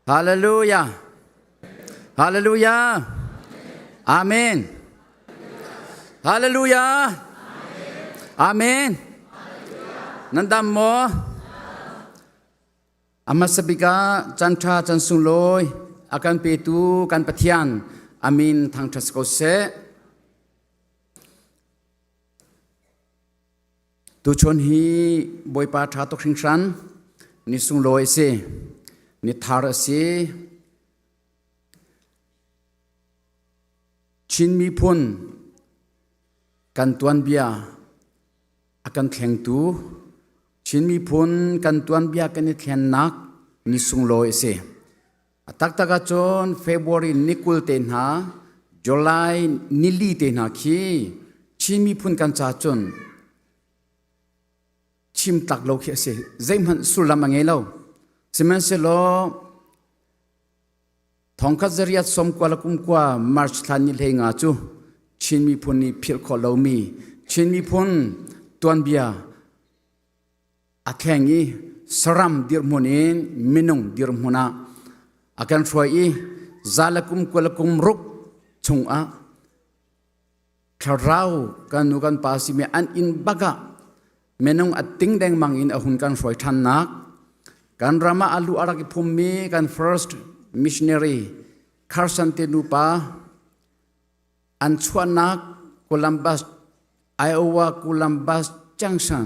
Hallelujah. Hallelujah. Amen. Hallelujah. Amen. Nan dam maw? A hmasa bik ah caan ṭha caan sunglawi a kan petu kan Pathian a min thangṭhat si ko seh. Tuchun hi Bawipa ṭha tuk hringhran ni sunglawi a si, ni thar a si. Chin miphun kan tuanbia a kan thlengtu Chin miphun kan tuanbia kan i thlennak ni sunglawi a si. A taktak ahcun February ni 20 te hna, July ni li te hna khi Chin miphun kan ca cun chim tlak lo khi a si. Zeihmanh sullam a ngei lo. Sihmanhsehlaw Thongkhat zariat sawmkua le kumkua March thla ni 15 cu Chin miphun nih philh khawh lomi Chin miphun tuanbia a thleng i saram dirhmun in minung dirhmun ah a kan hruai i za le kum kua le kum ruk chungah thlarau kan nu kan pa simi an inn bak ah minung a ting dengmang in a hun kan hruai ṭhannak kan ram ah a lu a rak i phummi kan first missionary Carson te nupa an chuahnak Columbus Iowa Columbus Junction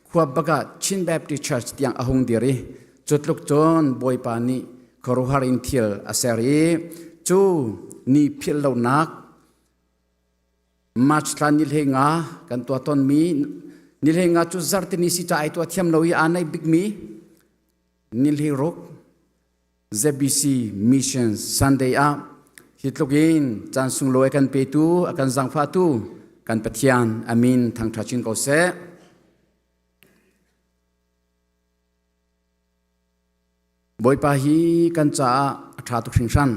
khua bak ah Chin Baptist Church tiang a hung dir i cu tluk cun Bawipa nih khuaruahhar in thil a ser i cu ni philh lonak March thla ni 15 kan tuah tawnmi ni 15 cu zarhtini si ca ai tuah thiam lo i aa naih bikmi ni 16 ZBC Mission Sunday ah hi tluk in caan sunglawi a kan petu a kan zaangfahtu kan Pathian amin thangṭha chin ko seh. Bawipa hi kan caah a ṭha tuk hringhran.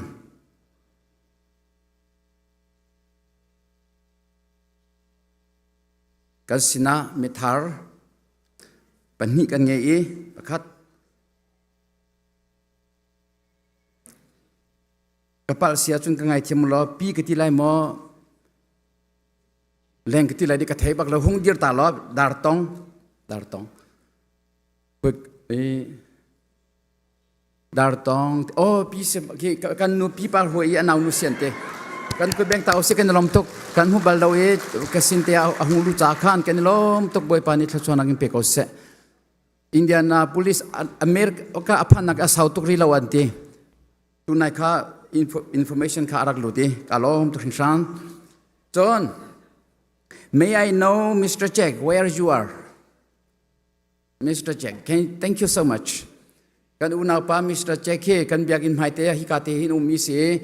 Kan sinah mithar pahnih kan ngei i pakhat Ka palh si ahcun ka ngaithiam law pi ka ti lai maw leng ka ti lai di ka thei bak lo hung dir ta law dar tong dar tong dar tong oh pi se ki kan nu pi par hui i anau nu sian te kan ku beng tau se kan lom tuk kan hu bal lo i ka sin te a hung lu cha khan kan lom tuk boipa ni thlachuan in pe ko se Indianapolis America a phannak a sau tuk rih lo an ti. Tunai kha information kha a rak lut i ka lawm tuk hringhran. Cun May I know Mr. Jack where you are? Mr. Jack, can, thank you so much. Kan unaupa Mr. Jack hi kan biakinn hmaite hi ka te hin um mi si.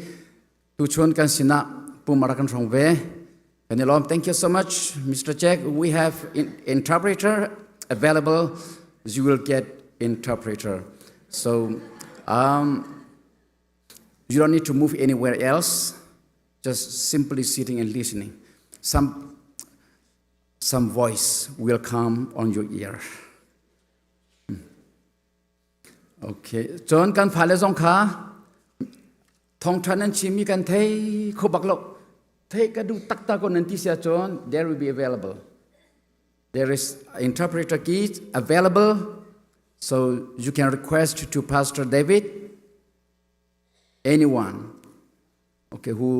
Tuchun kan sinah pumara kan hrong ve. Kan i lawm. Thank you so much, Mr. Jack. We have in interpreter available. You will get interpreter. So um, you don't need to move anywhere else. Just simply sitting and listening. Some some voice will come on your ear. Okay. Cun kan fale zong kha thawngṭha nan chimmi kan thei kho bak lo. Thei ka duh taktak ko nan ti si ahcun there will be available. There is interpreter kit available so you can request to Pastor David anyone okay who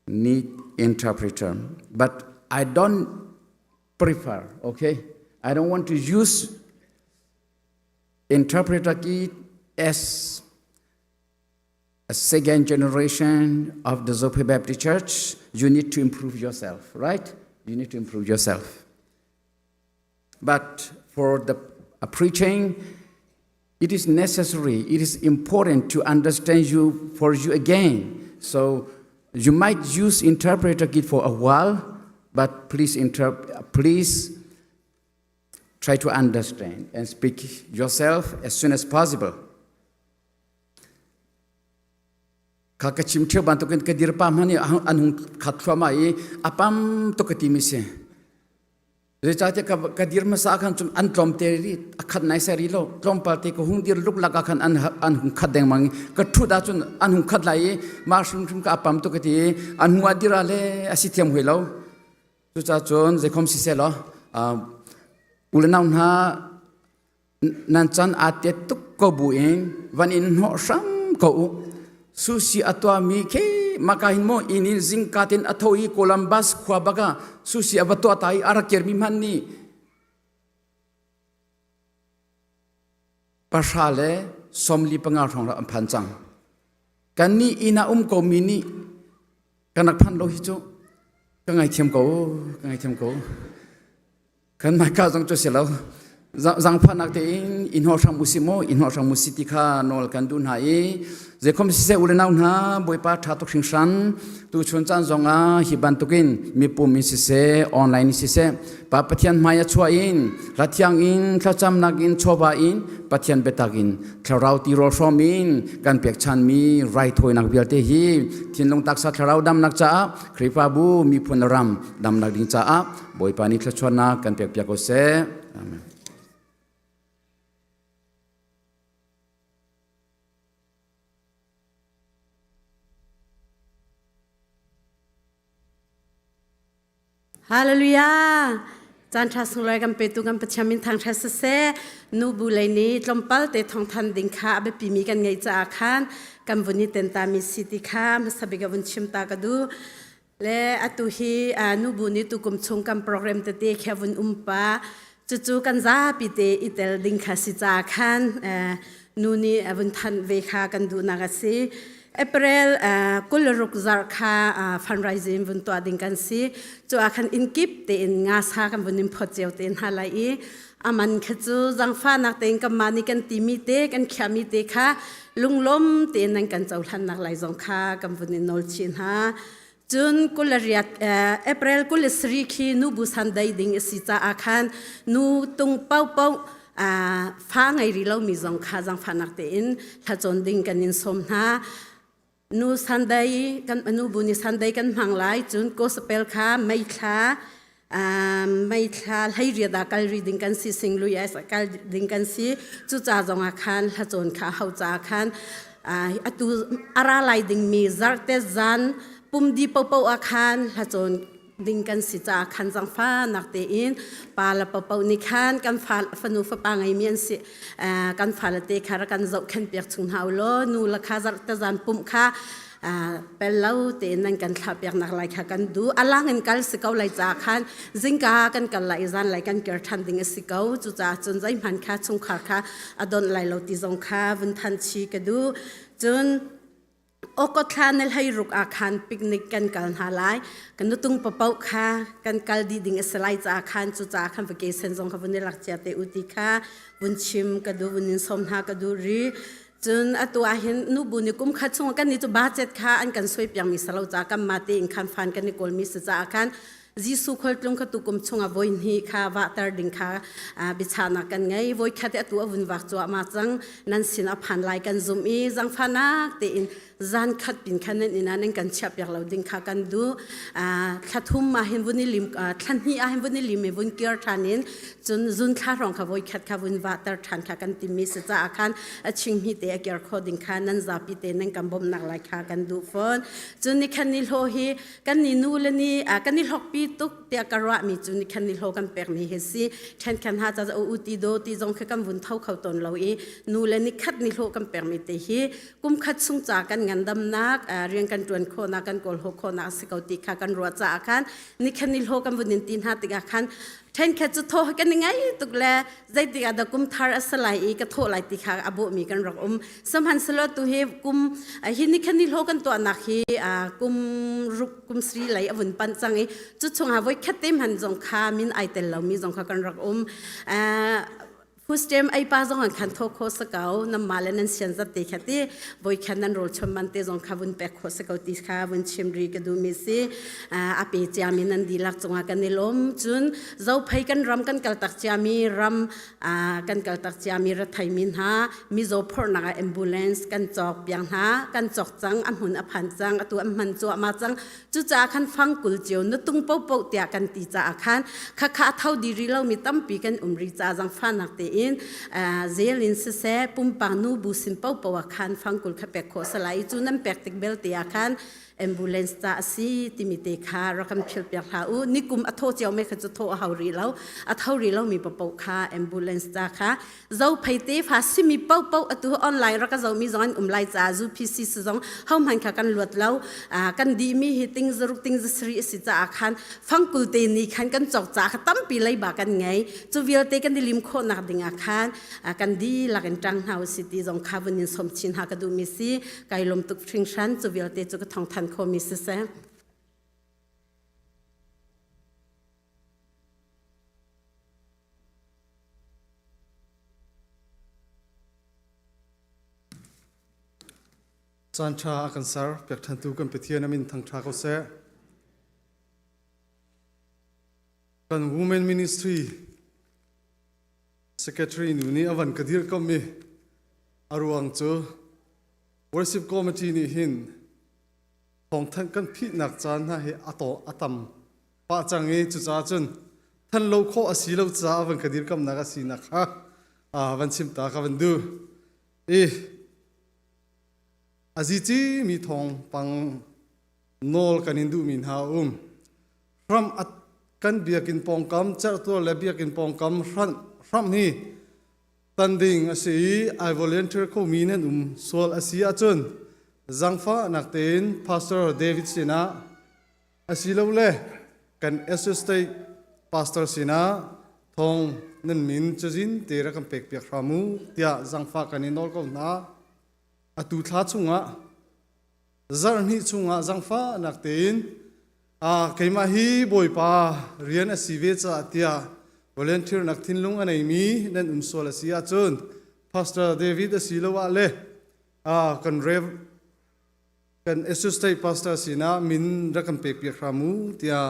need interpreter but I don't prefer okay I don't want to use interpreter key as a second generation of the Zophei Baptist Church, you need to improve yourself, right? You need to improve yourself. But for the preaching, it is necessary, it is important to understand you for you again. So you might use interpreter kit for a while, but please, interp- please try to understand and speak yourself as soon as possible. Kha ka chim ṭheo bantukin ka dir pa hmanh nih an hung khat thluahmah i a pam tuk ka timi si. Zeicahtiah ka, ka dir hmasa ah khan cun an tlawmte ri a khat nai sai ri lo tlawmpal te ka hung dir luklak ah khan an an hung khat dengmang i ka ṭhut ahcun an hung khat lai i mah hrimhrim ka a pam tuk ka ti i an hnu ah dir ah le a si thiam hoi lo cucaah cun zeikhom siseh law u le nau hna Nan can aa tet tuk ko buin van in hnawh hram ko u. Sushi a tuahmi khi maka hin maw inn in zingka tin a tho i Columbus khua bak ah sushi a va tuah ta i a rak kirmi hmanh nih 145 hrawng an phan cang. Kannih inn ah um komi nih kan rak phan lo hi cu ka ngaithiam ko, ka ngaithiam ko. Kan hmaika zong cu si lo. Zangfahnak tein i hnawh hram usih maw, i hnawh hram usih ti kha nawl kan duh hna i zeikhom siseh u le nau hna Bawipa ṭha tuk hringhran tuchun caan zongah hi bantukin mipum in siseh online in siseh Pa Pathian hmai a chuah in hla thiang in thlacamnak in chawva in Pathian biatak in thlarau tirawl hrawm in kan pekchanmi raithawinak vialte hi thinlung taksa thlarau damnak caah Khrihfabu miphun ram damnak ding caah Bawipa nih thluachuahnak kan pekpiak ko seh. Amen. Hallelujah! Caan ṭha sunglawi kan petu kan Pathian min thangṭhat siseh nu bu lei nih tlawmpal te thawngthan ding kha a biapimi kan ngeih caah khan kan vun i tentami si ti kha hmasa bik a vun chim ta ka duh. Le atu hi nubu nih tukum chung kan program tete khi a vun um pa. Cucu kan zapi te i tel ding kha si ca khan nu nih a vun thanh ve kha kan duhnak a si. April 26 zarh kha fundraising vun tuah ding kan si. Cu ah khan inn kip tein nga sa kan vun in phawt cio te hna lai i aman kha cu zangfahnak tein kanmah nih kan timi te kan khiahmi te kha lunglawm tein nan kan cohlannak lai zong kha kan vun in nawl chih hna. Cun kulariat April 23 khi nubu Sunday ding a si caah khan nu tung paohpaoh fa ngei rih lomi zong kha zangfahnak tein thlacawn ding kan in sawm hna. Nu Sunday kan nu bu ni Sunday kan hmang lai cun gospel kha meithla meithla hleiriat ah kal ri ding kan si singlui ah kal ding kan si cu ca zong ah khan hlacawn kha ho ca khan atu ara lai dingmi zarte zan pumdi popo ah khan hlacawn ding kan si caah khan zangfahnak tein pa le papo nih khan kan fa fanu fapa ngeimi an si kan fale te kha rak kan zohkhenh piak chung hna u law nu le kha zarh te zan pumh kha pel lo tein nan kan thlah piak nak lai kha kan duh alang in kal si ko lai ca khan zingka kan kal lai zan lai kan kir than ding a si ko cucaah cun zeihmanh kha chungkhar kha a donh lai lo ti zong kha vun than chi ka duh cun Awkawthla na hlei ruk ah khan picnic kan kal hna lai. Kan nutung papoh kha kan kal dih ding a si lai caah khan cucaah khan vacation zong kha vun i lak cia te u ti kha vun chim ka duh vun in sawm hna ka duh rih. Cun atu ah hin nubu nih kum khat chung kan nih cu budget kha an kan suai piakmi si lo caah kanmah tein khan fan kan i kawlmi si caah khan Jesuh khualtlung kha tukum chungah voi hnih kha vahter ding kha biachahnak kan ngei. Voi khat i atu a vun vak cuahmah cang. Nan sin a phan lai kan zumh i zangfahnak tein zan khat pin khan nan inn ah nan kan chiahpiak lo ding kha kan duh. Thla thum ah hin vun i lim thla hnih ah hin vun i lim i vun kir ṭhan in cun zun thla hrawng kha voi khat kha vun vahter ṭhan kha kan timmi si caah khan a ching hnih te a kir kho ding kha nan zapi te nan kan bawmhnak lai kha kan duh fawn. Cun nikhat ni hlaw hi kan ni nu le ni kan i hlokpi tuk tiah ka ruahmi cu ni khan ni hlaw kan pekmi hi si then khan ha cha u ti do ti zong kha kan vun tho kho ton lo i nu le ni khat ni hlaw kan pekmi te hi kum khat chung ca kan ngandamnak rian kan tuan khawhnak kan kawl ho khawhnak si ko ti kha kan ruah caah khan ni khan ni hlaw kan vun in ti hna tikah khan then khat cu tho kan i ngai tuk le zeitik ah dah kum thar a si lai i ka thawh lai ti kha a bawhmi kan rak um sihmanhsehlaw tu hi kum hi ni khan ni hlo kan tuahnak hi kum ruk kum sri lei a vun panh cang i cu chungah voi khat te hman zong kha min ai tel lomi zong kha kan rak um. Food stamp ei pa zong an khan tho kho sa ko nam ma le nan sian zat te kha ti voi khan nan rol chom man te zong kha vun pek kho sa ko ti kha vun chim ri ka du mi si a pe cia mi nan dilak cungah kan i lawm cun zophei kan ram kan kal tak cia mi ram kan kal tak cia mi rathai mi hna mizaw phorhnak ah ambulance kan cawk piang hna kan cawk cang a hmun a phan cang atu an hman cuahmah cang cucaah khan fangkul cio na tung popo tiah kan ti caah khan khakha a tho di ri lomi tampi kan um ri ca zangfahnak tein zel in siseh pumpak nu bu sin popo ah khan fangkul kha pek khawh salai cu nan pek tik belte ah khan ambulance ca a si timi te kha rak kan phil piak hlah u nikum a tho cio me kha cu tho a hau rih lo a tho rih lomi papo kha ambulance ca kha zophei tefa simi popo atu online rak ka zomi zong an um lai ca UPC si zong hohmanh kha kan luat lo kan dihmi hi ting zaruk ting zasari a si caah khan fangkul te ni khan kan cawk ca kha tampi leiba kan ngei cu vialte kan i lim khawhnak ding ah khan kan dihlak in ṭang hna usih ti zong kha vun in som chin ha ka duhmi si kai lawm tuk hringhran cu vialte cu ka thong than khomi siseh. Caan ṭha a kan ser piak ṭhantu kan Pathian a min thangṭha ko seh. Kan Women Ministry Secretary nu nih a van ka dirkamh i a ruang cu Worship Committee nih hin thawngthanh kan phihnak caan hna hi a taw a tam pah cang i cucaah cun than lo khawh a si lo caah van ka dirkamnak a sinak kha van chim ta ka van duh i a zici mi thawngpang nawl kan in duhmi hna a um hram kan biakinn pawngkam cerhtuar le biakinn pawngkam hramh hi tan ding a si i ai volunteer khomi nan um sual a si ahcun zangfahnak tein Pastor David sinah asilole kan associate pastor sinah thawng nan min cazin te rak kan pek piak hram u tiah zangfah kan i nawl ko hna. Atu thla chungah zarhhnih chungah zangfahnak tein keimah hi Bawipa rian a si ve caah tiah volunteer nak thinlung a neimi nan um sual a si ahcun Pastor David a si lo ah le kan Rev kan associate pastor sinah min rak kan pek piak hram u tiah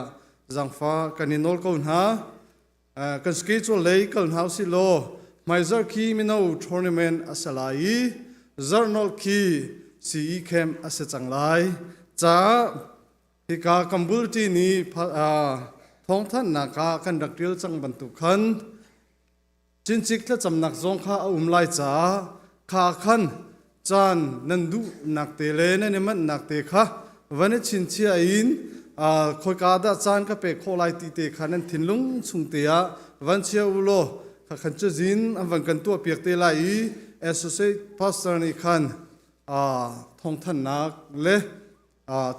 zangfah kan i nawl ko hna. Kan schedule lei kal hna usih law hmaizarh khi mino tournament a si lai i zarhnolh khi CE camp a si cang lai. Caah hika Kambulti nih thawngthanhnak ah kan rak ṭial cang bantuk khan Cincik thlacamnak zong kha a um lai caah kha khan caan nan duhnak te le nan i manhnak te kha van i chinchiah in khoika dah caan ka pek khawh lai ti te kha nan thinlung chung te ah van chia u law kha khan cazin an van kan tuah piak te lai i associate pastor nih khan thawngthanhnak le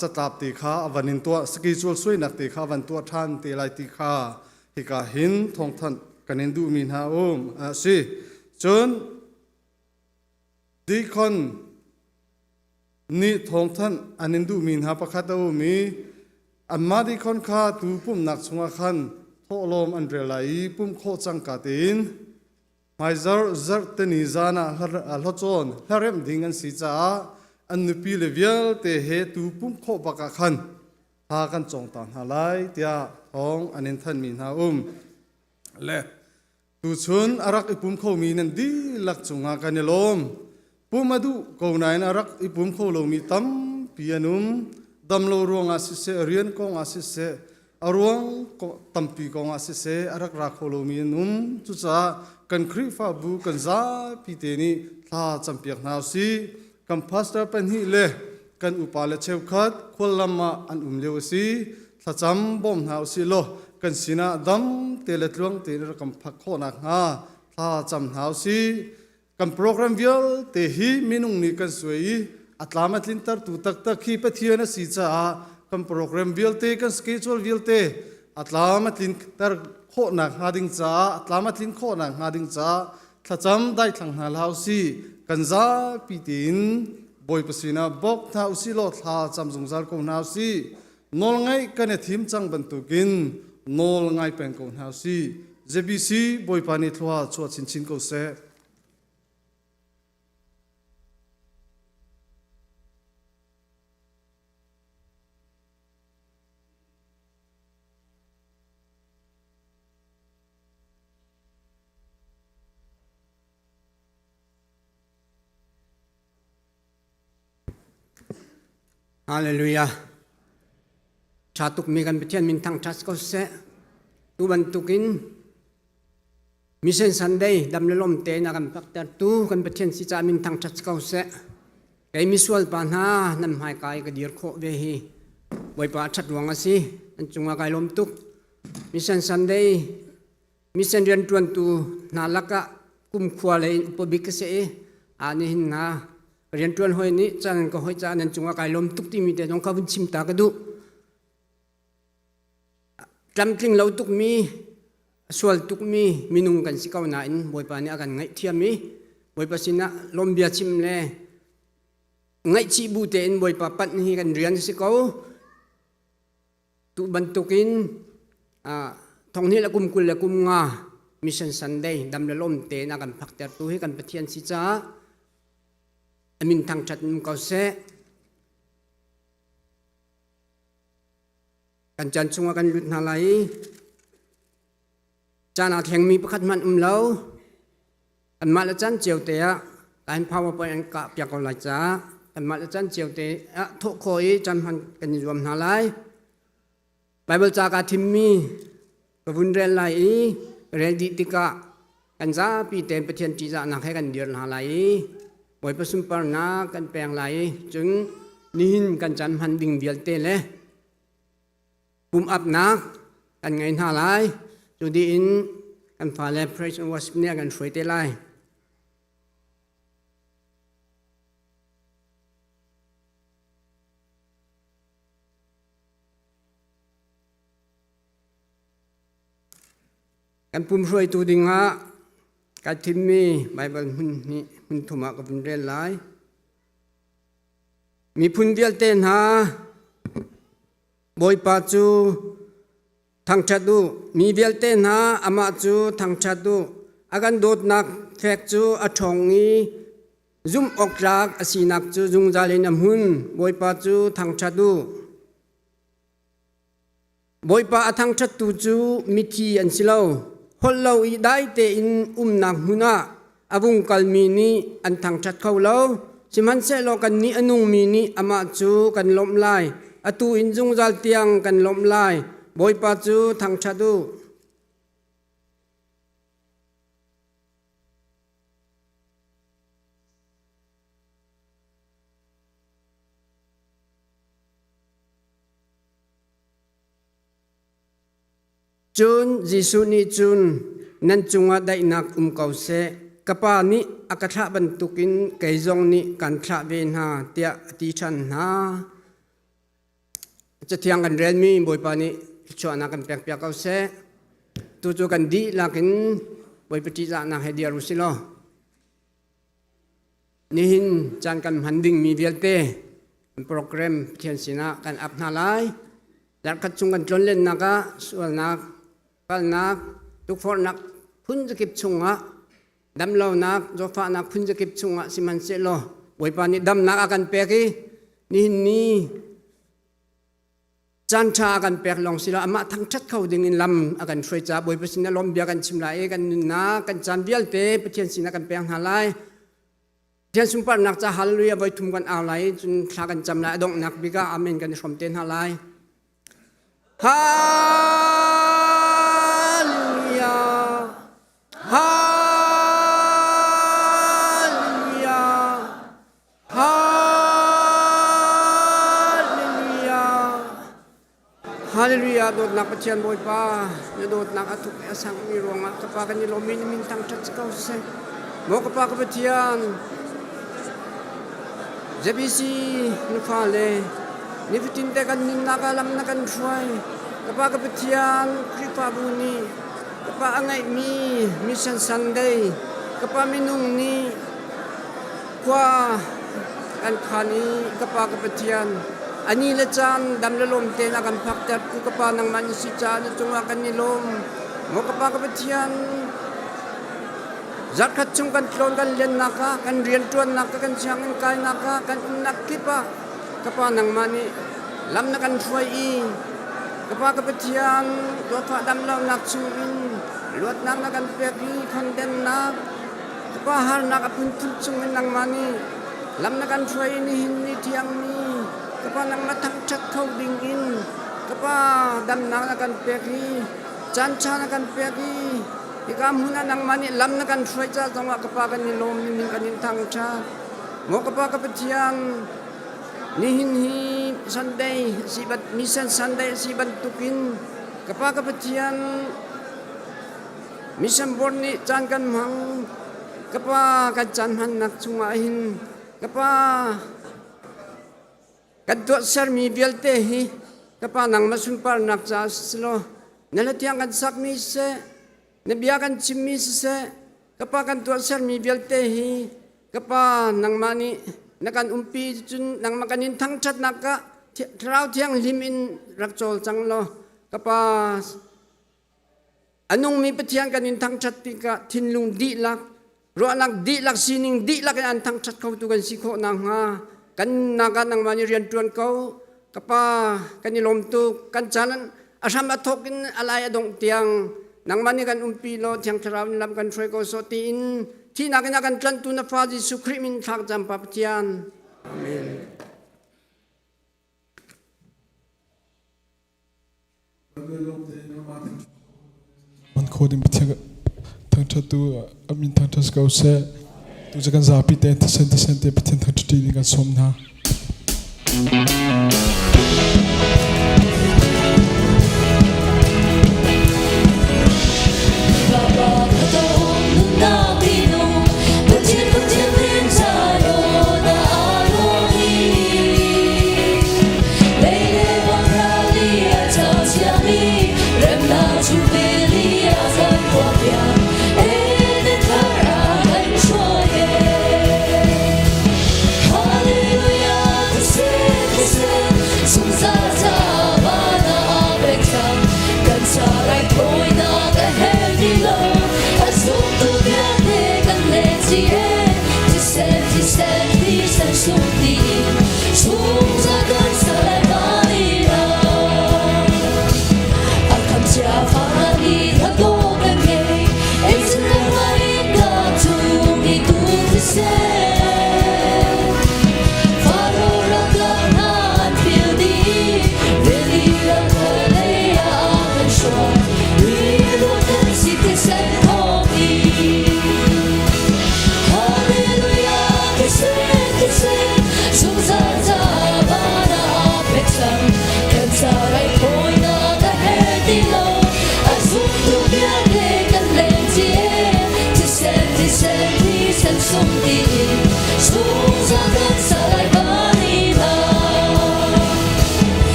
catlap te kha a van in tuah schedule suainak te kha a van tuah ṭhan te lai ti kha hika hin thawngthanh kan in duhmi hna um a si cun deacon nih thawngthanh an in duhmi hna pakhat a um i anmah deacon kha tu pumhnak chungah khan thawhlawm an rel lai i pumh khawh cangka tein Hmaizarh zarhteni zan ah hlacawn hlaremh ding an si caah an nupi le vialte he tu pumh khawh bak ah khan thla kan cawng ta hna lai tiah thawng an in thanmi hna um. Le tuchun a rak i pum khomi nan dihlak cungah kan i lawm. Pum a duh ko nain a rak i pum kho lomi tampi an um. Damlo ruangah siseh, rian kongah siseh, a ruang tampi kongah siseh a rak ra kho lomi an um. Cucaah kan Khrihfabu kan zapi te nih thla campiak hna usih. Kan pastor pahnih le kan upa le cheukhat khuallam ah an um lio a si. Thlacam bawm hna usih law kan sinah dam te le tluang tein rak kan phak khawh nakhnga thla cam hna usih. Kan program vialte hi minung nih kan suai i a tlam a tlintertu taktak hi Pathian a si caah kan program vialte kan schedule vialte a tlam a tlinter khawhnak hnga ding caah a tlam a tlin khawhnak hnga ding caah thlacam daithlang hna hlah usih kan zapi tein Bawipa sinah bawk hna usih law thla cam zungzal ko hna usih nawl ngaih kan i thim cang bantukin nawl ngai peng ko hna usih. JBC Bawipa nih thlua chuah chinchin ko seh. Hallelujah. Ṭha tukmi kan Pathian min thangṭhat ko seh. Tu bantukin Mission Sunday dam le lom tein a kan paktertu kan Pathian si caah min thangṭhat ko seh. Kei misual pa hna nan hmaika i ka dir khawh ve hi Bawipa a ṭhat ruang a si. An cungah kai lawm tuk. Mission Sunday mission rianṭuantu hna lakah kumkhua lei in upa bik ka si i a nihin hna rianṭuan hawi nih caan ka hawi caah nan cungah kai lawm tuk timi te zong kha vun chim ta ka duh. Tlamtling lo tukmi a sual tukmi minung kan si ko nain Bawipa nih a kan ngaihthiam i Bawipa sinah lawmbia chim le ngaihchih bu tein Bawipa panh hi kan rian a si ko. Tu bantukin thonghnih le kum 20 le kum nga Mission Sunday dam le lawm tein a kan phaktertu hi kan Pathian si caah a min thangṭhat um ko seh. Kan caan chungah kan lut hna lai i caan aa thlengmi pakhat hmanh um lo. Kanmah le caan cio te ah kan PowerPoint an kah piak ko lai caah kanmah le caan cio te ah thawh khawh i caan hman kan i zuam hna lai. Baibal ca kaa thimmi ka vun rel lai i rel dih tikah kan zapi tein Pathian ṭihzahnak he kan dir hna lai i Bawipa sunparnak kan peng lai i cun nihin kan caan hman ding vialte le pum-apnak kan ngei hna lai. Cu dih in kan fale praise and worship nih a kan hruai te lai. Kan pum hruaitu dingah kai thimmi Baibal hmun hnih hmun thum ah ka vun rel lai. Miphun vialte hna Bawipa cu thangṭhat u. Mi vialte hna amah cu thangṭhat u. A kan dawtnak fek cu a ṭhawng i zumh awk tlak a sinak cu zungzal in a hmun. Bawipa cu thangṭhat u. Bawipa a thangṭhattu cu mithi an si lo. Holh lo i dai tein umnak hmun ah a vung kalmi nih an thangṭhat kho lo. Sihmanhsehlaw kannih a nungmi nih amah cu kan lawmh lai. Atu in zungzal tiang kan lawmh lai. Bawipa cu thangṭhat u. Cun Jesuh nih cun, Nan cungah daihnak um ko seh. Ka Pa nih a ka thlah bantukin kei zong nih kan thlah ve hna, tiah a ti ṭhan hna. Cathiang kan relmi Bawipa nih thluachuahnak kan pekpiak ko seh. Tucu kan dihlak in Bawipa ṭihzahnak he dir u si law, Nihin caan kan hman dingmi vialte program Pathian sinah kan ap hna lai. Zarhkhat chung kan tlonlennak ah sualnak, palnak, tukforhnak phun zakip chungah damlonak, zawtfahnak phun zakip chungah sihmanhsehlaw Bawipa nih damnak a kan pek i nihin ni caan ṭha a kan pek lawng si lo amah thangṭhat kho ding in lam a kan hruai caah Bawipa sinah lawm bia kan chim lai i kan nunnak kan caan vialte Pathian sinah kan pek hna lai. Pathian sunparnak ca hallelujah voi thum kan au lai i cun thla kan cam lai a donghnak bik ah amen kan i hrawm te hna lai. Hallelujah. Hallelujah. Hallelujah! Hallelujah! Dawtnak Pathian Bawipa, na dawtnak a thuk i a sangmi ruangah ka Pa kan i lawmmi na min thangṭhat si ko seh. Maw ka Pa ka Pathian, ZBC na fale, nifatin te kan nunnak ah lam na kan hruai. Ka Pa ka Pathian, Khrihfabu nih ka Pa a ngeihmi Mission Sunday, ka Pa minung nih Khua kan phan i ka pa ka Pathian, a ni le caan dam le lawm tein a kan phakter tu ka pa nangmah na si caah na cungah kan i lawm. Maw ka Pa ka Pathian, zarhkhat chung kan tlawn kan lennak ah, kan rianṭuannak ah, kan sianginn kainak ah, kan umnak kip ah, ka Pa nangmah nih lam na kan hruai i ka Pa ka Pathian, dawtfah damlonak chungin luatnak na kan pek i khondennak, ka Pa harnak a phunphun chungin nangmah nih lam na kan hruai i nihin ni thiangmi ka Pa nangmah thangṭhat kho dingin ka Pa damnak na kan pek i caan ṭha na kan pek i hika hmun ah nangmah nih lam na kan hruai ca zongah ka Pa kan i lawm nihin kan in thangṭhat. Maw ka Pa ka Pathian, nihin hi Sunday si bat Mission Sunday si bantukin ka Pa ka Pathian Mission Board nih caan kan hmang. Ka Pa kan caan hmannak chungah hin ka Pa Kan tuahsermi vialte hi ka Pa nangmah sunparnak caah si law na hla kan sakmi siseh, na bia kan chimmi siseh, ka Pa kan tuahsermi vialte hi ka Pa nangmah nih na kan umpi cun nangmah kan in thangṭhatnak ah Thlarau Thianghlim in rak cawl cang law ka Pa A nungmi Pathian kan in thangṭhat tikah thinlung dihlak, ruahnak dihlak, sining dihlak in an thangṭhat khotu kan si khawh nakhnga kan nunnak ah nangmah nih rian ṭuan ko. Ka Pa, kan i lawm tuk. Kan caan a hram a thawk in a lai a dongh tiang nangmah nih kan umpi law Thiang Thlarau in lam kan hruai ko sawh tiin thihnak in a kan tlanhtu na Fa Jesuh Khrih min thlak cam Pa Pathian. Amen. Man kho ding Pathian thangṭhattu a min thangṭhat si ko seh. Tu cu kan zapi te thisen thisen te Pathian thangṭhat ding kan sawm hna. Hallelujah,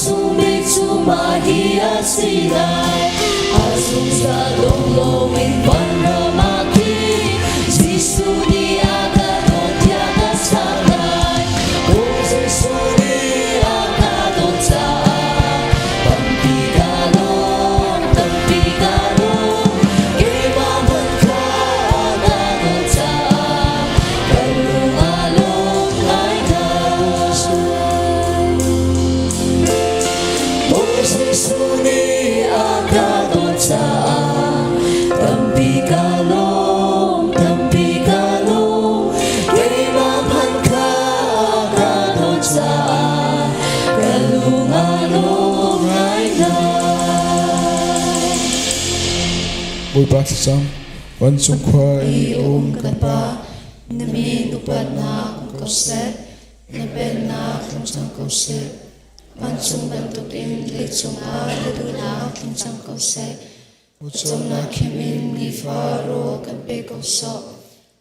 sung bik cu mah hi a si lai. A zungzal dong loin vanram ah khin Jesuh nih a ka dawt tiah ka sak lai. Aw Jesuh nih a ka dawt caah tampi ka lawm, tampi ka lawm. Keimah hmanh kha a ka dawt caah ka lung a lawm ngai ko. Bawi Jesuh nih a ka dawt caah tampi ka lawm, tampi ka lawm. Keimah hmanh kha a ka dawt caah ka lung a lawm ngaingai. Bawipa thlacam, vancung khua i a um kan Pa, Na min upatnak um ko seh, na pennak tlung cang ko seh. Vancung bantukin leicung ah na duhnak tling cang ko seh. Pawcawmnak khim in nifa rawl kan pe ko sawh.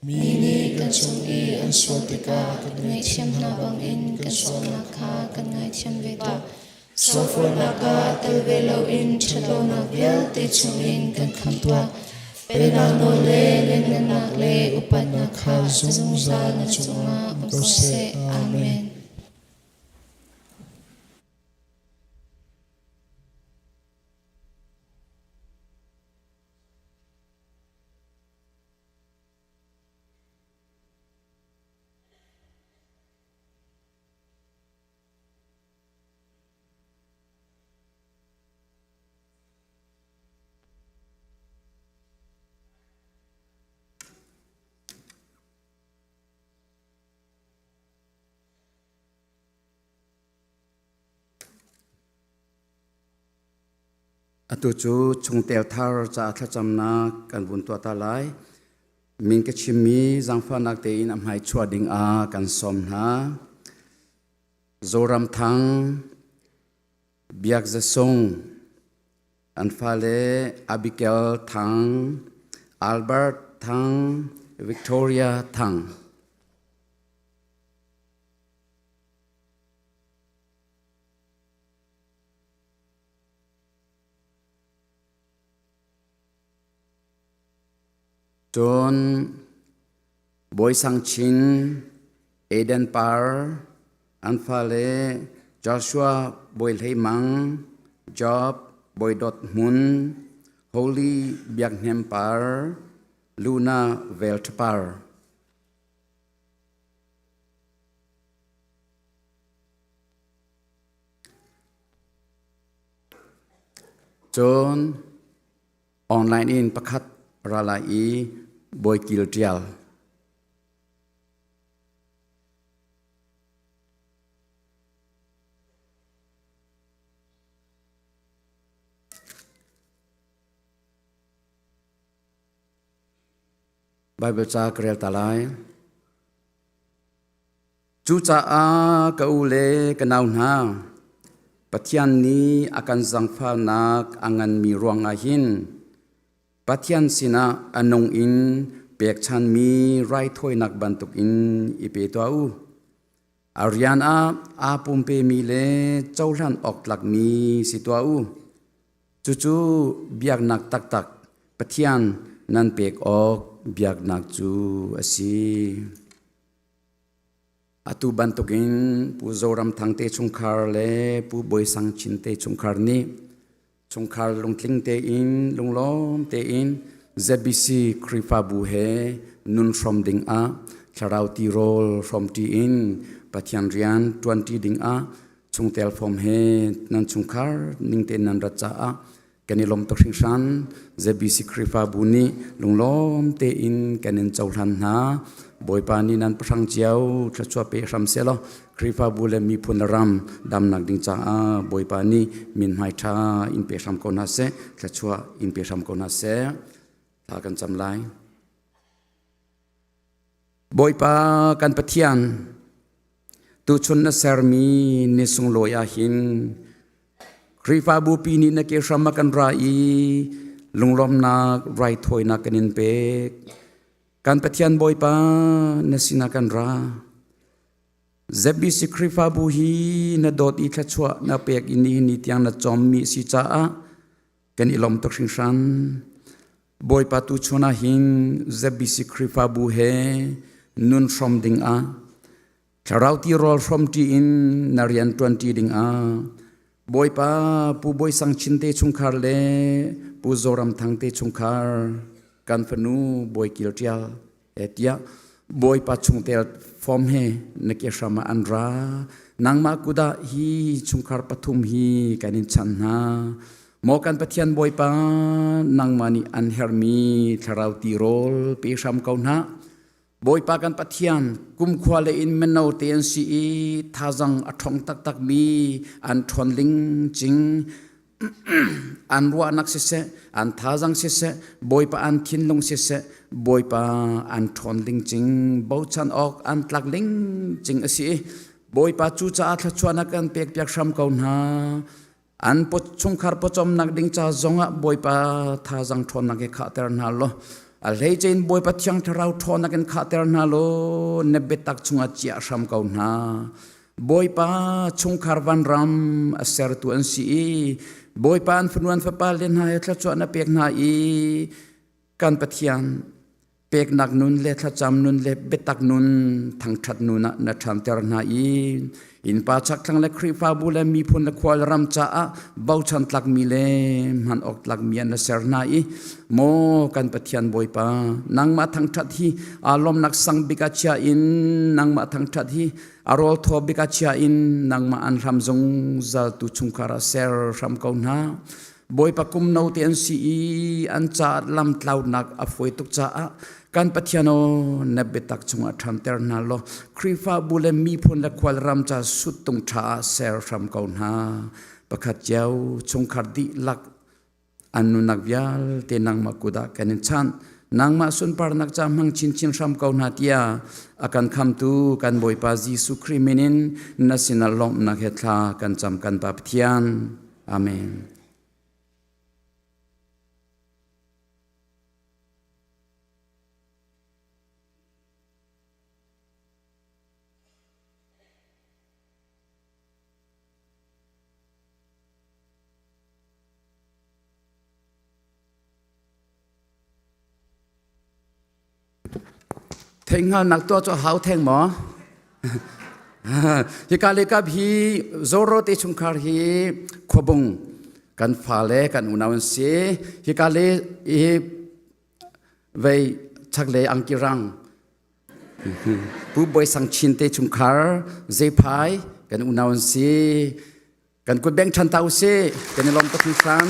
Mi nih kan cung i an sual tikah kan ngaihthiam hna bangin kan sualnak kha kan ngaithiam ve tuah. Sualforhnak ah tel ve loin ṭhatlonak vialte chungin kan khamh tuah. Pennak nawl le lianngannak le upatnak kha zungzal na cungah um ko seh. Amen. Atu cu chungtel thar caah thlacamnak kan vun tuah ta lai. Min ka chimmi zaangfahnak tein a hmai chuah ding ah kan sawm hna. Zoram Thang, Biak Za Sung, an fale Abigail Thang, Albert Thang, Victoria Thang. Cun Bawi Sang Chin, Eden Par, an fale Joshua Bawi Hlei Mang, Job Bawi Dawt Hmun, Holy Biak Hnem Par, Luna Vel Ṭha Par. Cun online in pakhat ra lai i Bawikil ṭial. Baibal ca ka rel ta lai. Cucaah ka u le ka nau hna, Pathian nih a kan zaangfahnak a nganmi ruangah hin Pathian sinah a nung in pekchanmi raithawinak bantukin i pe tuah u. A rian ah aa pumpemi le cohlan awk tlakmi si tuah u. Cucu biaknak taktak Pathian nan pek awk biaknak cu a si. Atu bantukin Pu Zoram Thang te chungkhar le Pu Bawi Sang Chin te chungkhar nih chungkhar lungtling tein lunglawm tein ZBC Khrihfabu he nun hrawm ding ah thlarau tirawl hrawmṭi in Pathian rian ṭuanṭi ding ah chungtel fawm he nan chungkhar ning tein nan rat caah kan i lawm tuk hringhran. ZBC Khrihfabu nih lunglawm tein kan in cohlan hna. Bawipa nih nan pahrang cio thluachuah pe hram sehlaw Khrihfabu le miphun le ram damnak ding caah Bawipa nih min hmai ṭha in pe hram ko hna seh, thluachuah in pe hram ko hna seh. Thla kan cam lai. Bawipa kan Pathian, tuchun na sermi ni sunglawi ah hin Khrihfabu pi nih na ke hram a kan ra i lunglawmnak raithawinak kan in pek. Kan Pathian Bawipa na sinah kan ra. ZBC Khrihfabu hi na dawt i thluachuah na pek i nihin ni tiang na cawmmi si caah kan i lawm tuk hringhran. Bawipa tu chun ah hin ZBC Khrihfabu he nun hrom ding ah thlarau tirawl hrom ṭi in na rian ṭuan ṭi ding ah Bawipa Pu Bawi Sang Chin te chungkhar le Pu Zoram Thang te chungkhar kan fanu Bawi Kil Ṭial he tiah Bawipa chungtel form he na ke hram ah an ra. Nangmah kudah hi chungkhar pathum hi kan in chanh hna. Maw kan Pathian Bawipa nangmah nih an herhmi thlarau tirawl pe hram ko hna. Bawipa kan Pathian, kumkhua le in mino te an si i thazang a ṭhong taktakmi an ṭhawn ling cing. An ruahnak siseh, an thazang siseh, Bawipa an thinlung siseh, Bawipa an ṭhawn ling cing, bochan awk an tlak ling cing a si i Bawipa cucaah thluachuahnak kan pekpiak hram ko hna. An chungkhar pawcawmnak ding ca zongah Bawipa thazang ṭhawnnak he khahter hna law a hleice in Bawipa Thiang Thlarau ṭhawnnak in khahter hna law na biatak chungah chiah hram ko hna. Bawipa chungkhar vanram a sertu an si i Bawipa an fanu an fapa le hna he thluachuah na pek hna i kan Pathian peknak nun le thlacam nun le biatak nun thangṭhat nun ah na ṭhanter hna i innpa chakthlang le Khrihfabu le miphun le khual ram caah bochan tlakmi le hman awk tlakmi an na ser hna i maw kan Pathian Bawipa nangmah thangṭhat hi aa lawmnak sang bik ah chia in nangmah thangṭhat hi a rawl thaw bik ah chia in nangmah an hlam zungzal tu chungkhar ah ser hram ko hna. Bawipa kum no te an si i an caah lamtlaunak a fawi tuk caah kan Pathian aw na biatak chungah ṭhanter hna law Khrihfabu le miphun le khualram ca suttung ṭha ah ser hram ko hna. Pakhat cio chungkhar dihlak an nunnak vialte nangmah kut ah kan in chanh. Nangmah sunparnak ca hmang chinchin hram ko hna tiah a kan khamtu kan Bawipa Jesuh Khrih min in na sinah lawmhnak he thla kan cam kan Pa Pathian. Amen. Theihhngalnak tuah cu hau theng maw? Hika le kap hi Zoro te chungkhar hi khuabung kan fale kan unau an si. Hika le hi vei chaklei angki rang Pu Bawi Sang Chin te chungkhar Zephai kan unau an si. Kan kut beng ṭhan ta usih. Kan i lawm tuk hringhran.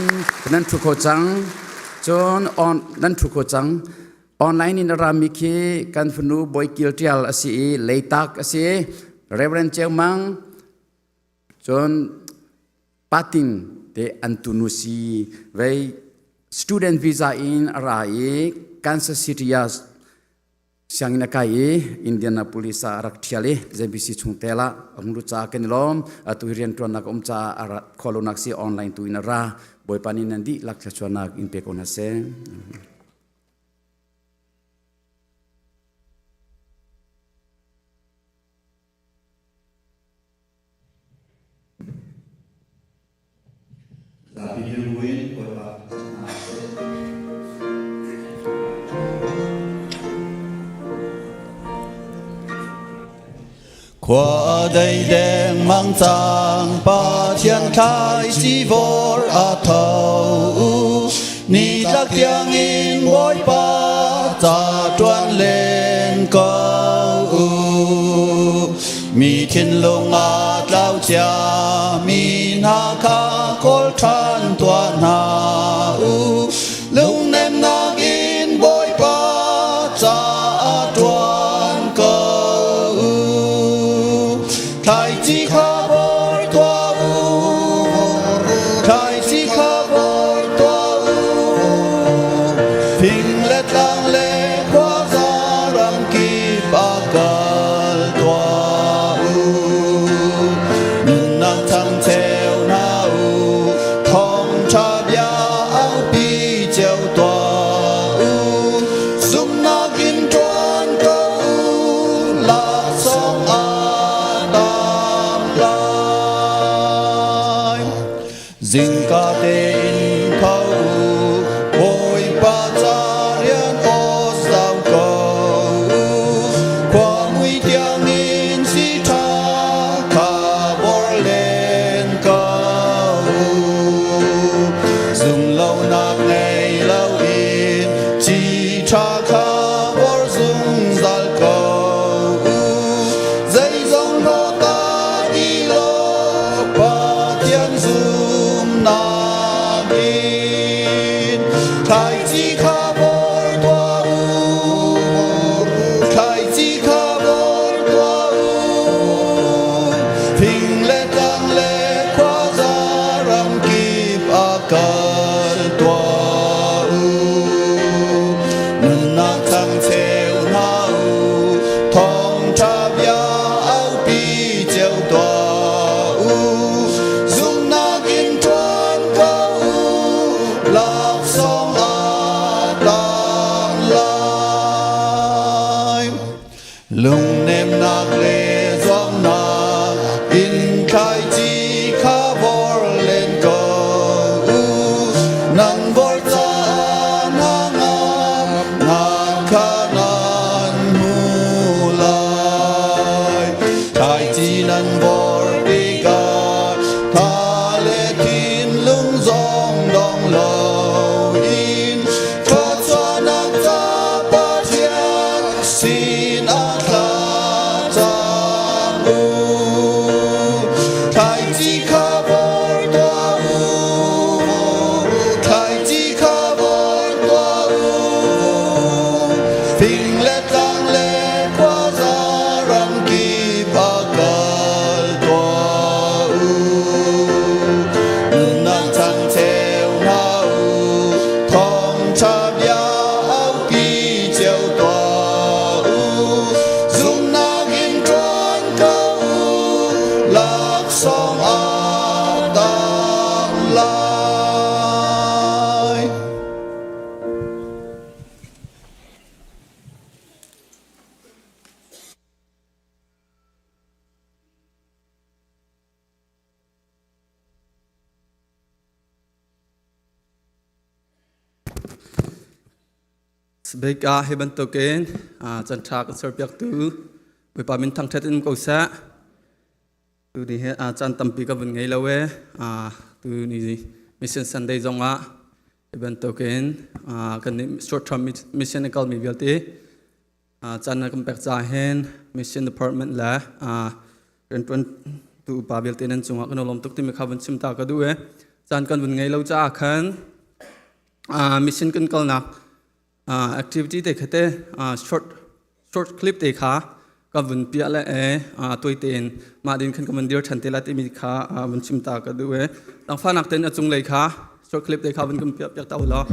Nan ṭhu kho cang. Cun on nan ṭhu kho cang. Online in a rami khi kan fanu Bawi Kil Ṭial a si i Leitak a si. Reverend Ceu Mang cun Pating te an tunu si. Vei student visa in a ra i Kansas City ah Sianginn a kai i Indianapolis ah a rak ṭhial i ZBC chungtel ah a hung lut caah kan i lawm. Atu hi rianṭuannak a um caah a rat khawh lonak si online tu in a ra. Bawipa nih nan dihlak thluachuahnak in pe ko hna seh. Zapi dirbuin Bawipa hna seh. Khua dei deng mang cang Pathian thlai sivor a tho ni tlak tiang in Bawipa ca tuan len ko Mi thinlung a tlau cia mi hna kha kawl ṭhan tuah hna u. Lungnemnak in Bawipa ca ṭuan ko u. Thlaici kha bor tuah u, thlaici kha bor tuah u. Fing le tlang le khuaza ramkip ah kal tuah u. Nunnak thangcheu hna u, thawngṭha. Zingka tein tho u, Bawipa ca rian aw sau ko u. Khua mui tiangin si ṭha kha bor len ko u. Zumlonak ngei loin ci ṭha kha bor zungzal ko u. Zeizong hlawta dih law Pathian zumnak in thlaici kha bor tuah u. Thlaici kha bor tuah u. Fing le tlang le khuaza ram kip ah kal tuah u. Nunnak thangcheu hna u, thawngṭha bia aupi cio tuah u. Zumhnak in ṭuan ko u, laksawng aa tang lai. Lungnemnak le zuamnak in thlaici kha vor len ko u. Nan vor caah hna ngam kha nan hmu lai. Thlaici nan vor tikah tha le thinlung zong dong loin thluachuahnak ca Pathian sin ah thla cam u. Thlaici kha vor tuah u. Thlaici kha vor tuah u. Fing le tlang le khuaza ram kip ah kal tuah u. Nunnak changcheu hna u. Thawngṭha bia aupi cio tuah u. Zumhnak in ṭuan ko u. Laksawng aa tang lai. Bik ah hi bantukin canṭha kan serpiaktu Bawipa min thangṭhat in ko seh. Tu ni hi caan tampi ka vun ngei lo e. Tu ni Mission Sunday zong ah hi bantukin kan nih short term mission in kalmi vialte caan na kan pek caah hin Mission Department le rianṭuan tu upa vialte nan cungah kan lawm tuk timi kha vun chim ta ka duh e. Caan kan vun ngei lo caah khan mission kan kalnak activity te kha te short short clip te kha ka vun piah le e tuai tein mah din khan ka vun dir than te la timi kha vun chim ta ka duh e. Tangfanak ten a cung lei kha short clip te kha vun kan piah piak ta u law.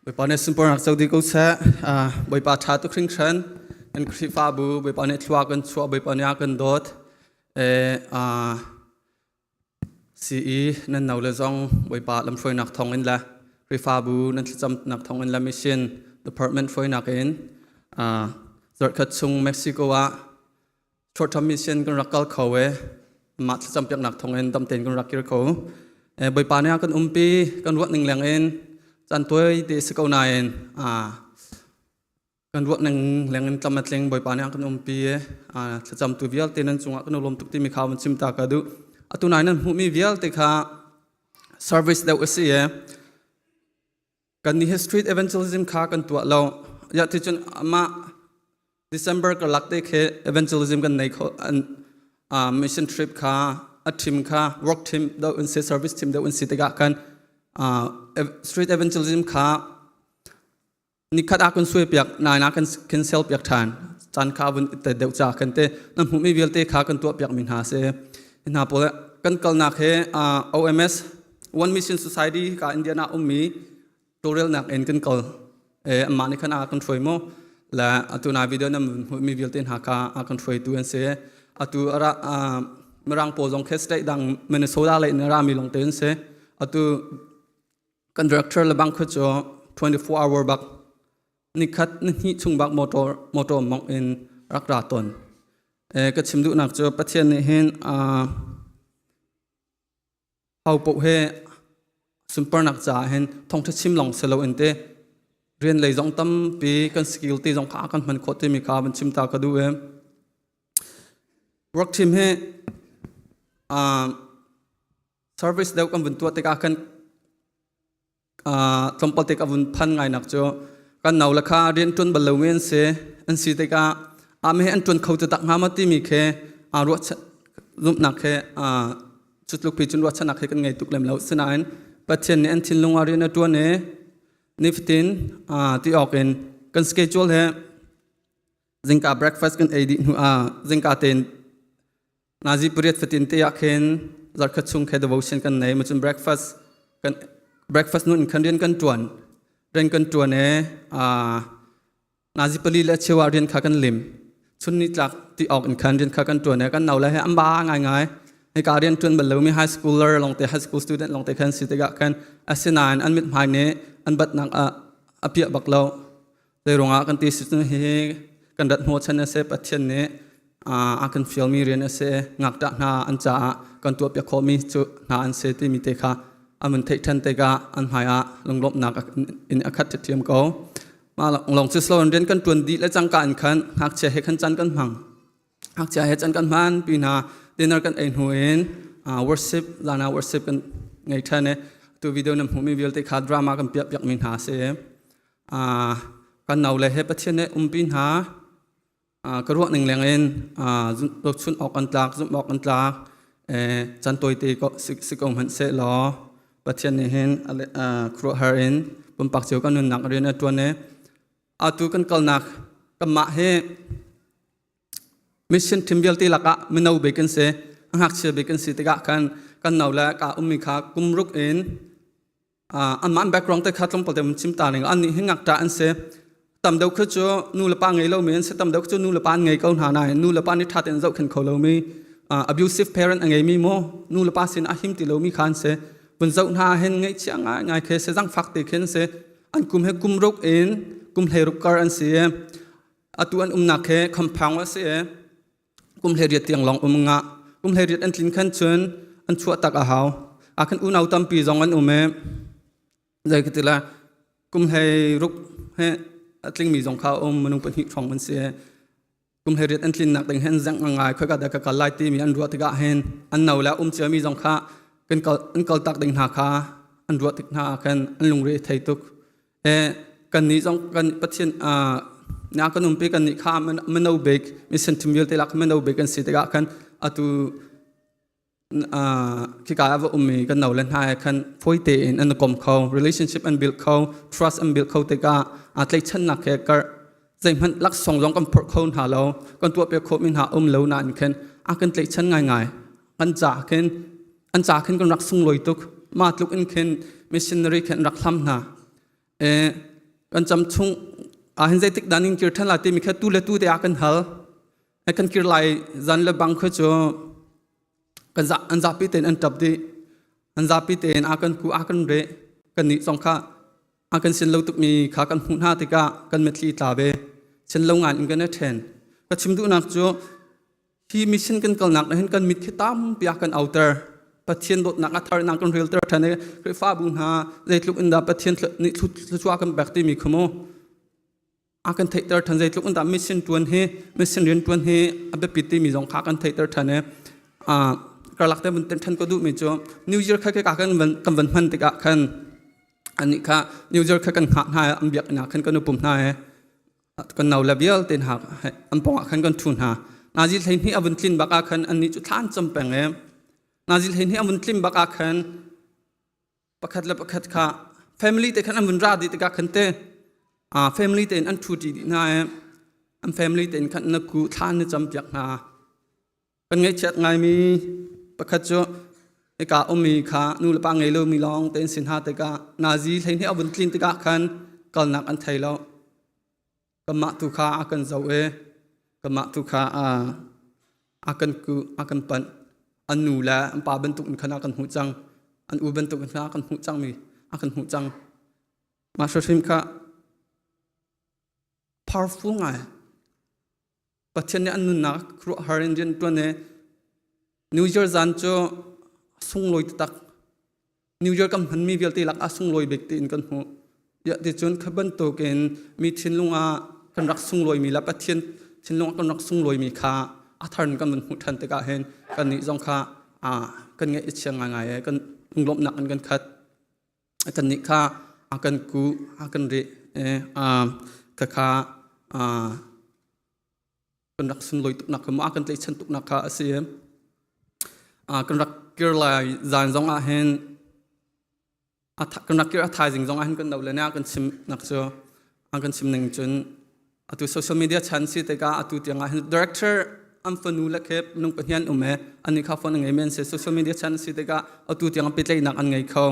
Bawipa nih sunparnak co dih ko seh. Bawipa ṭha tuk hringhran. Kan Khrihfabu Bawipa nih thlua kan chuah, Bawipa nih a kan dawt. CE nan no le zong Bawipa lamhruainak thawng in le Khrihfabu nan thlacamnak thawng in le mission department hruainak in zarhkhat chung Mexico ah short term mission kan rak kal kho e mah thlacam piaknak thawng in dam tein kan rak kir kho. Bawipa nih a kan umpi kan ruah ning leng in caan tuai te si ko nain kan ruah ning leng in tlam a tling. Bawipa nih a kan umpi i thlacamtu vialte nan cungah kan lawm tuk timi kha van chim ta ka duh. Atu nai nan hmuhmi vialte kha service deuh a si i kan nih hi street evangelism kha kan tuah lo ya ti cun amah December karlak te khi evangelism kan nei kho an mission trip kha a team kha work team do in si service team do in si tikah kan street evangelism kha Nikhat ah kan suai piak nain ah kan cancel piak ṭhan. Caan kha vun te deuh ca kan te nan hmuhmi vialte kha kan tuah piak mi hna si. Hna pawl kan kalnak he OMS One Mission Society ka Indiana ummi tawlrelnak in kan kal. Amah nih khan a kan hruai mu. Le atu na video nan hmuhmi vialte hna kha a kan hruaitu an si. Atu ara Mirang pawl zong khi state dang Minnesota lei in ra mi lawng te an si. Atu Kan director le bang khu cu 24 hour bak nikhat ni hnih chung bak motor motor mong in rak ra ton. E, ka chim duhnak cu Pathian nih hin hau poh he sunparnak caah hin thawngtha chim long si lo in te rian lei zong tampi kan skill te zong kha kan hman khawh timi kha van chim ta ka duh e. Work team hi service deuh kan vun tuah tikah khan tlawmpal te ka vun phan ngai nak cu kan nau le kha rian ṭuan bal lomi an si an si tikah ame an ṭuan kho taktak hnga maw timi khi ruah zumhnak khi cutluk pi cun ruahchannak khi kan ngei tuk lem lo. Sinain Pathian nih an thinlung ah rian a ṭuan i nifatin ti awk in kan schedule he zingka breakfast kan ei dih hnu ah zingka tein Nazi pariat fatin te ah khin zarkhat chung khe devotion kan nei macun breakfast kan breakfast nun khan rian kan tuan rian kan tuan e nazi pali le chewa rian kha kan lim chun ni tlak ti awk in khan rian kha kan tuan e kan nau le he amba ngai ngai hika rian tuan bal lomi high schooler longte high school student longte khan si tikah khan asinain an mit hmai nih an batnak a a piah bak lo. Zei ruangah kan ti si cun hihi kan rat hnawhchan a si. Pathian nih a kan fialmi rian a si. Ngakṭah hna an caah kan tuahpiak khawhmi cu hna an si timi te kha an vun theih ṭhan tikah an hmaiah lunglawmhnak in a khat ṭhiam ko. Mah lawng cu siloin rian kan ṭuan dih le cangka in khan ngakchia he khan caan kan hmang. Ngakchia he caan kan hman pi hna. Dinner kan ei hnu in worship zan ah worship kan ngei ṭhan i tu video nan hmuhmi vialte kha drama kan piah piakmi hna a si. Kan nau le he Pathian nih umpi hna ka ruah ning leng in chun awk an tlak zumh awk an tlak chan tawite si ko hmanh seh law Pathian nih hin khuaruahhar in pumpak cio kan nunnak rian a ṭuan i atu kan kalnak kanmah hi mission team vialte lakah mino bik kan si ngakchia bik kan si tikah khan kan nau le ka ummi kha kum ruk in anmah an background te kha tlawmpal te chim ta ning an nih hi ngakṭah an si tam deuh khi cu nu le pa ngei lomi an si tam deuh cu nu le pa an ngei ko hna nain nu le pa nih ṭha tein zohkhenh kho lomi abusive parent a ngeimi maw nu le pa sin a him ti lomi kha an si vun zoh hna hin ngaihchia ngai ngai khi si zangfak te khin si an kum he kum ruk in kum 16 kar an si atu an umnak he compound a si kum 18 tiang lawng um nga kum 18 an tlin khan cun an chuah tak a hau a khan unau tampi zong an um i zei ka ti la kum 16 he a tlingmi zong kha um minung pahnih hrawng an si kum 18 an tlinnak ding hen zeng ngai khoi ka da ka kal lai timi an ruah tikah hin an no le um ciami zong kha kan kal an kal tak ding hna kha an ruah tik hna ah khan an lungre thei tuk Kan nih zong kan Pathian na kan umpi kan nih kha mino bik mission team vialte lak mino bik kan si tikah khan atu khika ah va ummi kan no le hna he khan fawi tein an kom kho relationship an build kho trust an build kho tikah aa tlaihchannak he kar zeihmanh laksawng zong kan phorh kho hna lo kan tuahpiak khawhmi hna um lo nain khin a kan tlaihchan ngaingai an ca khin an ca khin kan rak sunglawi tuk ma tluk in khin missionary khin rak hlam hna. Kan cam chung ah hin zeitik dan in kir ṭhan lai timi kha tu le tu te ah kan hal. Kan kir lai zan le bang kha cu kan za an zapi tein an ṭap dih. An zapi tein a kan ku a kan re. Kan nih zong kha a kan sin lo tukmi kha kan hmuh hna tikah kan mitthli tla ve. Sin lo ngan in kan i ṭhen. Ka chim duhnak cu hi mission kan kalnak ah hin kan mit khi tampi a kan auter. Pathian dawtnak a thar in kan relter ṭhan i Khrihfabu hna zeitluk in dah Pathian nih thluachuah kan pek timi kha mu a kan theihter ṭhan zeitluk in dah mission ṭuan hi mission rian ṭuan hi a biapit timi zong kha kan theihter ṭhan i karlak te vun ṭhan ka duhmi cu New Year kha ka kan van kan van hman tikah khan anih kha New Year kha kan hngah hna an biakinn ah khan kan upum hna i kan nau le vialte hna an pawng ah khan kan ṭhu hna nazi 12 a vun tlin bak ah khan annih cu thlan cam peng i nazi 12 a vun tlin bak ah khan pakhat le pakhat kha family te khan an vun ra dih tikah khan te family tein an ṭhu ṭi dih hna i an family tein khan na ku thla na cam piak hna kan ngaihchiat ngaimi pakhat cu hika ummi kha nu le pa ngei lomi lawng tein sin hna tikah nazi 12 a vun tlin tikah khan kalnak an thei lo kanmah tu kha a kan zoh i kanmah tu kha a kan ku a kan panh an nu le an pa bantuk in khan a kan hmuh cang an u bantuk in khan a kan hmuh cangmi a kan hmuh cang mah hrim kha powerful ngai Pathian nih an nunnak khuaruahhar in rian ṭuan i New Year zan cu sunglawi taktak. New Year kan hmanmi vialte lak ah sunglawi bik tiin kan hmuh. Tiah ticun kha bantukin mi thinlung ah kan rak sunglawimi le Pathian thinlung ah kan rak sunglawimi kha a thar in kan vun hmuh ṭhan tikah hin kannih zong kha kan ngaih i chia ngaingai i kan lunglawmhnak in kan khat. Kannih kha a kan ku, a kan rih i khakha kan rak sunlawi tuknak kha maw kan tlaihchan tuknak kha a si. Kan rak kir lai zan zong ah hin kan rak kir a thaizing zong ah hin kan no le kan chim nak cu an kan chim ning cun atu social media chan si tikah atu tiang ah hin director an fanu le khep nung pahnian um e ani kha phone ngei men se social media chan si tikah atu tiang pehtlaihnak an ngei kho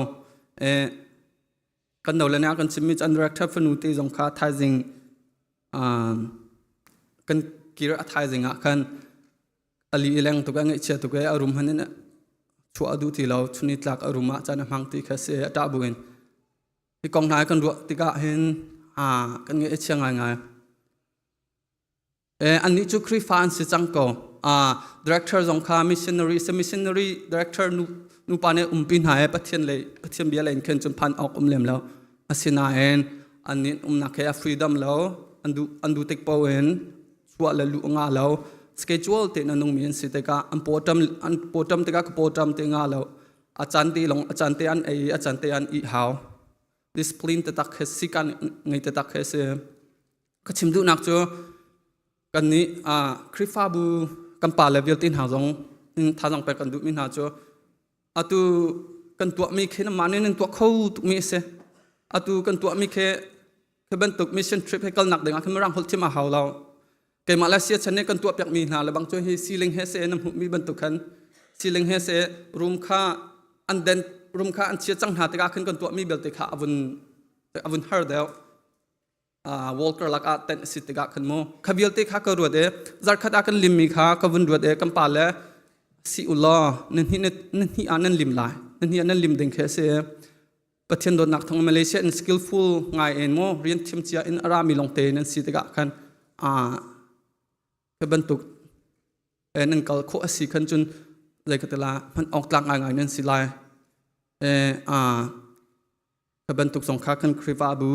e kan no le ne kan chimmi cu an director fanu te zong kha thaizing kan kir a thaizing ah khan ali leng tuk a ngaihchia tuk e a rum han in chuah a duh ti lo chuni tlak a rum ah caan a hmang ti kha si a ṭah buin hi kong hna kan ruah tikah hin kan ngaih a chia ngaingai Annih cu Khrihfa an si cang ko. Director zong kha missionary se missionary director nu nupa nih umpi hna i Pathian lei Pathian bia lei in khin cun phan awk um lem lo. Asinain annih umnak he a freedom lo an duh an duh tik paoh in chuah le luh nga lo. Schedule tein a nungmi an si tikah an pawṭam an pawṭam tikah ka pawṭam te nga lo. A caan te long a caan te an ei a caan te an ih hau. Discipline taktak he sikan ngei taktak he si. Ka chim duhnak cu kannih Khrihfabu kan pa le vialte hna zong thazaang pek kan duhmi hna cu atu kan tuahmi khi mah nih nan tuah kho tukmi a si. Atu kan tuahmi khi khi bantuk mission trip he kalnak dingah khin mirang holh thim a hau lo. Keimah le siachan nih kan tuahpiakmi hna le bang cu hi ceiling he se na hmuhmi bantuk khan ceiling he se room kha an den room kha an chia cang hna tikah khin kan tuahmi belte kha a vun a vun har deuh. Walker lakah tenh a si tikah khan mu kha vialte kha ka ruat i zarkhat ah kan limmi kha ka vun ruat i kan pa le si u law na hnih na hnih ah nan lim lai na hnih ah nan lim ding khi a si Pathian dawtnak thawng Malaysia in skillful ngai in mu rian thiam cia in a rami longte nan si tikah khan Hi bantuk nan kal khawh a si khan cun zei ka ti la hman awk tlak ngaingai nan si lai. Hi bantuk zong kha kan Khrihfabu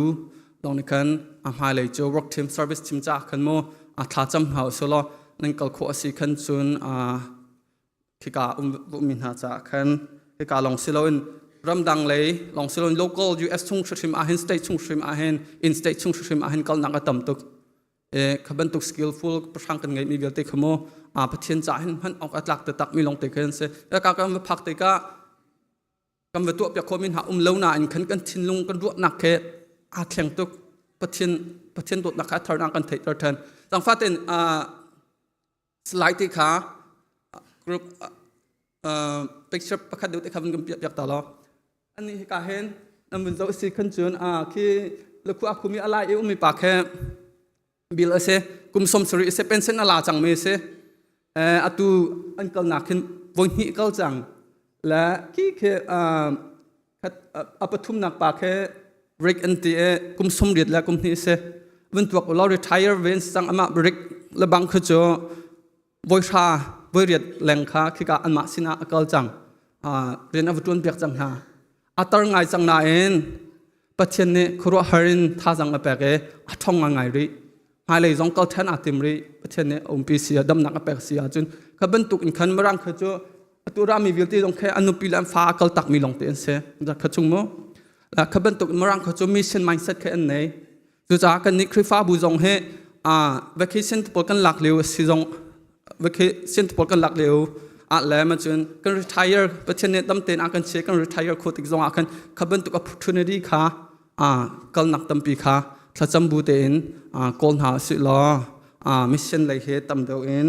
lawng nih khan a hmailei cu work team service team caah khan mu a thla cam hna usih law nan kal khawh a si khan cun khika ummi hna caah khan hika lawng si loin ramdang lei lawng si loin local US chung hrimhrim ahhin state chung hrim ahhin in state chung hrimhrim ahhin kalnak a tam tuk. Kha bantuk skillful pahrang kan ngeihmi vialte kha mu Pathian caah hin hman awk a tlak taktak mi lawng te kha an si. Ka kan va phak tikah kan va tuah piak khawhmi hna um lo nain khan kan thinlung kan ruahnak he aa thleng tuk. Pathian Pathian dawtnak kha a thar kan theihter ṭhan. Zangfah tein slide te kha group picture pakhat deuh te kha vun kan piah piak ta law. Ani hika hin nan vun zoh si khan cun khi. Lakhu a khumi a lai i ummi pa khe bil a si. Kum 70 a si, pension a la cangmi a si. Atu an kalnak khin voi hnih kal cang. Le khi khi a pathumnak pa khi Rick an ti i kum 80 le kum hnih a si. Vun tuak ulaw retire ve an si cang amah Rick le bang khi cu voi hra voi riat leng kha khika anmah sinah a kal cang. Rian a va ṭuan piak cang hna. A tar ngai cang nain Pathian nih khuaruahhar in thazang a pek i a ṭhong ngai rih. Hmailei zong kal ṭhan aa tim rih. Pathian nih a umpi si ah damnak a pek si ahcun kha bantuk in khan Mirang kha cu atu rami vialte zong khe an nupi le an fa a kal takmi lawng te an si. Kha chung mu. Kha bantuk Mirang kha cu mission mindset kha an nei. Cucaah kannih Khrihfabu zong hi vacation pawl kan lak lio a si zong vacation pawl kan lak lio ah le ma cun kan retire Pathian nih dam tein a kan chia kan retire khawh tik zong ah khan kha bantuk opportunity kha kalnak tampi kha thlacam bu tein kawl hna usih law mission lei hi tam deuh in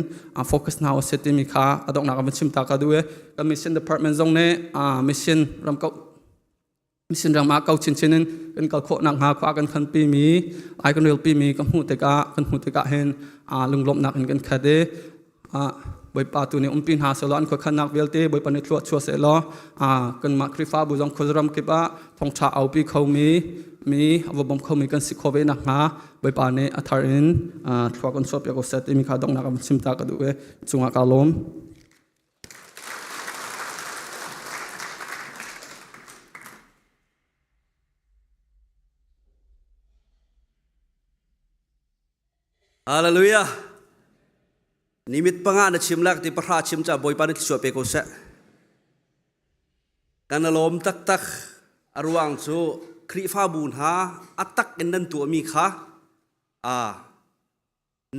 focus hna usih timi kha a donghnak ah van chim ta ka duh i kan mission department zong nih mission ramkauh Mission ram ah kau chinchin in kan kal khawh nakhnga khua kan khanpi mi ai kan relpi mi ka hmuh tikah kan hmuh tikah hin lunglawmhnak in kan khat i Bawipa tu nih umpi hna sehlaw an khuakhannak vialte Bawipa nih thluah chuah sehlaw kanmah Khrihfabu zong khuazaram kip ah thawngṭha aupi khomi mi a va bawm khomi kan si khawh ve nakhnga Bawipa nih a thar in thlua kan chuahpiak ko seh timi kha donghnak ah chim ta ka duh i cungah kaa lawm. Hallelujah. Nimit panga na chim lak ti pahra chim cha Bawipa nih thluachuah pe ko seh. Kan lawm taktak a ruang cu Khrihfabu hna a tak in nan tuahmi kha a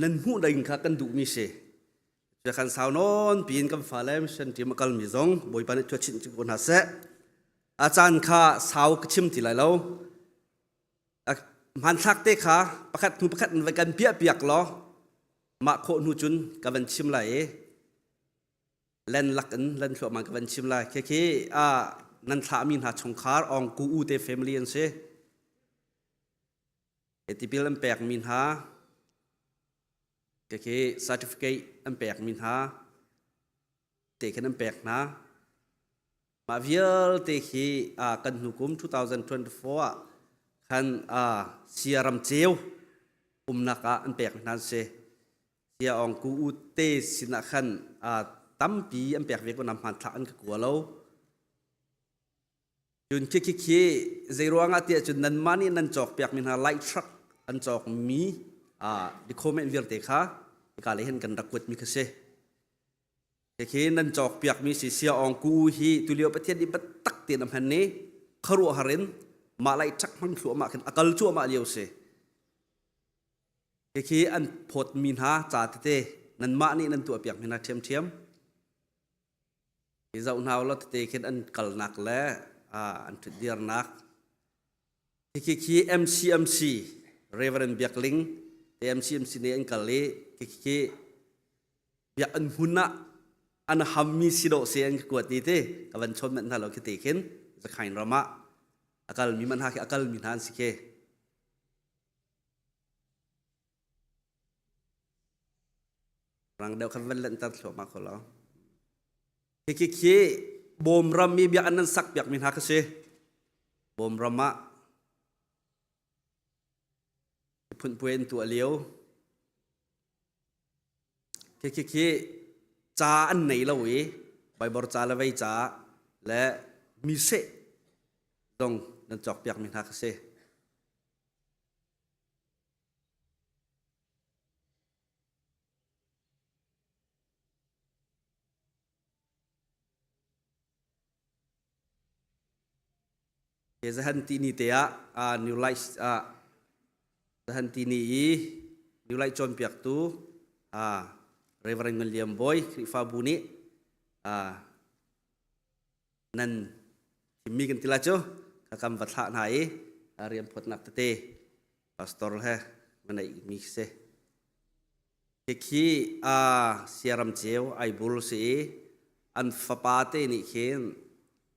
nan hmuh ding kha kan duhmi si kan sau nawn piin kan fale mission team a kalmi zong Bawipa nih thua chinh ko hna seh a caan kha sau ka chim ti lai lo hmanthlak te kha pakhat hnu pakhat in vai kan piah piak law mah khawh hnu cun ka van chim lai i len lak in len thluahmah ka van chim lai khi khi a nan thlahmi hna chungkhar ong ku u te family an si Tipil an pekmi hna khi certificate an pekmi hna te khin an pek hna. Mah vialte khi kan hnu kum 2024 ah khan Siaram ceu umnak ah an pek hna an si. Sia Ong Ku U te sinah khan tampi an pek ve ko na hmanthlak an ka kua lo. Cun khi khi khi zeiruangah tiah cun nanmah nih nan cawkpiakmi hna light truck an cawkmi document vialte kha hika lei hin kan rak kuatmi kha si. Khi nan cawkpiakmi si sia ong ku hi tulio Pathian nih biatak tein a hman i khuaruahhar in mah light truck hmang thluahmah khin a kal cuahmah lio si. Khi an phawtmi hna ca tete nanmah nih nan tuahpiakmi hna ṭhiamṭhiam. Hi zoh hna ulaw tete khin an kalnak le an ṭhutdirnak. Khi khi MCMC Reverend Biak Ling te MCMC nih an kal i khi khi biak an hmun ah an hammi si dawh si an ka kuat ni ti ka van chawn manh hna lo khi te khin Zakhain ram ah a kalmi man ha khi a kalmi hna an si khi. Rang deuh khan van lanhter thluahmah ko lo. Khi khi bawm ram i biak an nan sak piak mi hna kha si. Bawm ram ah phunpuai an tuah lio. Khi khi khi ca an nei lo i Bible ca le vei ca le mi seh zong nan cawk piak mi hna kha si. Zahan ti ni te ah New Light ah zahan ti ni i New Light cawnpiaktu Reverend Ngun Liam Bawi Khrihfabu nih nan thimmi kan ti la cu ka kam va thlah hna i rian phawtnak tete pastor he va neih mi si. Khi a siaram ceu ai bul si i an fapa te nih khin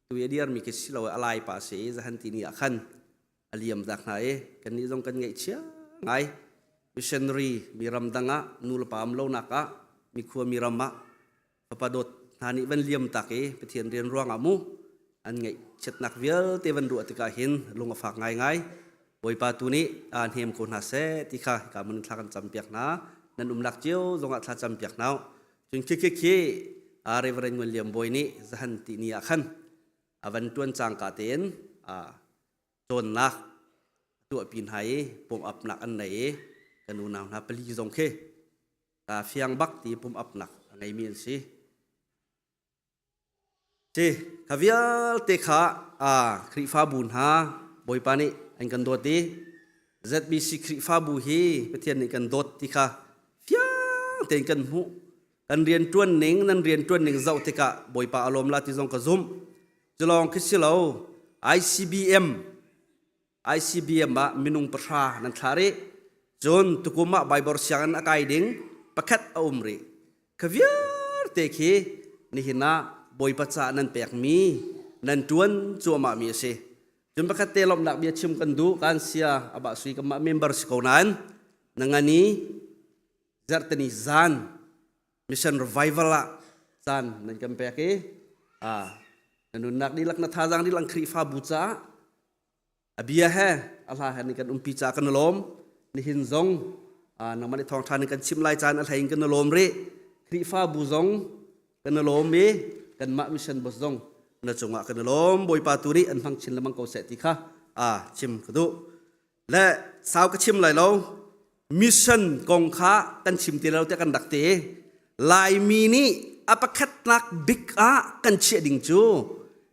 tu i a dirmi khi si lo a lai pa si i zahan ti ni ah khan. a liam tak hna i kannih zong kan ngaihchia ngai. Missionary mi ram dang ah nu le pa um lonak ah mi khua mi ram ah fapa dawt hna nih van liam tak i Pathian rian ruangah mu an ngaihchiatnak vialte van ruah tikah hin lung a fak ngaingai. Bawipa tu nih aa hnem ko hna seh ti kha hika mun thla kan campiak hna. Nan umnak cio zongah thla campiak hna u. Cun khi khi khi Reverend Ngun Liam Bawi nih zahan ti ni ah khan a van tuan cangka tein cawnnak tuahpi hna i pum upnak an nei i kan unau hna pali zong khi fiang bak ti pum upnak a ngeimi an si. Ci kha vialte kha Khrihfabu hna Bawipa nih an kan dawt i ZBC Khrihfabu hi Pathian nih kan dawt ti kha fiang tein kan hmuh. Kan rianṭuan ning nan rianṭuan ning zoh tikah Bawipa a lawm la ti zong ka zumh. Culawng khi si lo ICBM ICBM ah minung pahra nan thlah rih. Cun tukum ah Baibal sianginn a kai ding pakhat a um rih. Kha vialte khi nihin ah Bawipa ca nan pekmi nan ṭuan cuahmahmi a si. Cun pakhat te lawmhnak bia chim kan duh kan sia abah sui kanmah member si ko nain nangani zarhteni zan mission revival ah caan nan kan pek i na nunnak dihlak na thazaang dihlak Khrihfabu caah a bia he a hla he nih kan umpi ca kan lawm nihin zong nangmah nih thawngṭha nih kan chim lai caan a hlei in kan lawm rih Khrihfabu zong kan lawm i kanmah mission boss zong na cungah kan lawm Bawipa tu nih an hmang chin lengmang ko seh ti kha a chim ka duh le sau ka chim lai lo mission kong kha kan chim ti lo te kan rak ti Laimi nih a pakhatnak bik ah kan chiah ding cu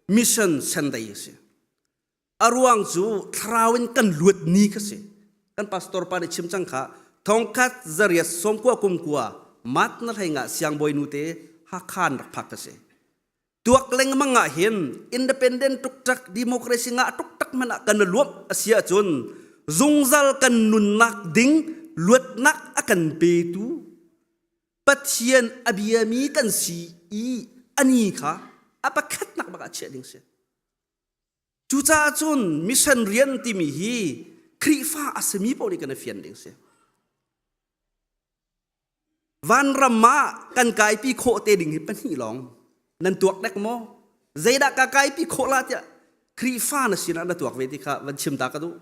mission Sunday a si A ruang cu thlarau in kan luat ni kha si. Kan pastor pa nih chim cang kha thongkhat zariat sawmkua kumkua mat na hlei nga siangbawi nu te Hakha rak phak ka si. Tuak lengmang ah hin independent tuktak democracy nga tuktak man ah kan luam asia cun zungzal kan nunnak ding luatnak a kan petu Pathian a biami kan si i ani kha a pakhatnak bak ah chiah ding si. Cucaah cun mission rian timi hi Khrihfa a simi paoh nih kan i fian ding si. Vanram ah kan kaipi khawh te ding hi pahnih lawng nan tuak dek maw? Zeidah ka kaipi khawh la tiah Khrihfa na sinah na tuak ve ti kha van chim ta ka duh.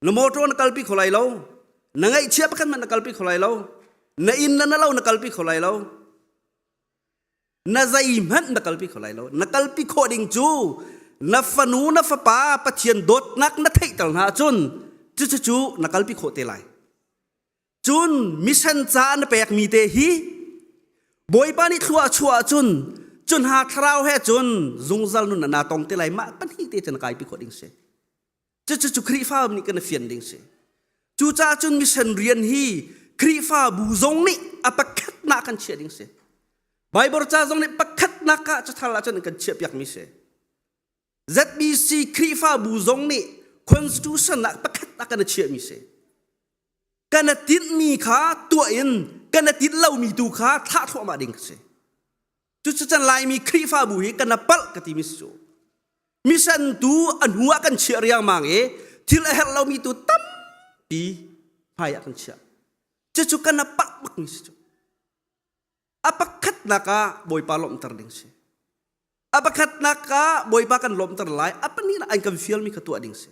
Na motor na kalpi kho lai lo. Na ngaihchia pakhat hmanh na kalpi kho lai lo. Na inn na na lo na kalpi kho lai lo. Na zeihmanh na kalpi kho lai lo na kalpi khawh ding cu na fanu na fapa Pathian dawtnak na theihter hna ahcun cucu na kalpi khawh te lai cun mission ca na pekmi te hi Bawipa nih thlua a chuah ahcun cun ha thlarau he cun zungzal nun na tong te lai mah pahnih te cu na kaipi khawh ding si Cucu cu Khrihfa nih kan fian ding si. Cucaah cun mission rian hi Khrihfabu zong nih a pakhatnak kan chiah ding si. Bible ca zong nih pakhatnak ah cathar ah cun kan chiah piakmi si. ZBC Khrihfabu zong nih constitution ah pakhat ah kan chiahmi si. Kan tinhmi kha tuah in kan tinh lomi tu kha thlah thluahmah ding si. Cucu can Laimi Khrihfabu hi kan palh ka timi si cu. Mission tu a hnu ah kan chiah riangmang i thil a herh lomi tu tampi hmai ah kan chiah. Cucu kan palh bakmi si cu. A pakhatnak ah Bawipa lawmhter ding si. A pakhatnak ah Bawipa kan lawmhter lai. A pahnihnak an kan fialmi kha tuah ding si.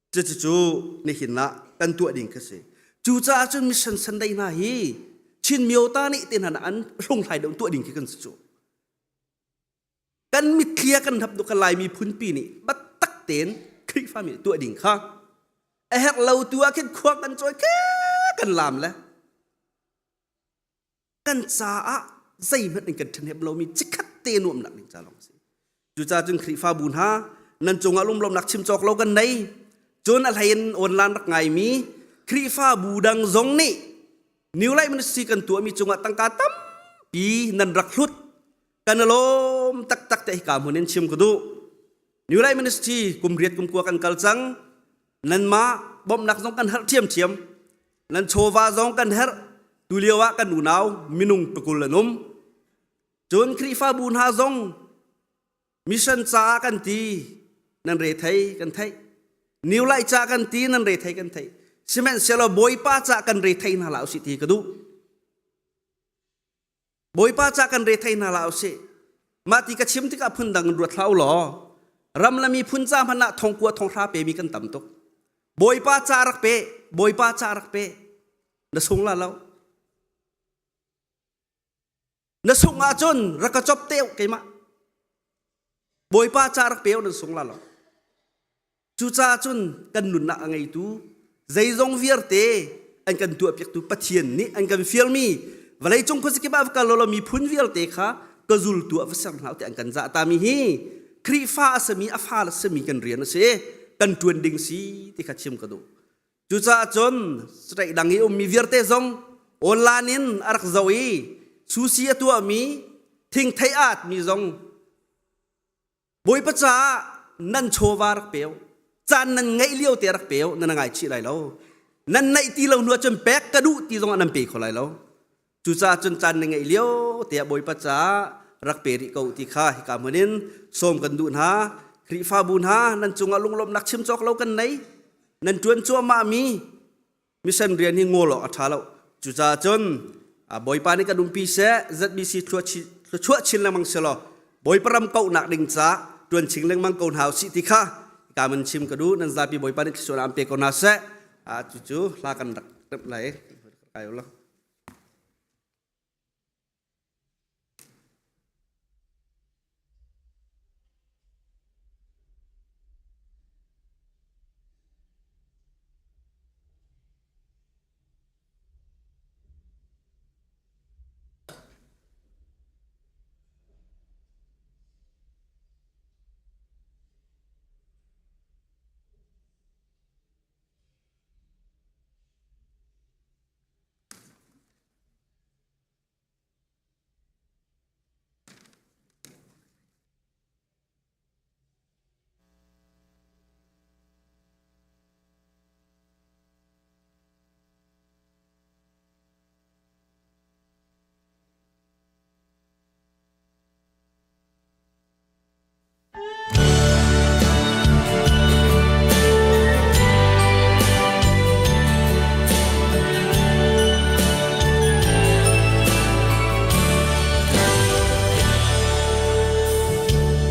Cucu nihin ah kan tuah ding kha si. Cucaah cun mission Sunday hna hi Chin Myota nih te hna an hlunghlai deuh tuah ding khi kan si cu. Kan mitthli a kan hnap duk Laimi phunpi nih biatak tein Khrihfa mi tuah ding kha a herh lo tu ah khin khua kan cawi ke kan lam le kan caah zeihmanh in kan ṭhahnem lomi chikkhat te nuamnak ding ca lawng a si. Cucaah cun Khrihfabu hna nan cungah lunglawmhnak chim cawk lo kan nei. Cun a hlei in online rak ngaimi Khrihfabu dang zong nih New Life Ministry kan tuahmi cungah tangka tampi nan rak hlut. Kan i lawm taktak te hika hmun in chim ka duh. New Life Ministry kum riat kum kua kan kal cang. Nanmah bawmhnak zong kan herh ṭhiamṭhiam. Nan chawva zong kan herh. Tulio ah kan unau minung pakul an um. Cun Khrihfabu hna zong mission caah kan ti nan re thei kan theih. New Light ca kan ti nan re thei kan thei. Sihmanhsehlaw Bawipa ca kan re thei hna la usih ti ka duh. Bawipa ca kan re thei hna la usih. Mah ti ka chim tikah phundang in ruat hlah u law ram le miphun ca hmanh ah thongkua thonghra pemi kan tam tuk. Bawipa ca rak pe, Bawipa ca rak pe. Na sung la lo. Na sung ahcun rak ka cop te keimah. Bawipa ca rak pe nan sung la lo. Cucaah cun kan nunnak a ngeitu zeizong vialte an kan tuahpiaktu Pathian nih an kan fialmi vawleicung khuazakip ah va kal law miphun vialte kha ka zultu ah va ser hna ti an kan zah tami hi Khrihfa a simi a fa a simi kan rian a si kan ṭuan ding si ti kha chim ka duh. Cucaah cun state dang i ummi vialte zong online in a rak zoh i sushi a tuahmi thingthei a atmi zong Bawipa caah nan chawva rak peu caan nan ngeih lio te rak peu nan ngaichih lai lo nan neih ti lo hnu ahcun pek ka duh ti zong ah nan pe kho lai lo Cucaah cun caan na ngeih lio tiah Bawipa caah rak pe rih ko ti kha hika hmun in sawm kan duh hna. Khrihfabu hna nan cungah lunglawmhnak chim cawk lo kan nei. Nan ṭuan cuahmah mi mission rian hi ngol awk a ṭha lo. Cucaah cun Bawipa nih kan umpi seh, ZBC thluachuah chin lengmang selaw Bawipa ram kauhnak ding ca ṭuan ching lengmang ko hna usih ti kha hika man chim ka duh. Nan zapi Bawipa nih thluachuahnak an pe ko hna seh. Cucu hla kan rak remh lai. Kai u law.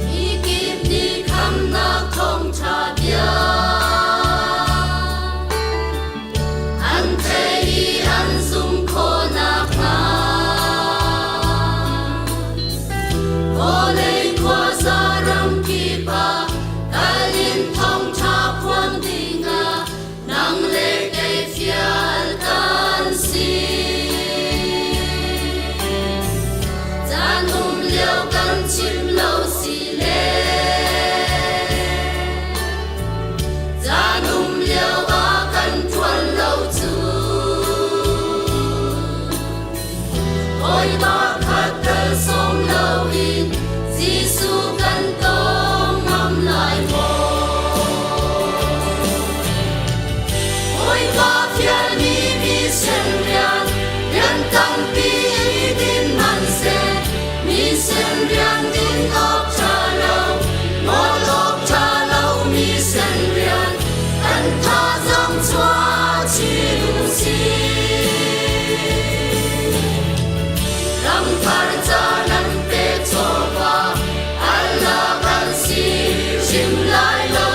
Mikip nih khamnak thawngṭha bia an theih i an zumh khawh nakhnga. Vawlei khuaza ramkip ah kal in thawngṭha phuan dingah nang le kei fial kan si. Caan um lio kan chim lo si le caan um lio ah kan ṭuan lo cu. Bawipa khat tal sawm loin Jesuh kan tong ngam lai maw? Bawipa fialmi mission rian, rian tampi i din hmanhseh, mission rian din awk ṭha lo, ngol awk ṭha lo mission rian, kan thazaang chuah chin u sih. Ramthar ca nan pek chawva Allah kan si hrim lai lo.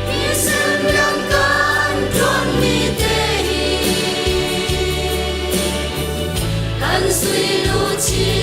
Mission rian kan ṭuanmi te hi kan sui luchin.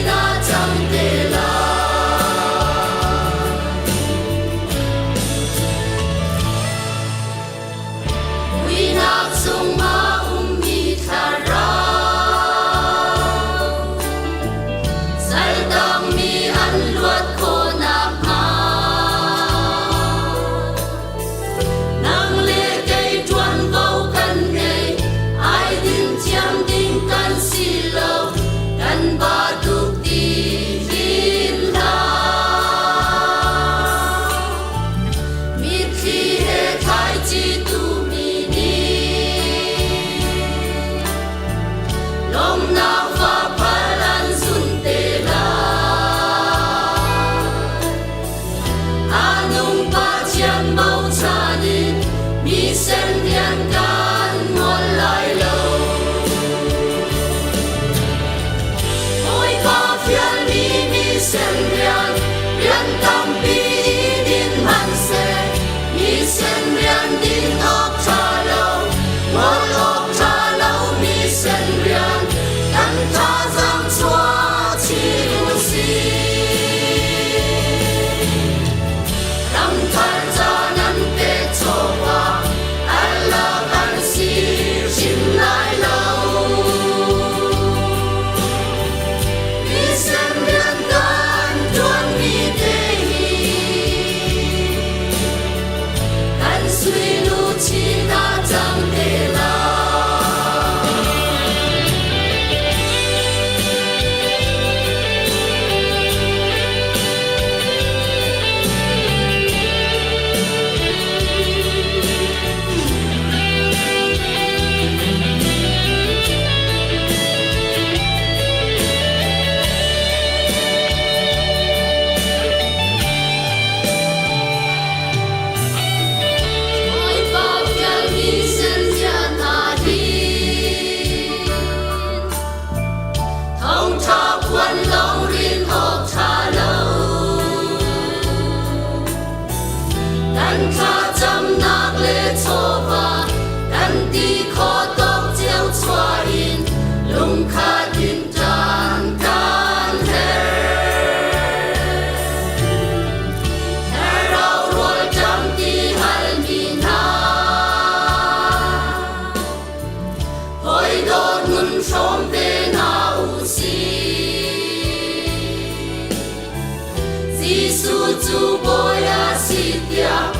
cu bawi a si tiah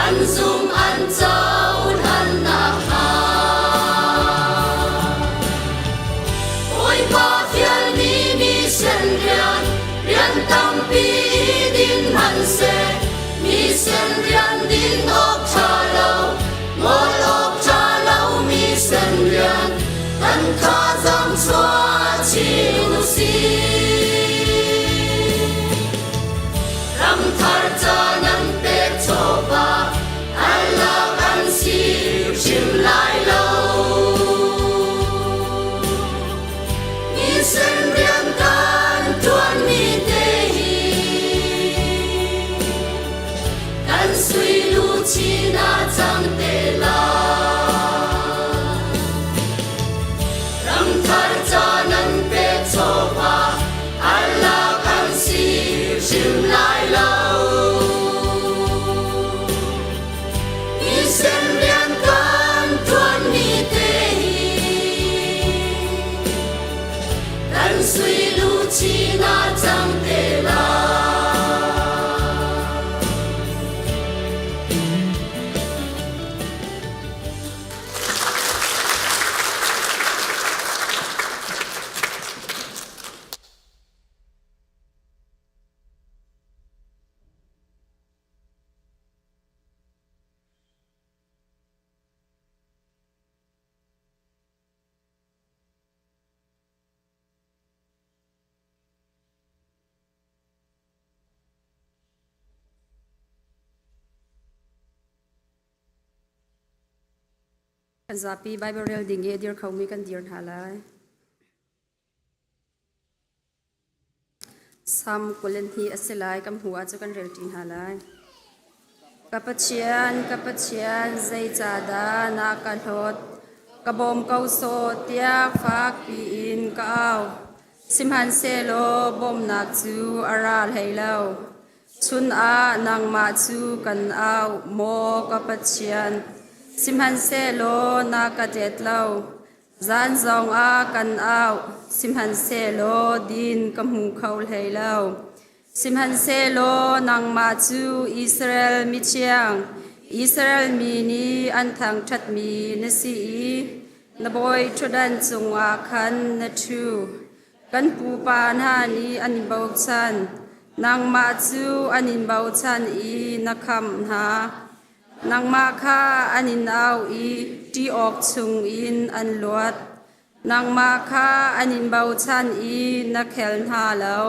an zum an cohlan nakhnga. Bawipa fialmi mission rian, rian tampi i din hmanhseh, mission rian din awk ṭha lo, ngol awk ṭha lo mission rian, kan thazaang chuah chin u sih. Ramthar ca nan pek chawva, an lak an si hrim lai lo. Mission rian kan ṭuanmi te hi kan sui luchin ah cang te lai. Ramthar ca nan pek chawva, an lak an si hrim lai lo. Mission rian kan ṭuanmi te hi kan sui luchin ah cang te lai. Kan zapi Bible rel ding i a dir khomi kan dir hna lai. Salm 22 a si lai kan hmu ah cu kan rel ṭi hna lai. Ka Pathian, ka Pathian, zeicahdah na ka hlawt? Ka bawm ko sawh tiah fak piin ka au. Sihmanhsehlaw bawmhnak cu a ra hlei lo. Chun ah nangmah cu kan au, maw ka Pathian. Sihmanhsehlaw na ka let lo. Zan zongah kan au, sihmanhsehlaw din ka hmu kho hlei lo. Sihmanhsehlaw nangmah cu Israel mithiang, Israel mi nih an thangṭhatmi na si i na bawi ṭhutdan cungah khan na ṭhu. Kan pupa hna nih an in bochan, nangmah cu an in bochan i na khamh hna. Nangmah kha an in au i ṭih awk chungin an luat. Nangmah kha an in bochan i na khel hna lo.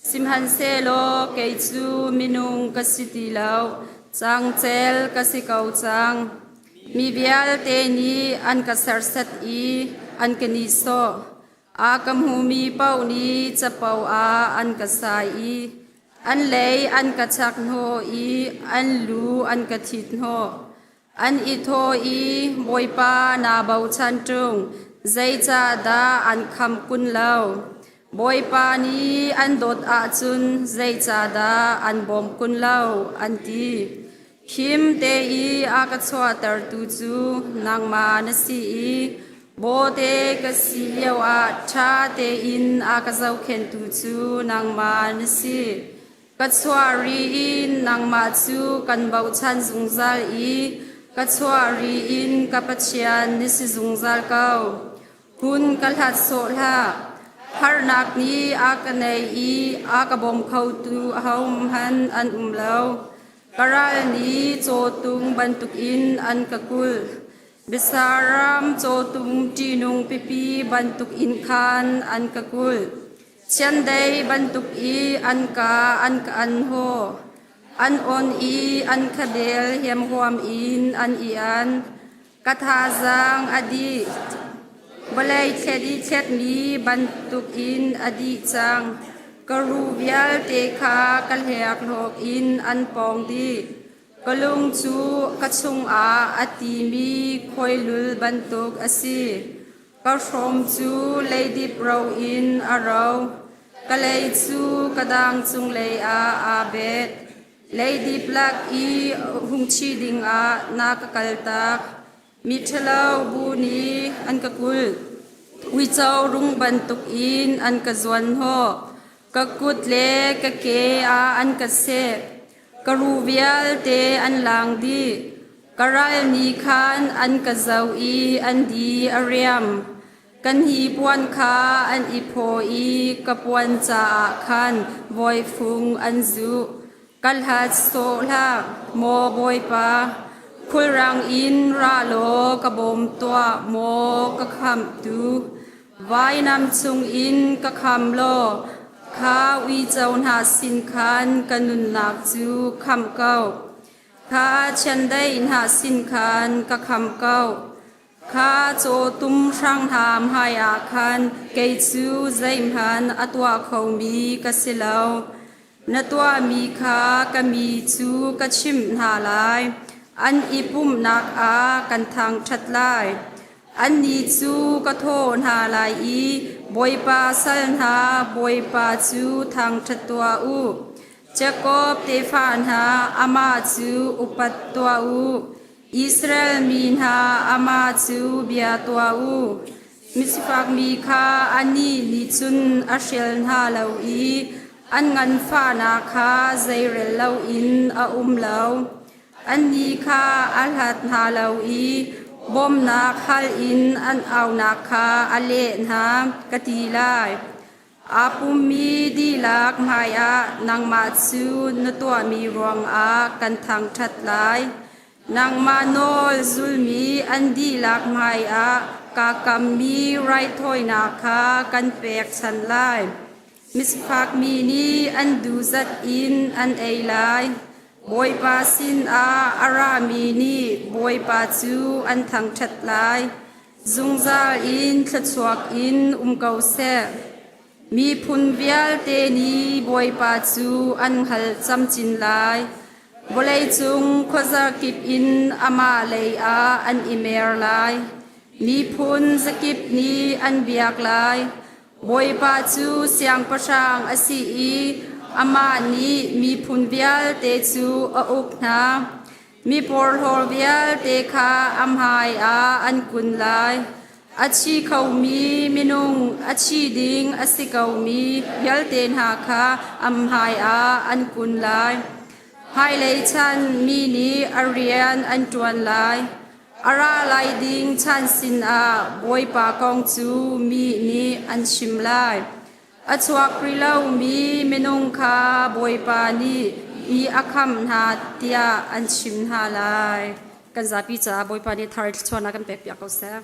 Sihmanhsehlaw kei cu minung ka si ti lo, cangcel ka si ko cang. Mi vialte nih an ka serhsat i an ka nihsawh. A ka hmumi paoh nih capo ah an ka sai i an lei an ka chak hnawh i an lu an ka thit hnawh. An i thawh i, Bawipa naa bochan ṭung, zeicahdah an khamh kun lo? Bawipa nih an dawt ahcun zeicahdah an bawm kun lo? An ti. Him te i a ka chuahtertu cu nangmah na si i bawte ka si lioah ṭha tein a ka zohkhenhtu cu nangmah na si. Ka chuah ri in nangmah cu kan bochan zungzal i ka chuah ri in ka Pathian na si zungzal ko. Hun ka hlat sawh hlah. Harnak nih a ka nei i a ka bawm khotu ahohmanh an um lo. Ka ral nih cawtum bantukin an ka kulh. Biasaram cawtum ṭihnung pipi bantukin khan an ka kulh. Chiandeih bantuk i an ka an ka an haw. An on i an khabel hiamhuam in an i an. Ka thazaang a dih. Vawlei thlet i thletmi bantukin a dih cang. Ka ruh vialte kha ka hlerhlawk in an pawng dih. Ka lung cu ka chungah a timi khuailul bantuk a si. Ka hrom cu leidip ro in a ro. Ka lei cu ka dang cunglei ah aa bet. Leidip lak i hungchi dingah na ka kaltak. Miṭhalo bu nih an ka kulh. Uico rung bantukin an ka zuanhnawh. Ka kut le ka ke ah an ka seh. Ka ruh vialte an lang dih. Ka ral nih khan an ka zoh i an di a riam. Kan hnipuan kha an i phaw i ka puan caah khan voifung an zuh. Ka hlat sawh hlah, maw Bawipa. Khulrang in ra law ka bawm tuah, maw ka khamhtu. Vainam chungin ka kham law, kha uico hna sin khan ka nunnak cu khamh ko. Kha chiandeih hna sin khan ka khamh ko. Kha cawtum hrang hna hmaiah khan kei cu zeihmanh a tuah khomi ka si lo. Na tuahmi kha ka mi cu ka chimh hna lai. An i pumhnak ah kan thangṭhat lai. Annih cu ka thawh hna lai i Bawipa sal hna, Bawipa cu thangṭhat tuah u. Jakob tefa hna, amah cu upat tuah u. Israel mi hna, amah cu bia tuah u. Misifak mi kha anih nih cun a hrial hna lo i an nganfahnak kha zeirel loin a um lo. Annih kha a hlat hna lo i bawmhnak hal in an aunak kha a leh hna, ka ti lai. Aa pummi dihlak hmaiah nangmah cu na tuahmi ruangah kan thangṭhat lai. Nangmah nawl zulmi an dihlak hmaiah kaa kammi raithawinak kha kan pekchanh lai. Misifak mi nih an duhzat in an ei lai. Bawipa sinah a rami nih Bawipa cu an thangṭhat lai. Zungzal in thluachuak in um ko seh. Miphun vialte nih Bawipa cu an hngalh camcin lai. Vawleicung khuazakip in amah lei ah an i mer lai. Miphun zakip nih an biak lai. Bawipa cu siangpahrang a si i amah nih miphun vialte cu a uk hna. Mi porhlaw vialte kha a hmaiah an kun lai. A thi khomi minung a thi ding a si komi vialte hna kha a hmaiah an kun lai. Hmailei chan mi nih a rian an ṭuan lai. A ra lai ding chan sinah Bawipa kong cu mi nih an chim lai. A chuak rih lomi minung kha Bawipa nih mi a khamh hna tiah an chim hna lai. Kan zapi caah Bawipa nih thar thluachuahnak kan pekpiak ko seh.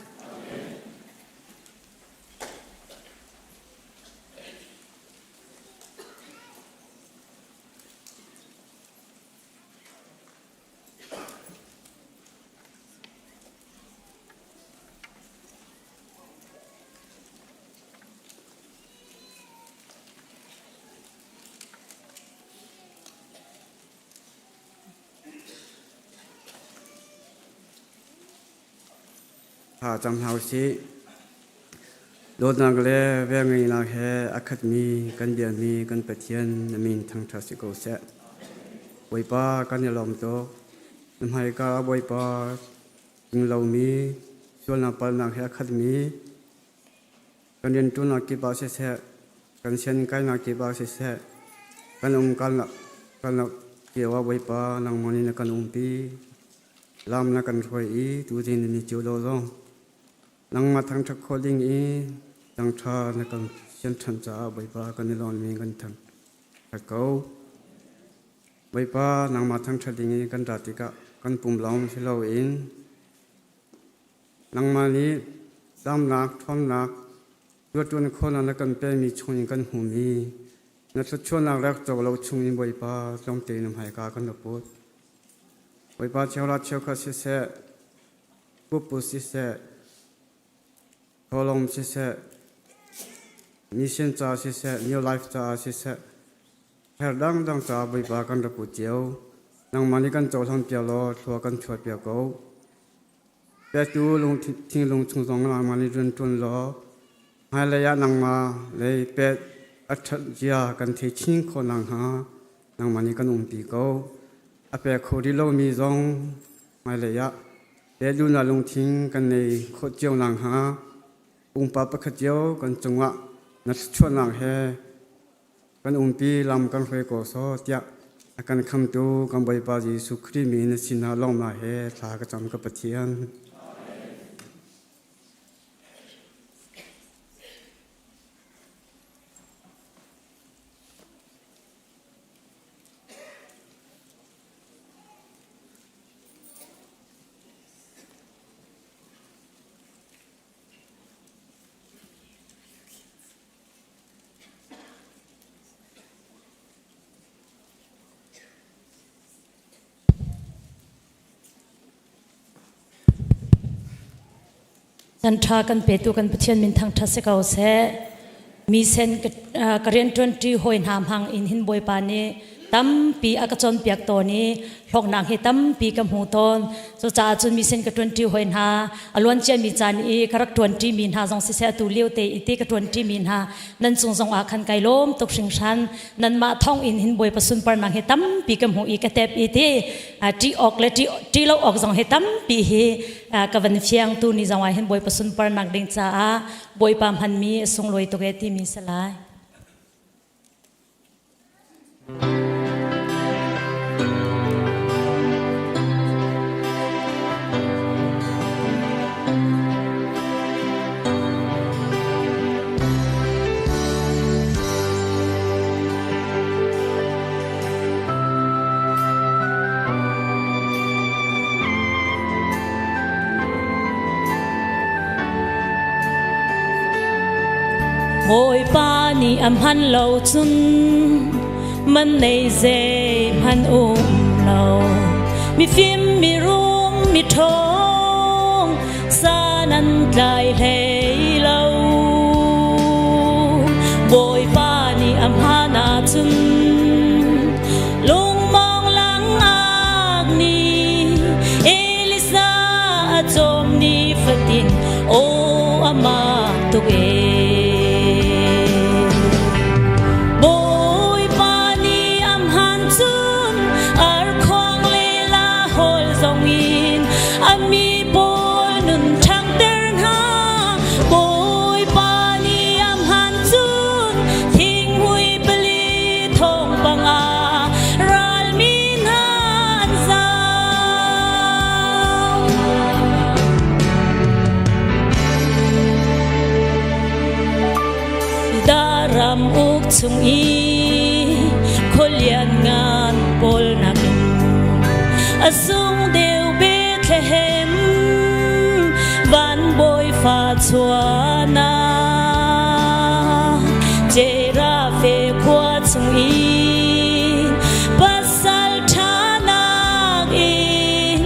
Tha cang hna usih. Dawtnak le velngeihnak he a khatmi kan biami kan Pathian na min thangṭhat si ko seh. Bawipa kan i lawm tuk. Na hmaika ah Bawipa tling lomi sualnak palhnak he a khatmi kan rianṭuannak kip ah siseh, kan sian kainak kip ah siseh, kan umkalnak kalnak cio ah Bawipa nangmah nih na kan umpi. Lam na kan hruai i tuzing ni cio lo zong nangmah thangṭhat khawh ding i cangṭha na kan sian ṭhan caah Bawipa kan i lawmmi kan thangṭhat ko. Bawipa nangmah thangṭhat ding i kan ra tikah kan pum lawng si loin nangmah nih damnak, ṭhawnnak, tuahṭuan khawhnak na kan pekmi chungin kan hmuhmi na thluachuahnak rak co lo chungin Bawipa tlawmte na hmaika kan ra put. Bawipa cheuhra cheukhat siseh, pupu siseh, tholom siseh, mission ca siseh, New Life caah siseh, her dangdang caah Bawipa kan ra put cio. Nangmah nih kan cohlan piak law thlua kan chuah piak ko. Petu thinglung chung zong nangmah nih rian ṭuan law hmailei ah nangmah lei pet a ṭhat zia kan thei chin khawh nakhnga nangmah nih kan umpi ko. A pe kho rih lomi zong hmailei ah pe duhnak lungthin kan nei khawh cio nakhnga pumpak pakhat cio kan cungah na thluachuahnak he kan umpi lam kan hruai ko sawh tiah. A kan khamtu kan Bawipa Jesuh Khrih min na sinah lawmhnak he thla ka cam ka Pathian. Can ṭha kan petu kan Pathian min thangṭhat si ko seh. Mi sen ka rianṭuan ṭi hawi hna hmang in hin Bawipa nih tampi a ka cawnpiak tawn i hlawknak hi tampi ka hmu tawn. Cucaah cun mi sin ka ṭuanṭi hawi hna, a luanciami caan i ka rak ṭuanṭimi hna zong siseh atu lio te i ti ka ṭuanṭimi hna nan cung zong ah khan kai lawm tuk hringhran. Nanmah thawng in hin Bawipa sunparnak hi tampi ka hmu i ka tep i ti ṭih awk le ṭih lo awk zong hi tampi hi ka van fiang tu ni zong ah hin Bawipa sunparnak ding caah Bawipa hmanmi a sunglawi tuk e timi si lai. Bawipa nih a hman lo cun man nei zei hmanh um lo. Mifim mirum miṭhawng san an tlai hlei lo. Bawipa nih a hman ahcun lungmawng langak nih Elisa a cawm ni fatin aw amah tuk ee. Bawipa nih a hman cun arkhuang le la hawl zong in a mi pawl nun ṭhangter hna. Bawipa nih a hman cun thinghmui pali thong panga ralmi hna an zam. Daram uk chung i khualian ngan pawl nakin a sung deuh Bethlehem van bawi fa chuana Jera fe khua chung i pasal ṭha nak in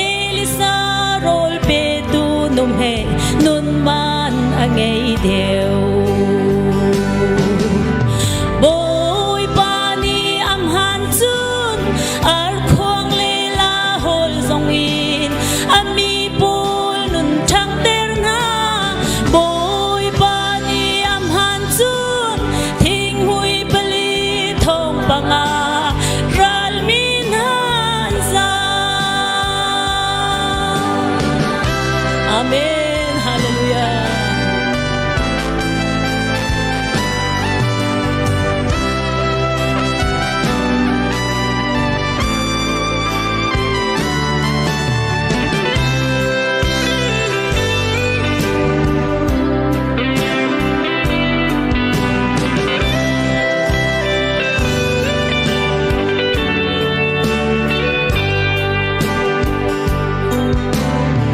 Elisa rawl petu num he nun man a ngei deuh. Bawipa nih am han cun arkhuang le la hawl zong in a mi pawl nun ṭhangter hna. Bawipa nih am han cun thinghmui pali thong panga ralmi hna an zam. Amen. Hallelujah.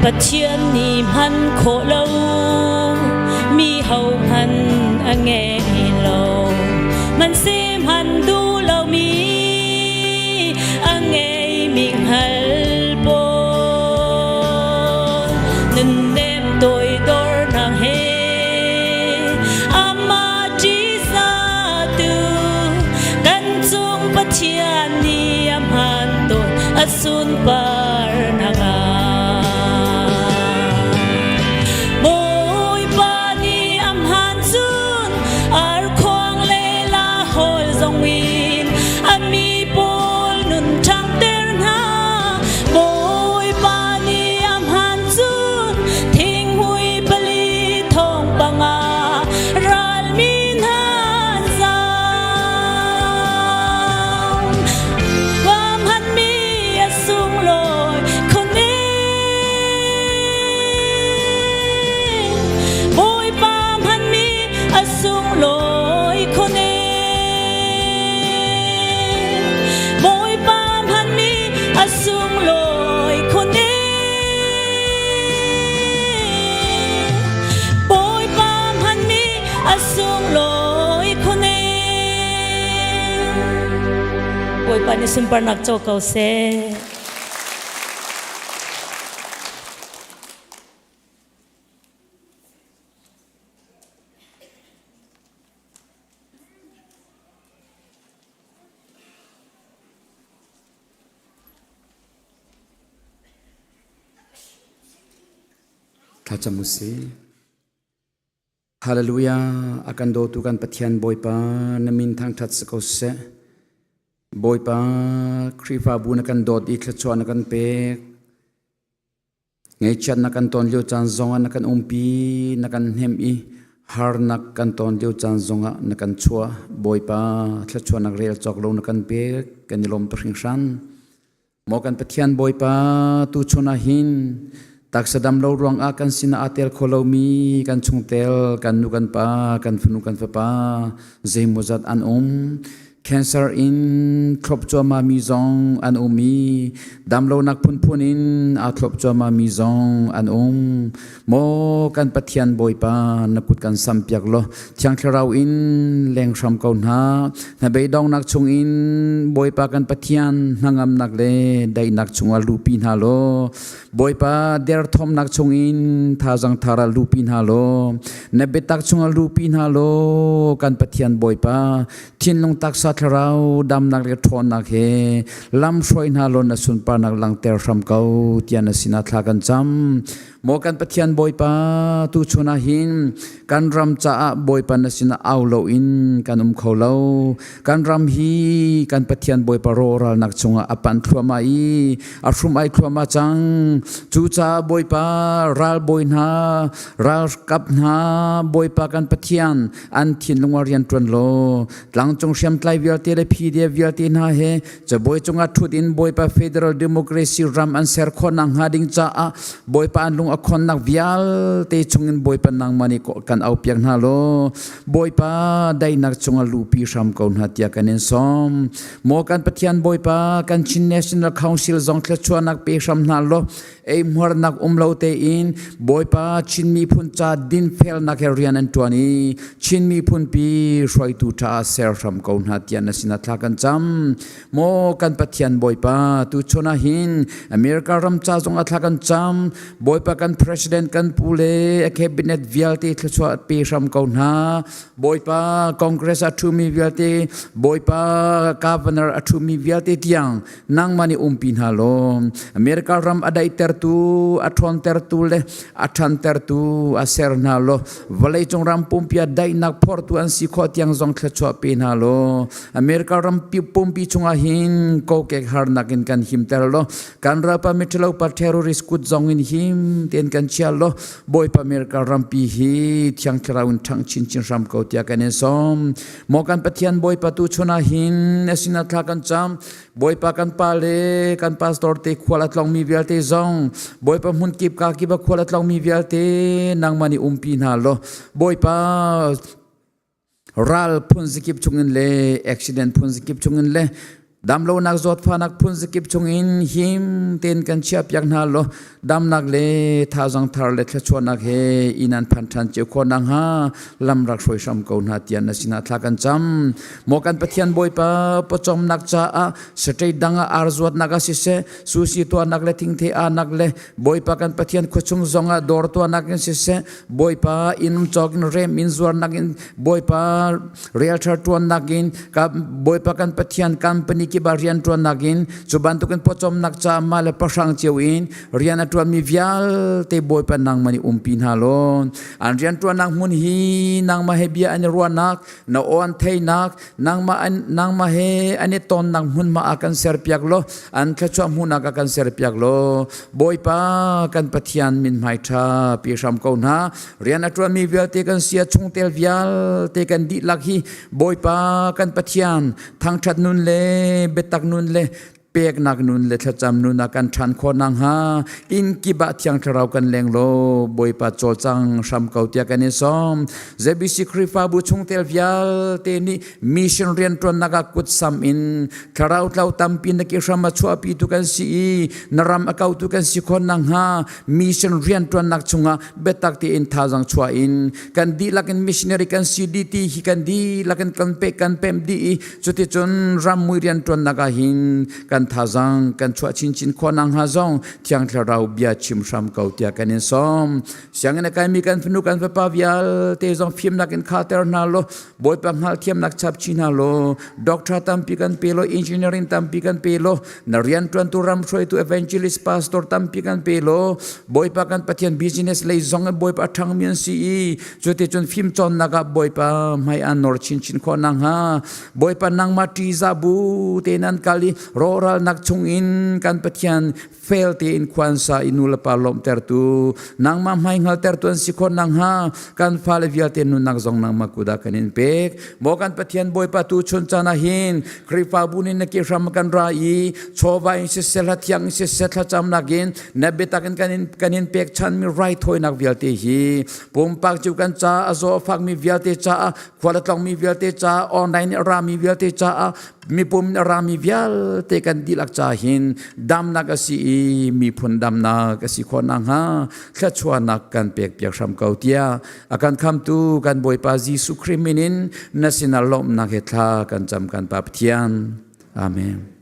Pathian nih hman khawh lo mi ho hman a ngei lo man si hman duh lo mi a ngei mi hngal pawl nunnem toidornak he amah ṭihzahtu kan cung Pathian nih a hmaan tawn a sunparnak ah. Bawipa nih a hmaan cun arkhuang le la hawl zong in a mi pawl nun ṭhangter hna. Bawipa nih a hmaan cun thinghmui pali thong panga ralmi hna an zam. Bawipa nih sunparnak co ko seh. Thlacam u sih. Hallelujah. A kan dawtu kan Pathian Bawipa na min thangṭhat si ko seh. Bawipa Khrihfabu na kan dawt i thluachuah na kan pek. Ngaihchiat na kan ton lio caan zongah na kan umpi, na kan hnemh i harnak kan ton lio caan zongah na kan chuah. Bawipa thluachuahnak rel cawk lo na kan pek. Kan i lawm tuk hringhran. Maw kan Pathian Bawipa, tuchun ah hin taksa dam lo ruangah kan sinah aa tel kho lomi kan chungtel, kan nu kan pa, kan fanu kan fapa zeimawzat an um. Cancer in thlop cuahmah mi zong an um i damlonak phunphun in aa thlop cuahmah mi zong an um. Maw kan Pathian Bawipa, na kut kan sampiak law Thiang Thlarau in leng hram ko hna. Hnabeidongnak chungin Bawipa kan Pathian hnangamnak le daihnak chungah luhpi hna law Bawipa derthawmnak chungin thazang thar ah luhpi hna law na biatak chungah luhpi hna law kan Pathian Bawipa thinlung taksa thlarau damnak le ṭhawnnak he lam hruai hna law na sunparnak langhter hram ko tiah na sinah thla kan cam. Maw kan Pathian Bawipa, tuchun ah hin kan ram caah Bawipa na sinah au loin kan um kho lo. Kan ram hi kan Pathian Bawipa rawhralnak chungah a panh thluahmah i a hrum ai thluahmah cang. Cucaah Bawipa ralbawi hna, ralkap hna, Bawipa kan Pathian an thinlung ah rian ṭuan law tlangcung hriamtlai vialte le PDF vialte hna he Cabuai cungah ṭhut in Bawipa Federal Democracy ram an ser khawhnak hnga ding caah Bawipa an lung a khonnak vialte chungin Bawipa nangmah nih kan aupiak hna law Bawipa daihnak chungah luhpi hram ko hna tiah kan in sawm. Maw kan Pathian Bawipa kan Chin National Council zong thluachuahnak pe hram hna law eihmuarnak um lo tein Bawipa Chin miphun ca dinfelnak he rian an ṭuan i Chin miphun pi hruaitu ṭha ser hram ko hna tiah na sinah thla kan cam. Maw kan Pathian Bawipa tuchun ah hin America ram ca zong ah thla kan cam. Bawipa kan president kan pu le a cabinet vialte thluachuah pe hram ko hna. Bawipa Congress a ṭhumi vialte Bawipa governor a ṭhumi vialte tiang nangmah nih umpi hna law America ram a daihtertu a ṭhawntertu le a ṭhantertu a ser hna law vawleicung ram pumpi ah daihnak phortu an si khawh tiang zong thluachuah pe hna law America ram pumpi chungah hin kokek harnak in kan himter law kan ralpa miṭhalo pa terrorist kut zong in him tein kan chia law Bawipa America rampi hi Thiang Thlarau in ṭhangh chinchin hram ko tiah kan in sawm. Maw kan Pathian Bawipa tu chun ah hin na sinah thla kan cam. Bawipa kan pa le kan pastor te khual a tlongmi vialte zong Bawipa hmun kip ka kip a khual a tlongmi vialte nangmah nih umpi hna law Bawipa ral phun zakip chungin le accident phun zakip chungin le Damlonak zawtfahnak phun zakip chungin him tein kan chiahpiak hna law damnak le thazaang thar le thluachuahnak he inn an phan ṭhan cio khawh nakhnga lam rak hruai hram ko hna tiah na sinah thla kan cam. Maw kan Pathian Bawipa pawcawmnak caah state dang ah ar zuatnak ah siseh sushi tuahnak le thingthei ahnak le Bawipa kan Pathian khuachung zongah dawr tuahnak in siseh Bawipa inn cawk in rem in zuarnak in Bawipa realtor ṭuannak in ka Bawipa kan Pathian company kip ah rian ṭuannak in cu bantukin pawcawmnak caah mah le pahrang cio in rian a ṭuanmi vialte Bawipa nangmah nih umpi hna law an rian ṭuannak hmun hi nangmah he bia an i ruahnak na aw an theinak nangmah an nangmah he an i tonnak hmunhma ah kan serpiak law an thluachuah hmuhnak ah kan serpiak law Bawipa kan Pathian mithmai ṭha pi hram ko hna rian a ṭuanmi vialte kan sia chungtel vialte kan dihlak hi Bawipa kan Pathian thangṭhat nun le biatak nun le peknak nun le thlacam nun ah kan ṭhan khawh nakhnga inn kip ah Thiang Thlarau kan leng law Bawipa cawlcang hram ko tiah kan in sawm. ZBC Khrihfabu chungtel vialte nih mission rianṭuannak ah kutsam in thlarau tlau tampi na ki hram a chuahpitu kan si i na ram a kautu kan si khawh nakhnga mission rianṭuannak chungah biatak tein thazaang chuah in kan dihlak in missionary kan si dih ti hi kan dihlak in kan pek kan pemh dih i cuticun rammui rianṭuannak ah hin kan thazaang kan chuah chinchin khawh nakhnga zong Thiang Thlarau bia chim hram ko tiah kan in sawm. Sianginn a kaimi kan fanu kan fapa vialte zong fimnak in khater hna law Bawipa hngalhthiamnak chap chin hna law doctor tampi kan pe law engineering tampi kan pe law na rianṭuantu ram hruaitu evangelist pastor tampi kan pe law Bawipa kan Pathian business lei zong in Bawipa a ṭhangmi an si i cuticun fimcawnnak ah Bawipa hmai an nor chinchin khawh nakhnga Bawipa nangmah ṭihzah bu tein an kal i rawhralnak chungin kan Pathian fel tein khuansa i nulepa lawmhtertu nangmah hmai hngaltertu an si khawh nakhnga kan fale vialte nunnak zong nangmah kut ah kan in pek. Maw kan Pathian Bawipa tu chun caan ah hin Khrihfabu nih na ke hram kan ra i chawva in siseh hlathiang in siseh thlacamnak in na biatak in kan in kan in pek chanmi raithawinak vialte hi pumpak cu kan ca a zaw a fakmi vialte caah khual a tlongmi vialte caah online a rami vialte caah mipum a rami vialte kan dihlak ca hin damnak a si i miphun damnak a si khawh nakhnga thluachuahnak kan pek piak hram ko tiah a kan khamtu kan Bawipa Jesuh Khrih min in na sinah lawmhnak he thla kan cam kan Pa Pathian. Amen.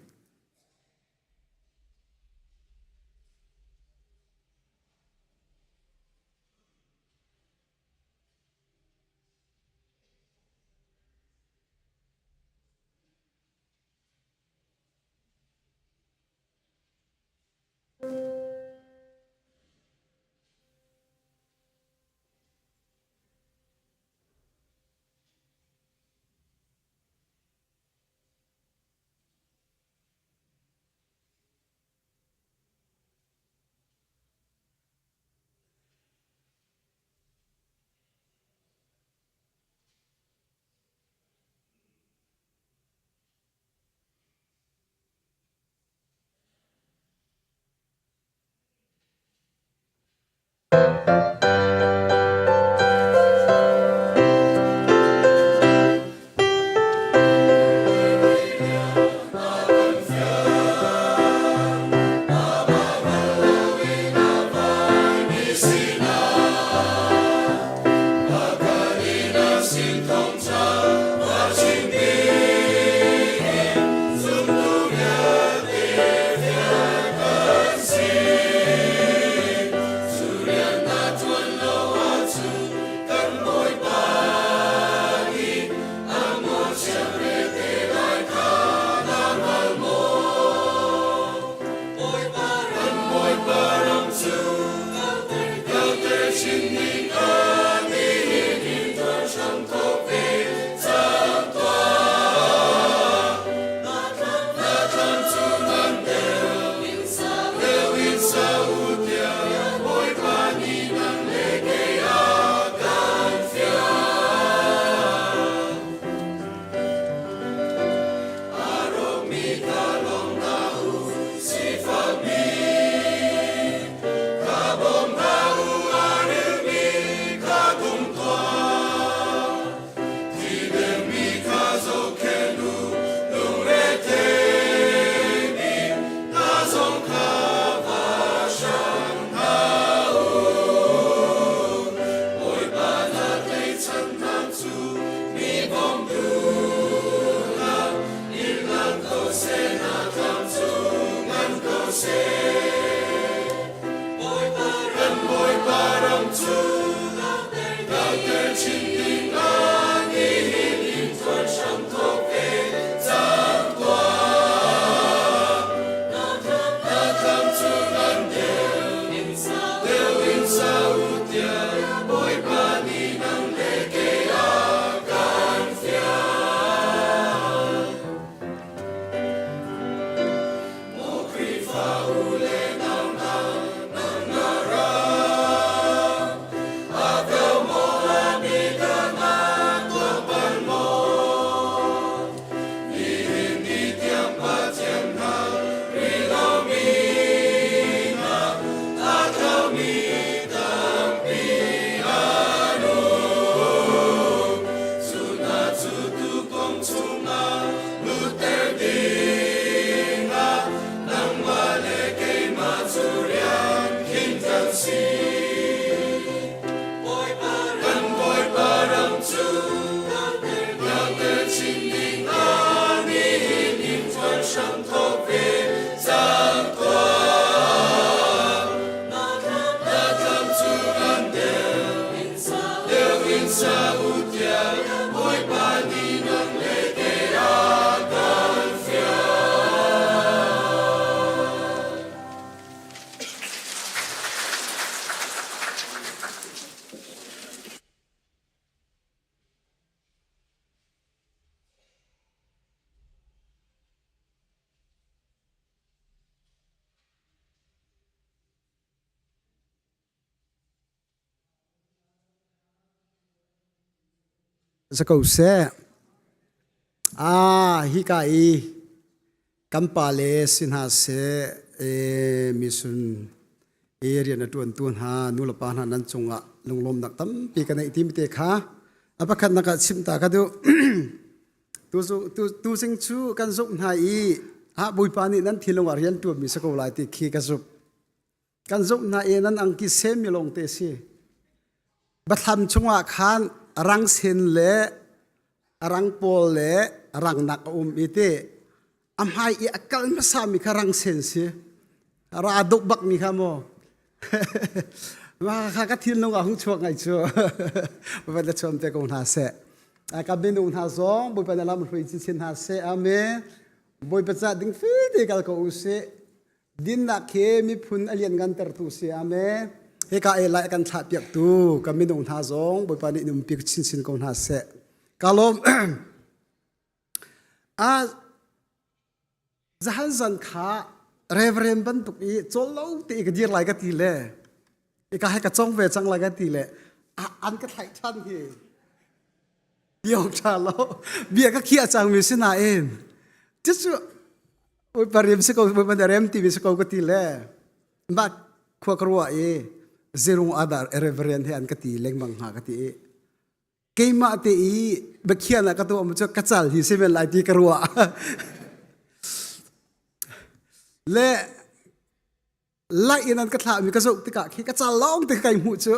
si ko seh. Ah, hika i kan pale si hna seh, e, misun i rian a ṭuantu hna nulepa hna nan cungah lunglawmnak tampi ka neih timi te kha a pakhatnak ah chimh ta ka duh. Tuzing cu kan zumh hna i ah Bawipa nih nan thinlung ah rian ṭuanmi si ko lai ti khi ka zumh. Kan zumh hna i nan angki semmi lawng te si. Bathlam chungah khan rang sen le rang pawl le rangnak a um i te a hmai i a kal hmasami kha rang sen si. Ra duk bakmi kha maw. Mah kha ka thinlung ah hung chuak ngai cu. Bawipa na chuam te ko hna seh. Ka minung hna zong Bawipa na lam hrui chinchin hna seh. Amen. Bawipa ca ding te kal ko u sih. Dinnak he miphun a lianngantertu si. Amen. Hika e lai kan thlah piaktu ka minung hna zong Bawipa nih in umpi chinchin ko hna seh. Ka lawm. Ah, zahan zan kha reverend bantuk i cawl lo te i ka dir lai ka ti le i ka he ka cong ve cang lai ka ti le an ka thlaih ṭhan hi. Tiong ṭha lo. Bia ka khiah cangmi si nain cucu Bawipa rem si ko Bawipa nih rem timi si ko ka ti le mah khua ka ruah i zirung adar reverend he an ka ti lengmang hnga ka ti i keimah te i biakhian ah ka tuah mu cu ka cal hi si men lai ti ka ruah le lai in an ka thlah mi ka zoh tikah khi ka cal lawng te kai hmuh cu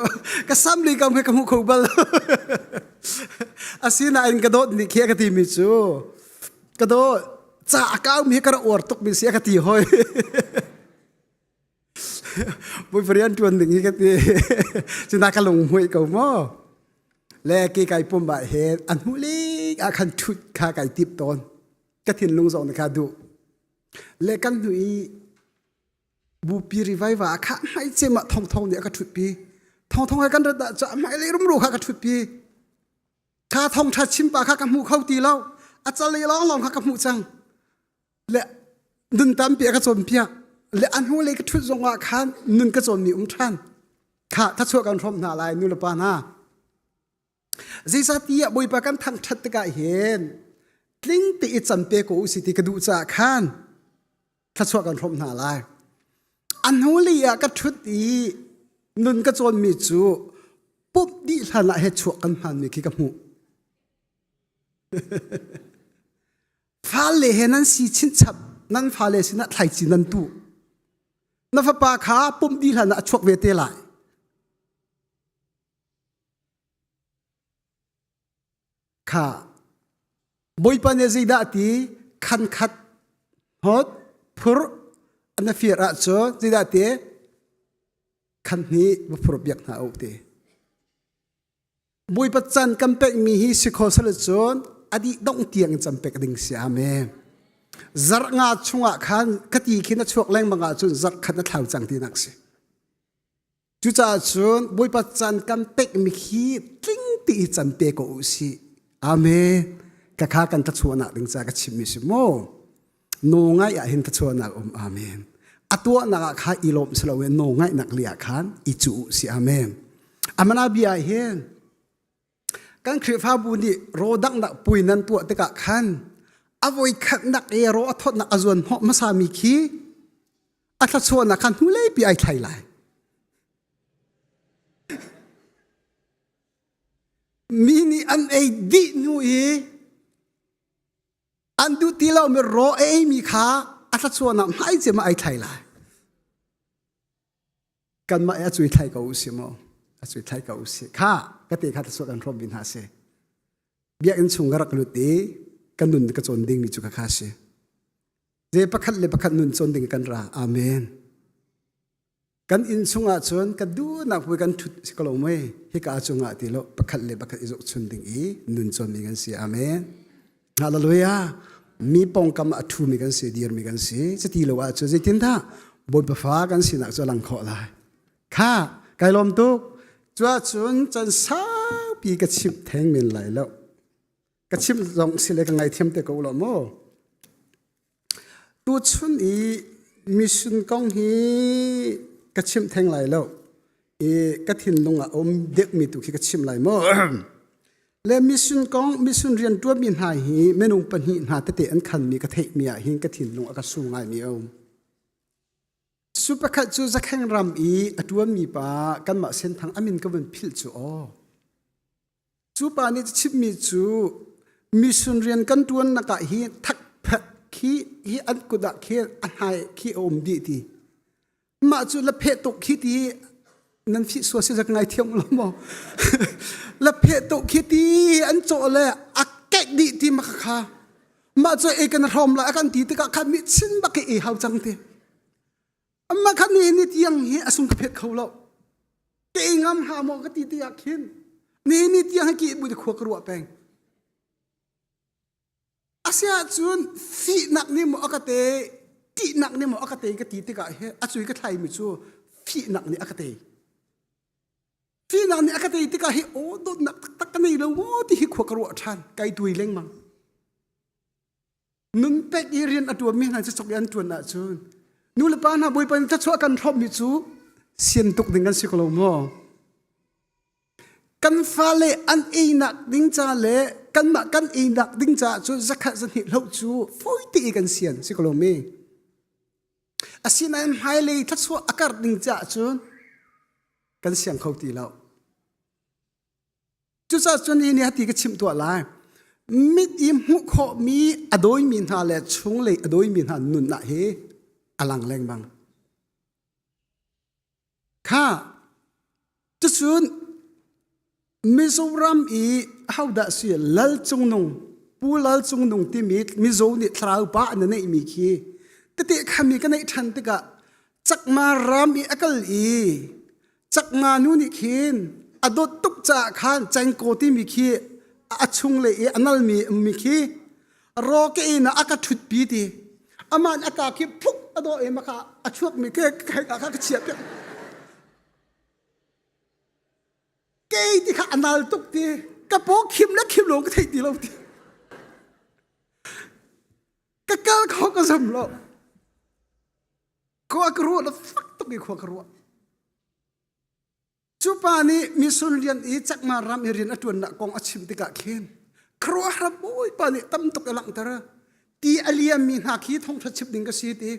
ka sam li kam he ka hmu kho bal asinain ka dawt nih khi a ka ti mi cu ka dawt ca a kau mi ka ra uar tuk mi si a ka ti hoi Bawipa rian ṭuan ding hi ka ti. Cuna ka lung hmuih ko maw? Le ke kai pum ah hin a hnulik ah khan ṭhut kha kai tip tawn. Ka thinlung zong nih kha duh. Le kan hnu i bupi revival ah kha hmai cem ah thongthong nih a ka ṭhutpi. Thongthong he kan rat ah cun a hmailei rumro kha ka ṭhutpi. Kha thongṭha chimpa kha ka hmu kho ti lo. A cal i lawnglawng kha ka hmuh cang. Le nun tampi a ka cawnpiak le a hnulei ka ṭhut zongah khan nun ka cawnmi um ṭhan kha thachuah kan hrawmh hna lai nu le pa hna zeicahtiah Bawipa kan thangṭhat tikah hin tling te i cam pe ko u si ti ka duh caah khan thlachuah kan hrawmh hna lai a hnulei ah ka ṭhut i nun ka cawnmi cu pumh dih hlan ah he chuah kan hmanmi khi ka hmuh Fale he nan si chinchap nan fale sinah thlaici nan tuh. Na fapa kha pumh dih hlan ah a chuak ve te lai. Kha Bawipa nih zeidah ti khan khat hot phur na fir ahcun zeidah ti khan hnih va phur piak hna u ti. Bawipa can kan pekmi hi si kho sal cun a dih dongh tiang in can pek ding si amen. Zarh nga chungah khan ka ti khi na chuak lengmang ahcun zarh khat na thlau cang tinak si. Cucaah cun Bawipa can kan pekmi khi tling ti i can pe ko u sih. Amen. Ka kha kan thlachuahnak ding ca ka chimmi si mu. No ngai ah hin thlachuahnak um. Amen. A tuahnak ah kha i lawm si loin no ngaihnak li ah khan i cu u si. Amen. Amana bia hin kan Khrihfabu nih ro danghnak pui nan tuah tikah khan a voi khatnak i ro a thawtnak a zuan hnawh hmasami khi a thlachuahnak khan hnulei pi ai thlai lai. Mi nih an ei dih hnu i an duh ti lomi raw a eimi kha a thlachuahnak hmai cem ah ai thlai lai. Kanmah i a cui thlai ko u si maw? A cui thlai ko u si. Kha ka te kha thlachuah kan hrawm vi hna si. Biakinn chung ka rak lut i ka nun ka cawn dingmi cu ka kha si. Ze pakhat le pakhat nun cawn ding kan ra. Amen. Kan inn chungah cun ka duhnak pui kan ṭhut si ko lo mei hika cungah ti lo pakhat le pakhat i zohchun ding i nun cawnmi kan si. Amen. Hallelujah. Mi pawngkam a ṭhumi kan si, dirmi kan si. Cuti lo ahcun zeitindah Bawipa fa kan sinak cu a lang khawh lai. Kha kai lawm tuk. Cuahcun can saupi ka chimh theng men lai lo. Ka chimh zong si le ka ngaithiam te ko lo maw? Tuchun i mission kong hi ka chimh theng lai lo i ka thinlung ah um deuhmi tu khi ka chimh lai maw? Le mission kong mission rian ṭuanmi hna hi minung pahnih hna tete an khanmi ka theihmi ah hin ka thinlung a ka su ngaimi a um. Su pakhat cu Zakheng ram i a ṭuanmi pa kanmah Senthang a min ka vun philh cu aw. Cu pa nih chimmi cu mission rian kan ṭuannak ah hi thakphek khi hi an kut ah khi a hnai khi a um dih ti. Mah cu la pheh tuk khi ti nan fih sua si zak ngai thiam lo maw? La pheh tuk khi ti an cawh le a kek dih ti ma kha. Mah cu e kan hrom la a kan ti tikah khan mi chin bak i e hau cang ti. Amma khan ni ni tiang hi a sung ka phet kho lo. Ke ngam ha maw ka ti tiah khin ni ni tiang hi ki bu khua ka ruah peng. Asiahcun fihnak nih maw a ka te, ṭihnak nih maw a ka te ka ti tikah hi a cui ka thlaimi cu fihnak nih a ka te. Fihnak nih a ka tei tikah hi aw dawtnak taktak ka nei lo maw ti hi khua ka ruah ṭhan kai tui lengmang. Nun pek i rian a ṭuanmi hna cu cok i an ṭuan ahcun nu le pa hna Bawipa nih thluachuah kan hrawmmi cu sian tuk ding kan si ko lo maw? Kan fale an einak ding ca le kanmah kan einak ding caah cun zakhat zahnih hloh cu fawi te i kan sian si ko lo mi? Asinain hmailei thluachuah a karh ding caah cun kan siang kho ti lo. Cucaah cun hi nih hati ka chimh tuah lai. Mit i hmuh khawhmi a dawimi hna le chunglei a dawimi hna nun ah hi a lang lengmang. Kha cucun Mizoram i hodah si Lal Cung Nung Pu Lal Cung Nung timi Mizo nih thlarau pa an neihmi khi tete khami ka neih ṭhan tikah Chakma ram i a kal i Chakma nu nih khin a dawt tuk caah khan cengkaw timi khi a chung le i a nalmi ummi khi rawke in a ka ṭhutpi ti amah a ka khi phuk a dawh i maka a chuakmi ke kha ka chiah piak kei ti kha a nal tuk ti ka paw khim le khim lo ka thei ti lo ti ka kal kho ka zum lo khua ka ruah la fak tuk i khua ka ruah Cu pa nih mission rian i Chakma ram i rian a ṭuannak kong a chim tikah khin khuaruahhar bawipa nih tam tuk a langhter. Ti a liammi hna khi thawngṭha chim ding ka si ti.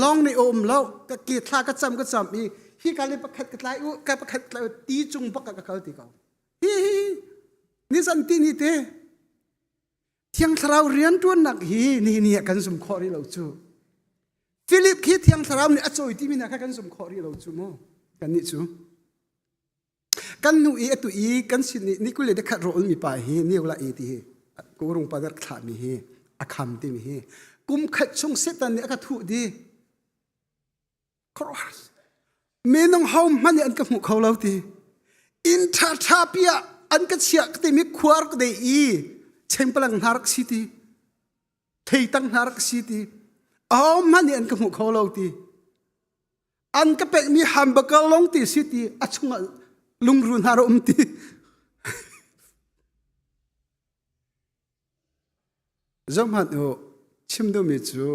Lawng nih a um lo. Ka ke thla ka cam ka cam i hi ka le pakhat ka tlai u ka pakhat ka tlai u ti cung bak ah ka kal ti ko. Hi hi nizan ti ni te Thiang Thlarau rianṭuannak hi nihin ni ah kan zum khawh rih lo cu. Philip khi Thiang Thlarau nih a cawi timi hna kha kan zum khawh rih lo cu mu. Kannih cu. Kan nu i atu i kan sin i ni 21 rawh mi pa hi niula i ti hi kurung pa rak thlah mi hi a kham timi hi kum khat chung Satan nih a ka thuh di Minung ho hmanh nih an ka hmuh kho lo ti. Inn ṭhaṭha pi ah an ka chiah ka timi khua rak de i chengpalang hna rak si ti. Theitang hna rak si ti. Aho hmanh nih an ka hmuh kho lo ti. An ka pekmi hamburger lawng ti si ti. A chungah lungru hna rak um ti. Zohhmanh u, chim duhmi cu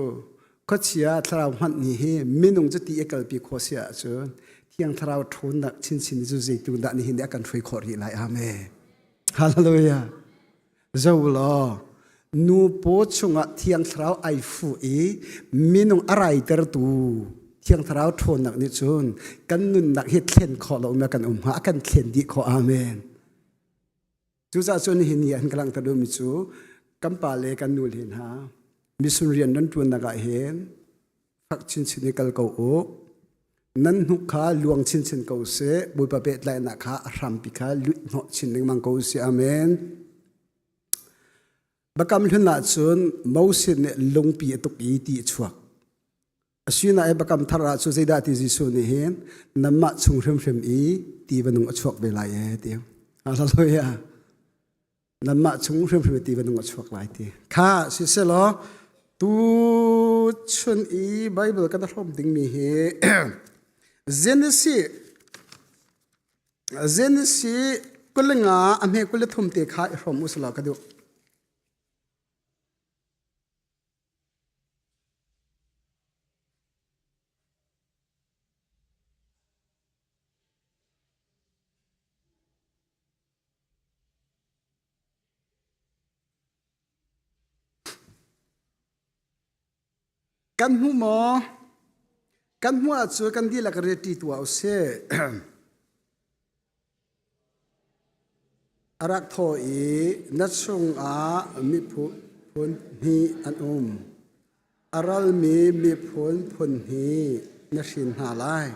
khuachia thlarau hmanh nih hi minung cu ti i kalpi khawh si ahcun Thiang Thlarau ṭhawnnak chinchin cu zeitu dah nihin nih a kan hruai khawh rih lai. Amen. Hallelujah. Zo law, nu paw chungah Thiang Thlarau ai fuh i minung a raitertu Thiang Thlarau ṭhawnnak nih cun kan nunnak hi thlen khawh lo na kan um hnga a kan thlen dih khawh. Amen. Cucaah cun nihin ni an ka langhter duhmi cu kan pa le kan nu le hna mission rian nan ṭuannak ah hin fak chinchin i kal ko u. Nan hnuk kha luang chinchin ko seh. Bawipa pehtlaihnak kha a hrampi kha luih hnawh chin lengmang ko usih. Amen. Biakam hlun ah cun Moses nih lungpi a tuk i ti a chuak. Asinain Biakam Thar ah cu zeidah ti Jesuh nih hin nanmah chung hrimhrim i ti va nung a chuak ve lai ee ti. Hallelujah. Nanmah chung hrimhrim i ti va nung a chuak lai ti. Kha siselaw tu chun i Bible kan hrawm dingmi hi Genesis Genesis 25 a hme 23 te kha i hrawm usalaw ka duh. Kan hmu maw? Kan hmuh ahcun kan dihlak reti tuah usih. A rak thawh i na chungah miphun hnih an um. A ralmi miphun phun hnih na hrin hna lai.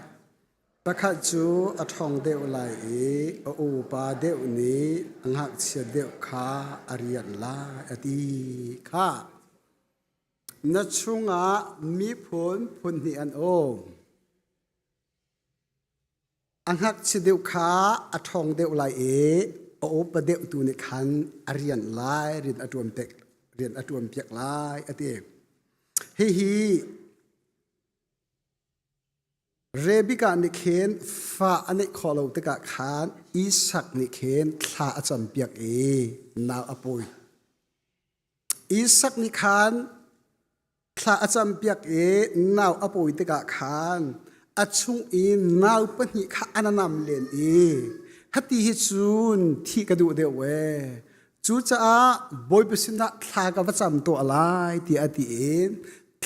Pakhat cu a ṭhawng deuh lai i a upa deuh nih a ngakchia deuh kha a rianh lai, a ti kha. Na chungah miphun phun hnih an um. A ngakchia deuh kha a ṭhawng deuh lai i a upa deuh tu nih khan a rianh lai, rian a ṭuan piak, rian a ṭuan piak lai, a ti. Hihi Rebekah nih khin fa a neih khawh lo tikah khan Isak nih khin thla a campiak i nau a pawi. Isak nih khan thla a campiak i nau a pawi tikah khan a chung i nau pahnih kha an nam len i hati hi cun thih ka duh deuh ee. Cucaah Bawipa sinah thla ka va cam tuah lai tiah a ti i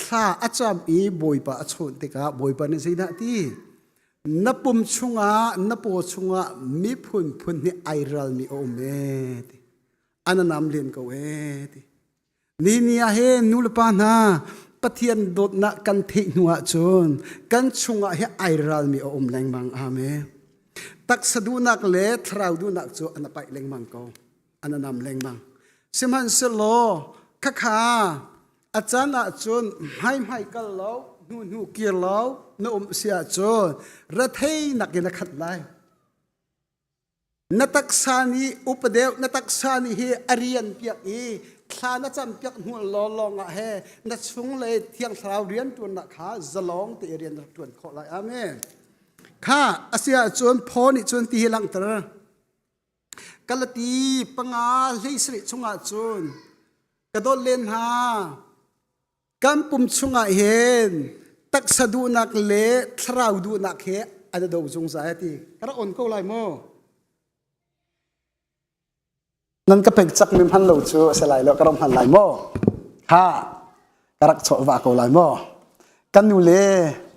thla a cam i Bawipa a chawnh tikah Bawipa nih zeidah a ti? Na pum chungah na paw chungah miphun phun hnih ai ralmi a um ee ti. An nam len ko ee ti. Ni ni ah hin nu le pa hna Pathian dawtnak kan theih hnu ahcun kan chungah hi ai ralmi a um lengmang. Amen. Taksa duhnak le thlarau duhnak cu an paih lengmang ko. An nam lengmang. Sihmanhsehlaw khakha a caan ahcun hmaihmai kal lo, hnu hnu kir lo na um si ahcun rethei nakin a khat lai. Na taksa nih upa deuh na taksa nih hi a rian piak i thla na cam piak hnu lawng ah he na chung le thiang thlarau rian ṭuannak kha zalong te rian rak ṭuan khawh lai. Amen. Kha a si ahcun phaw nih cun ti hi langhter. Galati panga hlei sarih chungah cun ka dawt len hna kan pum chungah hin taksa duhnak le thlarau duhnak he an do zungzal a ti ka rak on ko lai maw nan ka pek cak mi hman lo cu a si lai lo ka rak hman lai maw ha ka rak chawh va ko lai maw kan nu le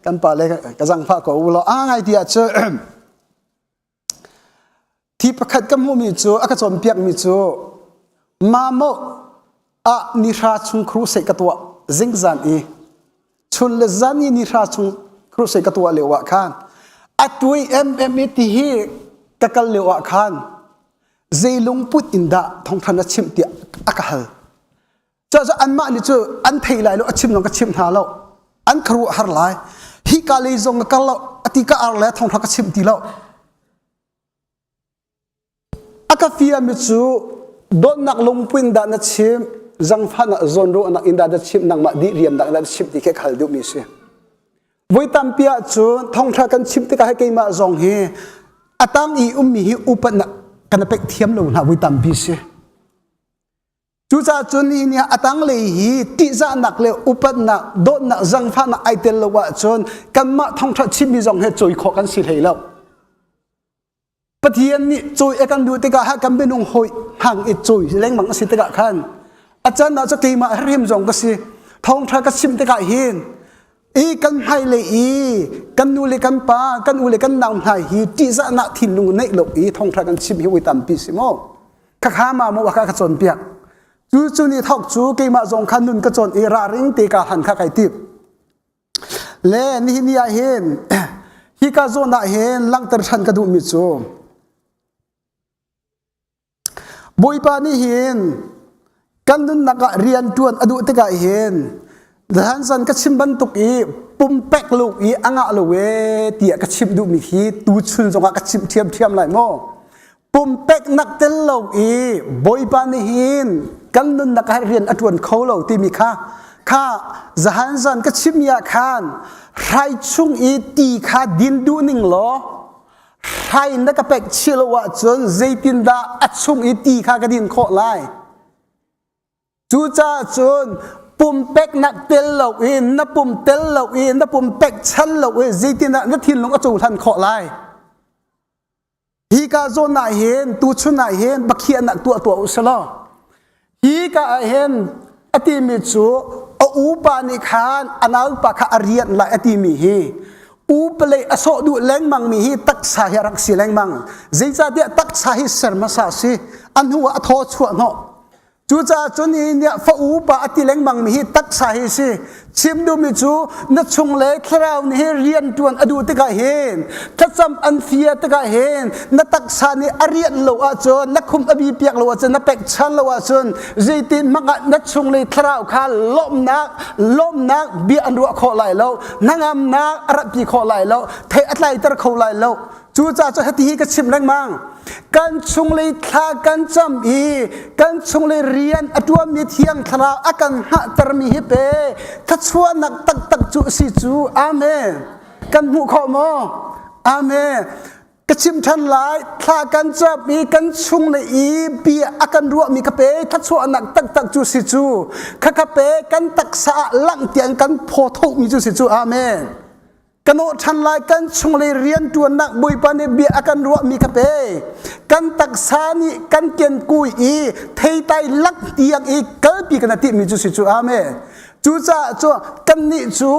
kan pa le ka zangfah ko u law a ngai ti ah cu Thi pakhat ka hmuhmi cu a ka cawnpiakmi cu mamaw ah nihra chung crusade ka tuah zingzan i chun le zan i nihra chung crusade ka tuah lio ah khan a tuai mm i ti hi ka kal lio ah khan zei lungput in dah thawngthan a chimh tiah a ka hal. Cucu anmah nih cu an thei lai lo a chim zong ka chimh hna lo an khuaruah har lai hi ka lei zong ka kal lo ati ka ar le thawngtha ka chim ti lo a ka fiami cu dawtnak lungpuin dah na chim zangfahnak zawnruahnak in dah na chim nangmah dih riam dah na chim ti khi ka hal duhmi si voi tampi ah cun thawngtha kan chim tikah hi keimah zong hi a tang i ummi hi upatnak kan pek thiam lo hna voi tampi si Cucaah cun nihin a tanglei hi ṭihzahnak le upatnak, dawtnak, zangfahnak ai tel lo ahcun kanmah thawngṭha chimmi zong he cawi khawh kan si hlei lo. Pathian nih cawi a kan duh tikah ha kan minung hawi hang i cawi lengmang a si tikah khan a can ah cu keimah hrim zong ka si thawngṭha ka chim tikah hin i kan hmailei i kan nu le kan pa kan u le kan nau hna hi ṭihzahnak thinlung neih lo i thawngṭha kan chim hi ui tampi si maw khakha ma maw ka ka cawnpiak cu cu ni thok cu keimah zong kha nun ka cawn i ralring te ka han kha kai tip le nihin ni ah hin hika zawn ah hin langhter than ka duhmi cu Bawipa nih hin kan nunnak ah rian ṭuan a duh tikah hin Hansan ka chim bantuk i pumpek lo i a ngah lo e tiah ka chim duhmi hi tuchun zongah ka chim ṭhiamṭhiam lai maw? Pumpeknak tel lo i Bawipa nih hin kan nunnak ah rian a ṭuan kho lo timi kha kha zahan zan ka chimmi ah khan hrai chung i ti kha din duh ning law hrai na ka pek chih lo ahcun zeitindah a chung i ti kha ka din khawh lai? Cucaah cun pumpeknak tel lo in na pum tel lo i na pumpek chan lo i zeitindah na thinlung a cohlan khawh lai? Hi ka zawn ah hin tuchun ah hin bakhiahnak tuah tuah u selaw hi ka ah hin a timi cu a upa nih khan a naupa kha a rian lai a timi hi upalei a sawh duh lengmang mi hi taksa hi a rak si lengmang. Zeicahtiah taksa hi ser hmasa si, a hnu ah a thaw chuah hnawh. Cucaah cun hi nih fa upa a ti lengmang mi hi taksa hi si. Chim duhmi cu na chung le thlarau nih hi rian ṭuan a duh tikah hin thlacam an fia tikah hin na taksa nih a rian lo ahcun na khum a bi piak lo ahcun na pekchan lo ahcun zeitin hmang ah na chung le thlarau kha lawmhnak lawmhnak bia an ruah khawh lai lo hnangamnak a ratpi khawh lai lo thei a tlaiter kho lai lo. Cucaah cu hiti hi ka chim lengmang. Kan chunglei thla kan cam i kan chunglei rian a ṭuanmi Thiang Thlarau a kan hngahtermi hi pe thluachuahnak taktak cu a si cu. Amen. Kan hmuh khawh maw? Amen. Ka chim ṭhan lai, thla kan cam i kan chunglei i bia a kan ruahmi ka pe thluachuahnak taktak cu si cu. Khakha pe kan taksa ah langh tiang kan phaw thomi cu si cu. Amen. Ka nawh ṭhan lai kan chunglei rianṭuannak Bawipa nih bia a kan ruahmi ka pe. Kan taksa nih kan kenkui i theitai lak tiang i kalpi kan timmi cu si cu amen. Cucaah cu kannih cu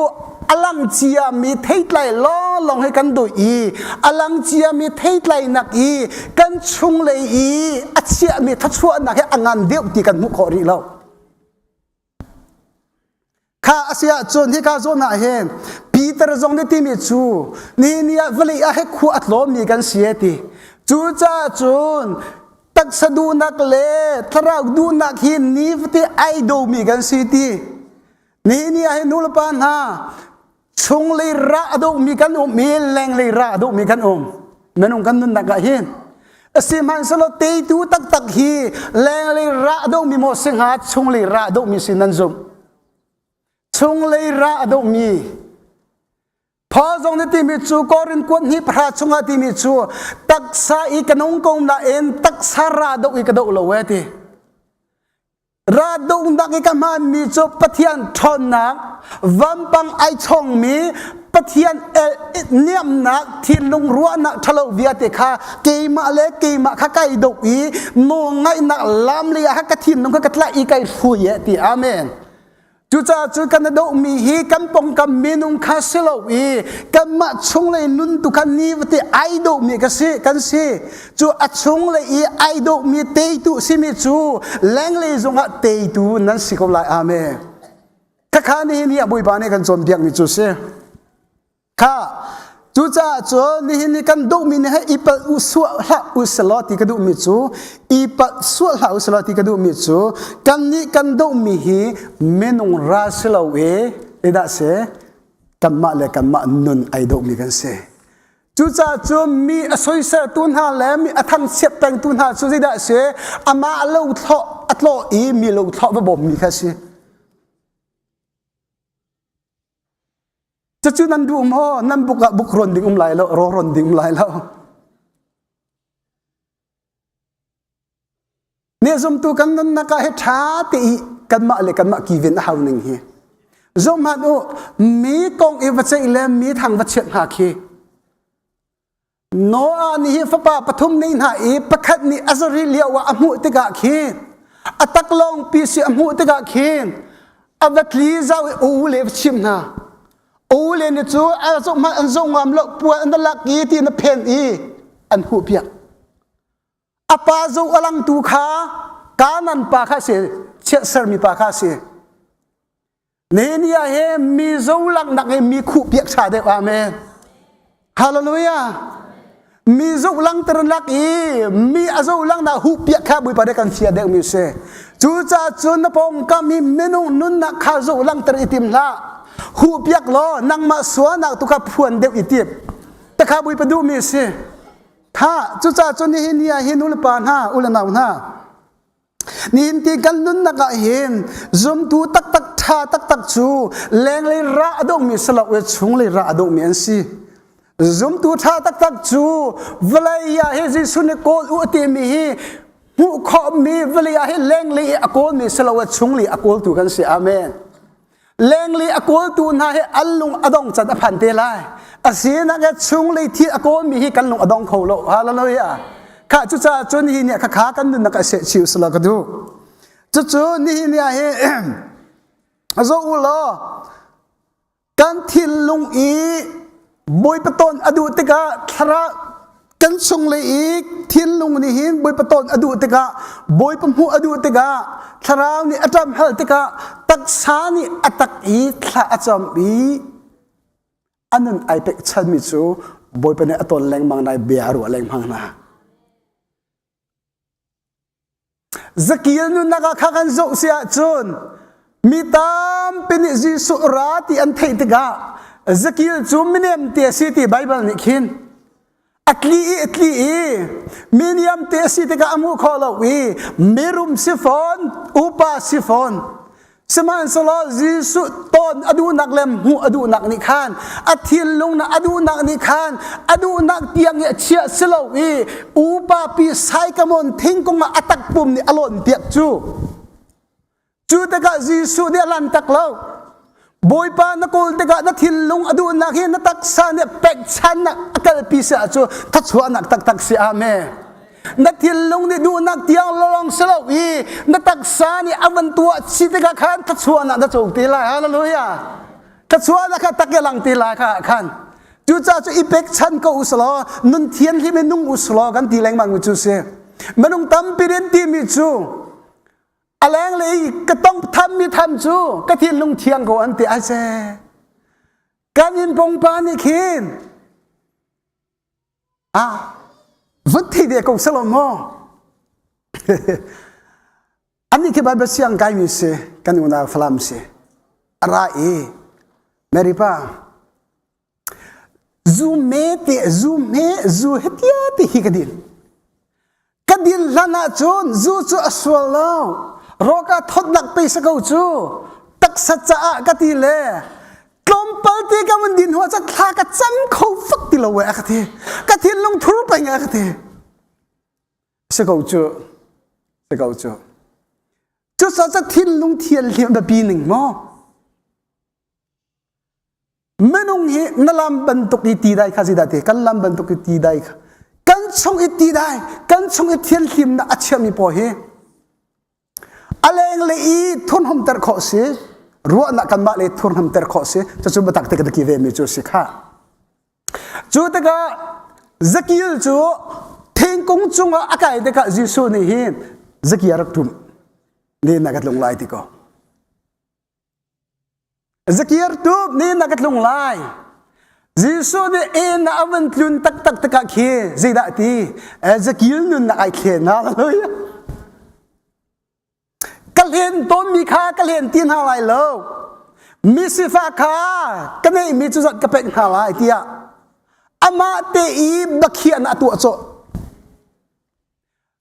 a lang ciami theitlai lawnglawng hi kan duh i a lang ciami theitlainak i kan chunglei i a chiahmi thluachuahnak hi a ngan deuh ti kan hmuh khawh rih lo. Kha a si ahcun hika zawn ah hin Peter zong nih timi cu ni ni ah vawlei ah he khua a tlawmmi kan si e ti. Cucaah cun taksa duhnak le thlarau duhnak hi nifate ai domi kan si ti. Ni ni ah hin nulepa hna chunglei rah a dohmi kan um i lenglei rah a dohmi kan um. Minung kan nunnak ah hin Sihmanhsehlaw teitu taktak hi lenglei rah dohmi maw si hnga chunglei rah dohmi si nan zumh. Chunglei rah a dohmi. Paul zong nih timi cu Korin kuat hnih pahra chungah timi cu taksa i ka nung ko nain taksa rah doh i ka doh lo e ti. Radungnak i ka hmanmi cu Pathian ṭhawnnak, vampang ai chongmi Pathian niamnak, thinlung ruahnak ṭhalo vialte kha keimah le keimah kha kai doh i nawlngaihnak lam lei ah ka thinlung kha ka tlaih i kai hrui e ti. Amen. Cucaah cu kan dohmi hi kan pongkam minung kha si lo i kanmah chunglei nun tu kha ni vate ai dohmi ka si kan si. Cu a chunglei i ai dawhmi teitu simi cu lenglei zongah teitu nan si ko lai. Amen. Khakha nihin hi a Bawipa nih kan cawnpiakmi cu si. Kha cucaah cun nihin ni kan duhmi nih i palh u suah hlah u selaw ti ka duhmi cu i palh suah hlah u selaw ti ka duhmi cu kannih kan duhmi hi minung ral si lo i idah si kanmah le kanmah nun ai dawhmi kan si. Cucaah cun mi a soiseltu hna le mi a thangchiat pengtu hna cu zeidah a si? Amah lo thlawh a tlawh i mi lo thlawh va bawmmi kha a si. Cucu nan duh maw? Nan buk ah buk rawn ding um lai lo, raw rawn ding um lai lo. Nih zumtu kan nunnak ah hi ṭha te i kanmah le kanmah kiven a hau ning hi. Zoh hmanh u, mi kong i va ceih le mi thang va chiat hna khi. Noah nih hi fapa pathum nei hna i pakhat nih a zari lio ah a hmuh tikah khin a taklawng pi si a hmuh tikah khin a va tli zau i u le va chim hna. U le nih cu a zoh hmanh an zoh ngam lo puan an lak i ti na phen i an huh piak. A pa zo a langtu kha Kanan pa kha si, chiatsermi pa kha si. Nehemiah he mi zo langnak he mi khuh piak ṭha deuh amen. Hallelujah. Mi zo langter lak i mi a zo langnak huh piak kha Bawipa deh kan fia deuh mi si. Cucaah cun na pawngkam hi minung nunnak kha zo langter i tim hlah. Huh piak law nangmah sualnak tu kha phuan deuh i tim. Takha Bawipa duh mi si. Kha cucaah cun nihin ni ah hin nulepa hna u le nau hna nihin ti kan nunnak ah hin zumtu taktak ṭha taktak cu lenglei rah a dawhmi si lo i chunglei rah a dawhmi an si. Zumtu ṭha taktak cu vawlei ah hi Jesuh nih kawl u a timi hi hmuh khawhmi vawlei ah hi lenglei i a kawlmi si lo i chunglei a kawltu kan si. Amen. Lenglei a kawltu hna hi an lung a dong can a phan te lai. Asinak he chunglei thil a kawlmi hi kan lung a dong kho lo. Hallelujah. Kha cucaah cun hi nih khakha kan nunnak a seh chiu sala ka duh. Cucu nihin ni ah hi. Zo u law kan thinlung i Bawipa ton a duh tikah thlarau kan chung le i thinlung nih hin Bawipa ton a duh tikah Bawipa hmuh a duh tikah thlarau nih a ṭam hal tikah taksa nih a tak i thla a cam i a nun ai pekchanmi cu Bawipa nih a ton lengmang nai bia a ruah lengmang hna. Zakil nunnak ah kha kan zoh si ahcun mi tampi nih Jesuh ra ti an theih tikah Zakil cu minem te a si ti Baibal nih khin a tli i a tli i miniam te a si tikah a hmuh khawh lo i mirum si fawn upa si fawn Sihmanhsehlaw Jesuh ton a duhnak le hmuh a duhnak nih khan a thinlung na a duhnak nih khan a duhnak tiang i a chiah si lo i upa pi Saikamon thingkung ah a takpum nih a lawn piak cu. Cu tikah Jesuh nih a lan tak lo. Bawipa na kawl tikah na thinlung a duhnak hi na taksa nih pekchannak a kalpi si ahcun thachuahnak taktak si. Amen. Na thinlung nih duhnak tiang lawng si lo i na taksa nih a van tuah si tikah khan thluachuahnak na co ti lai. Hallelujah. Thluachuahnak kha tak lang ti lai kha khan. Cucaah cu i pekchan ko uslaw nun thianhlim in nung uslaw kan ti lengmang mi cu si. Minung tampi rin timi cu a lenglei ka tong tham mi tham cu ka thinlung thiang ko an ti ai se. Kan in pongpa nih khin Ah, vun thei ve ko selaw maw? Annih khi Bible siang kaimi si, kan unau Falam si. A ra i, Mary pa, zu me te, zu me, zu hetia ti hi ka din. Ka din hlan ahcun zu cu a sual lo. Rawka thawtnak pe sa ko cu. Taksa caah ka ti le tlawmpal te ka mun din hua ca thla ka cam kho fak ti lo we a ka ti. Ka thinlung thur peng a ka ti. Si ko cu. Si ko cu. Cu sa ca thinlung thian hliam biapi ning maw? Minung hi na lam bantuk i ti dai kha zeidah ti kan lam bantuk i ti dai kha kan chung i ti dai kan chung i thianhlimnak a chiami pawl hi a lengle i thurhnomter khawh si ruahnak kanmah le thurhnomter khawh si cucu biatak te ka ki ve mi cu si kha cu tikah Zakil cu thingkung cungah a kai tikah Jesuh nih hin Zakia rak tum ne na ka tlung lai ti ko Zakir tu ni na ka tlung lai. Jesuh nih en na a van tlun taktak tikah khi zeidah ti? Ezekiel nun na ai thlen hallelujah. Ka hlen tawnmi kha ka hlen ti hna lai lo. Misifa kha ka neihmi cu zat ka pek hna lai tiah amah te i bakhiah na tuah cawh.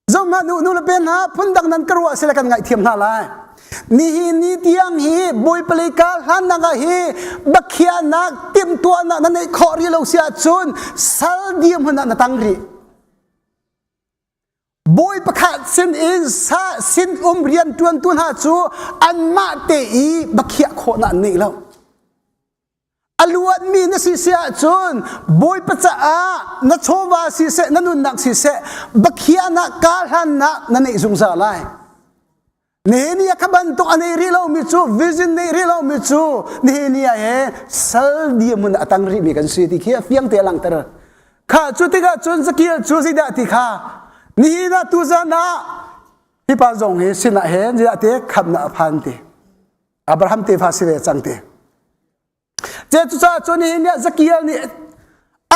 Zohhmanh u, nu le pe hna, phundang nan ka ruah sile kan ngaihthiam hna lai. Nihin ni tiang hi Bawipa lei ka hlannak ah hi bakhiahnak timhtuahnak na neih khawh rih lo si ahcun sal dirhmun ah na tang rih. Bawi pakhat sin in sa sin um rian ṭuantu hna cu anmah te i bakhiah khawhnak an neih lo. A luatmi na si si ahcun Bawipa caah na chawva siseh na nunnak siseh bakhiahnak kahlannak na neih zungzal lai. Nihin ni ah kha bantuk a nei rih lomi cu vision nei rih lomi cu nihin ni ah he sal dirhmun a tang rihmi kan si ti khi a fiang te a langhter. Kha cu tikah cun Zakiel cu zeidah ti kha nihin ah tuzan ah hi pa zong hi sinah he zeidah te khamnak a phan ti. Abraham tefa si ve cang ti. Ce cucaah cun nihin nih Zakiel nih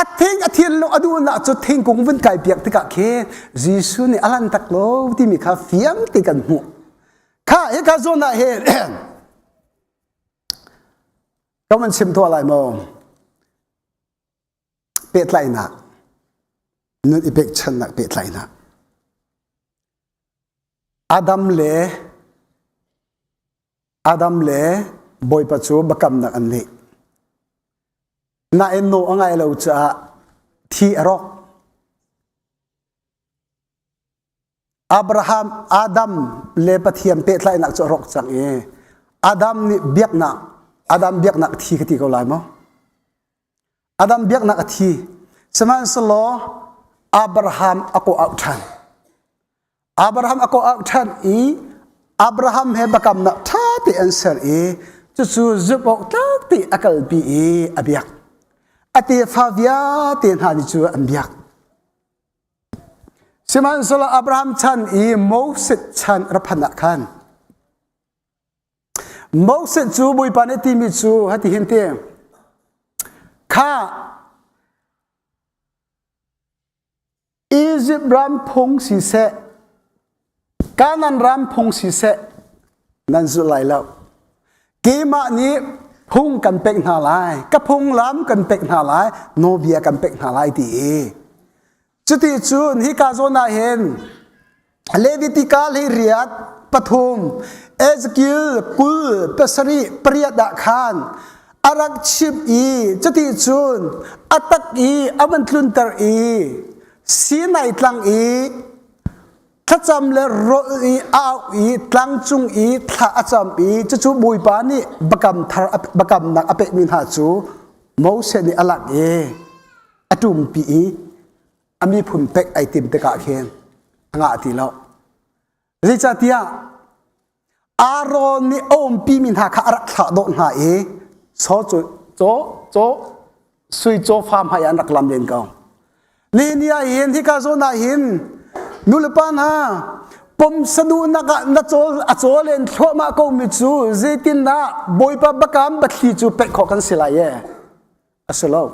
a thing a thinlung a duhnak cu thingkung vun kai piak tikah khi Jesuh nih a lan tak lo timi kha fiang ti kan hmuh. Kha hika zawn ah hin ka van chim tuah lai maw? Pehtlaihnak nun i pekchannak pehtlaihnak Adam le Adam le Bawipa cu biakamnak an neih. Nain naw a ngai lo caah thi a rawk. Abraham, Adam le Pathian pehtlaihnak cu a rawk cang i Adam nih biaknak, Adam biaknak thi ka ti ko lai maw? Adam biaknak a thi. Sihmanhsehlaw Abraham a kawh auh ṭhan. Abraham a kawh auh ṭhan i Abraham he biakamnak ṭha te an ser i Cucu zumh awk tlak ti a kalpi i a biak. A tefa vialte hna nih cu an biak. Sihmanhsehlaw Abraham chan i Moses chan ra phan ah khan Moses cu Bawipa nih timi cu hati hin ti kha Egypt ram phung siseh, Kanaan ram phung siseh, nan zulh lai lo. Keimah nih phung kan pek hna lai, ka phunglam kan pek hna lai, nawlbia kan pek hna lai ti i. Cuti cun hika zawn ah hin Levitika hlei riat pathum Ezekiel 20 pasarih pariat ah khan a rak chimh i cuti cun a tak i a van tlunter i Sinai tlang i thlacam le rawl i a auh i tlang cung i thla a cam i cucu Bawipa nih bakam thar bakamnak a pekmi hna cu Moses nih a lak i a ṭumpi i a miphun pek ai tim tikah khin a ngah ti lo. Zeicahtiah Aaron nih a umpi mi hna kha a rak thlah dawh hna i chaw cu caw caw sui caw fa hmai an rak lam len ko. Nihin ni ah hin hika zawn ah hin nulepa hna pumsa duhnak ah na cawl a caw len thluahmah ko mi cu zeitindah Bawipa bakam bathli cu pek khawh kan si lai e? A si lo.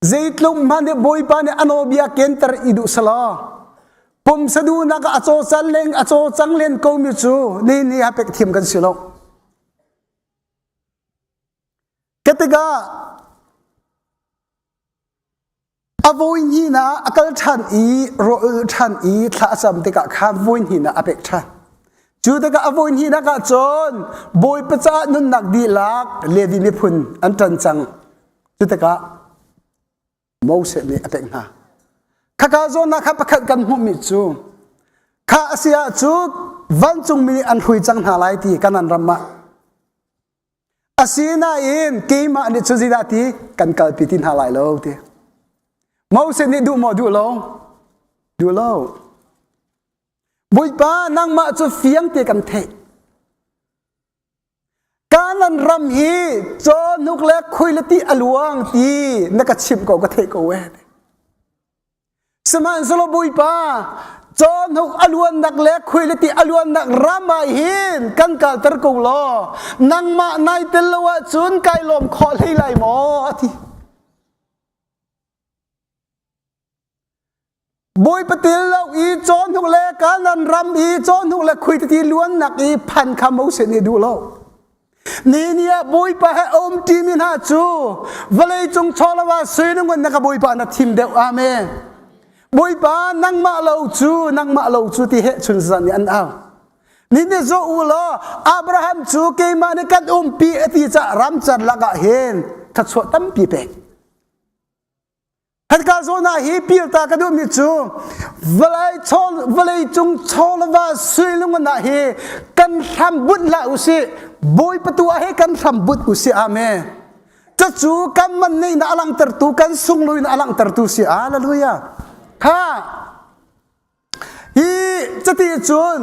Zeitluk hmanh nih Bawipa nih a nawlbia kenter i duh selaw pumsa duhnak ah a cawcan leng a cawcang len komi cu ni ni ha pek thiam kan si lo. Ka tikah a voi hnihnak a kal ṭhan i rawl ṭhan i thla a cam tikah khan voi hnihnak a pek ṭhan. Cu tikah a voi hnihnak ah cun Bawipa caah nunnak dihlak Levi miphun an ṭan cang. Cu tikah Moses nih a pek hna. Khaka zawnnak kha pakhat kan hmuhmi cu kha a si ahcun vancungmi nih an hrui cang hna lai ti kanan ram ah Asinain keimah nih cun zeidah ti kan kalpi ti hna lai lo ti. Moses nih duh maw duh lo? Duh lo. Bawipa nangmah cu fiang te kan theih. Kanan ram hi cawhnuk le khui le ti a luang ti na ka chimh ko ka theih ko e. Sihmanhsehlaw Bawipa cawhnuk a luannak le khui le ti a luannak ram ah hin kan kalter ko law nangmah nai tel lo ahcun kai lawm khawh hlei lai maw a ti. Bawipa tel lo i cawhnuk le Kanaan ram i cawhnuk le khui ti luannak i phan kha Moses nih duh lo. Ni ni ah Bawipa he a um ṭimi hna cu vawlei cung chawlava sui na ngun na ka Bawipa na thim deuh. Amen. Bawipa nangmah lo cu nangmah lo cu ti he chun zan nih an au. Ni ni zo u law Abraham cu keimah nih kan umpi a ti caah ramcar lakah hin thluachuah tampi pek. Hika zawn ah hi pilta ka duhmi cu vawlei chaw vawlei cung chawlava suilungan ah hi kan hram bunh hlah usih Bawipa tu ah hi kan hram bunh usih amen cucu kan man neihnak a langhtertu kan sungluinak a langhtertu si hallelujah kha hi cuti cun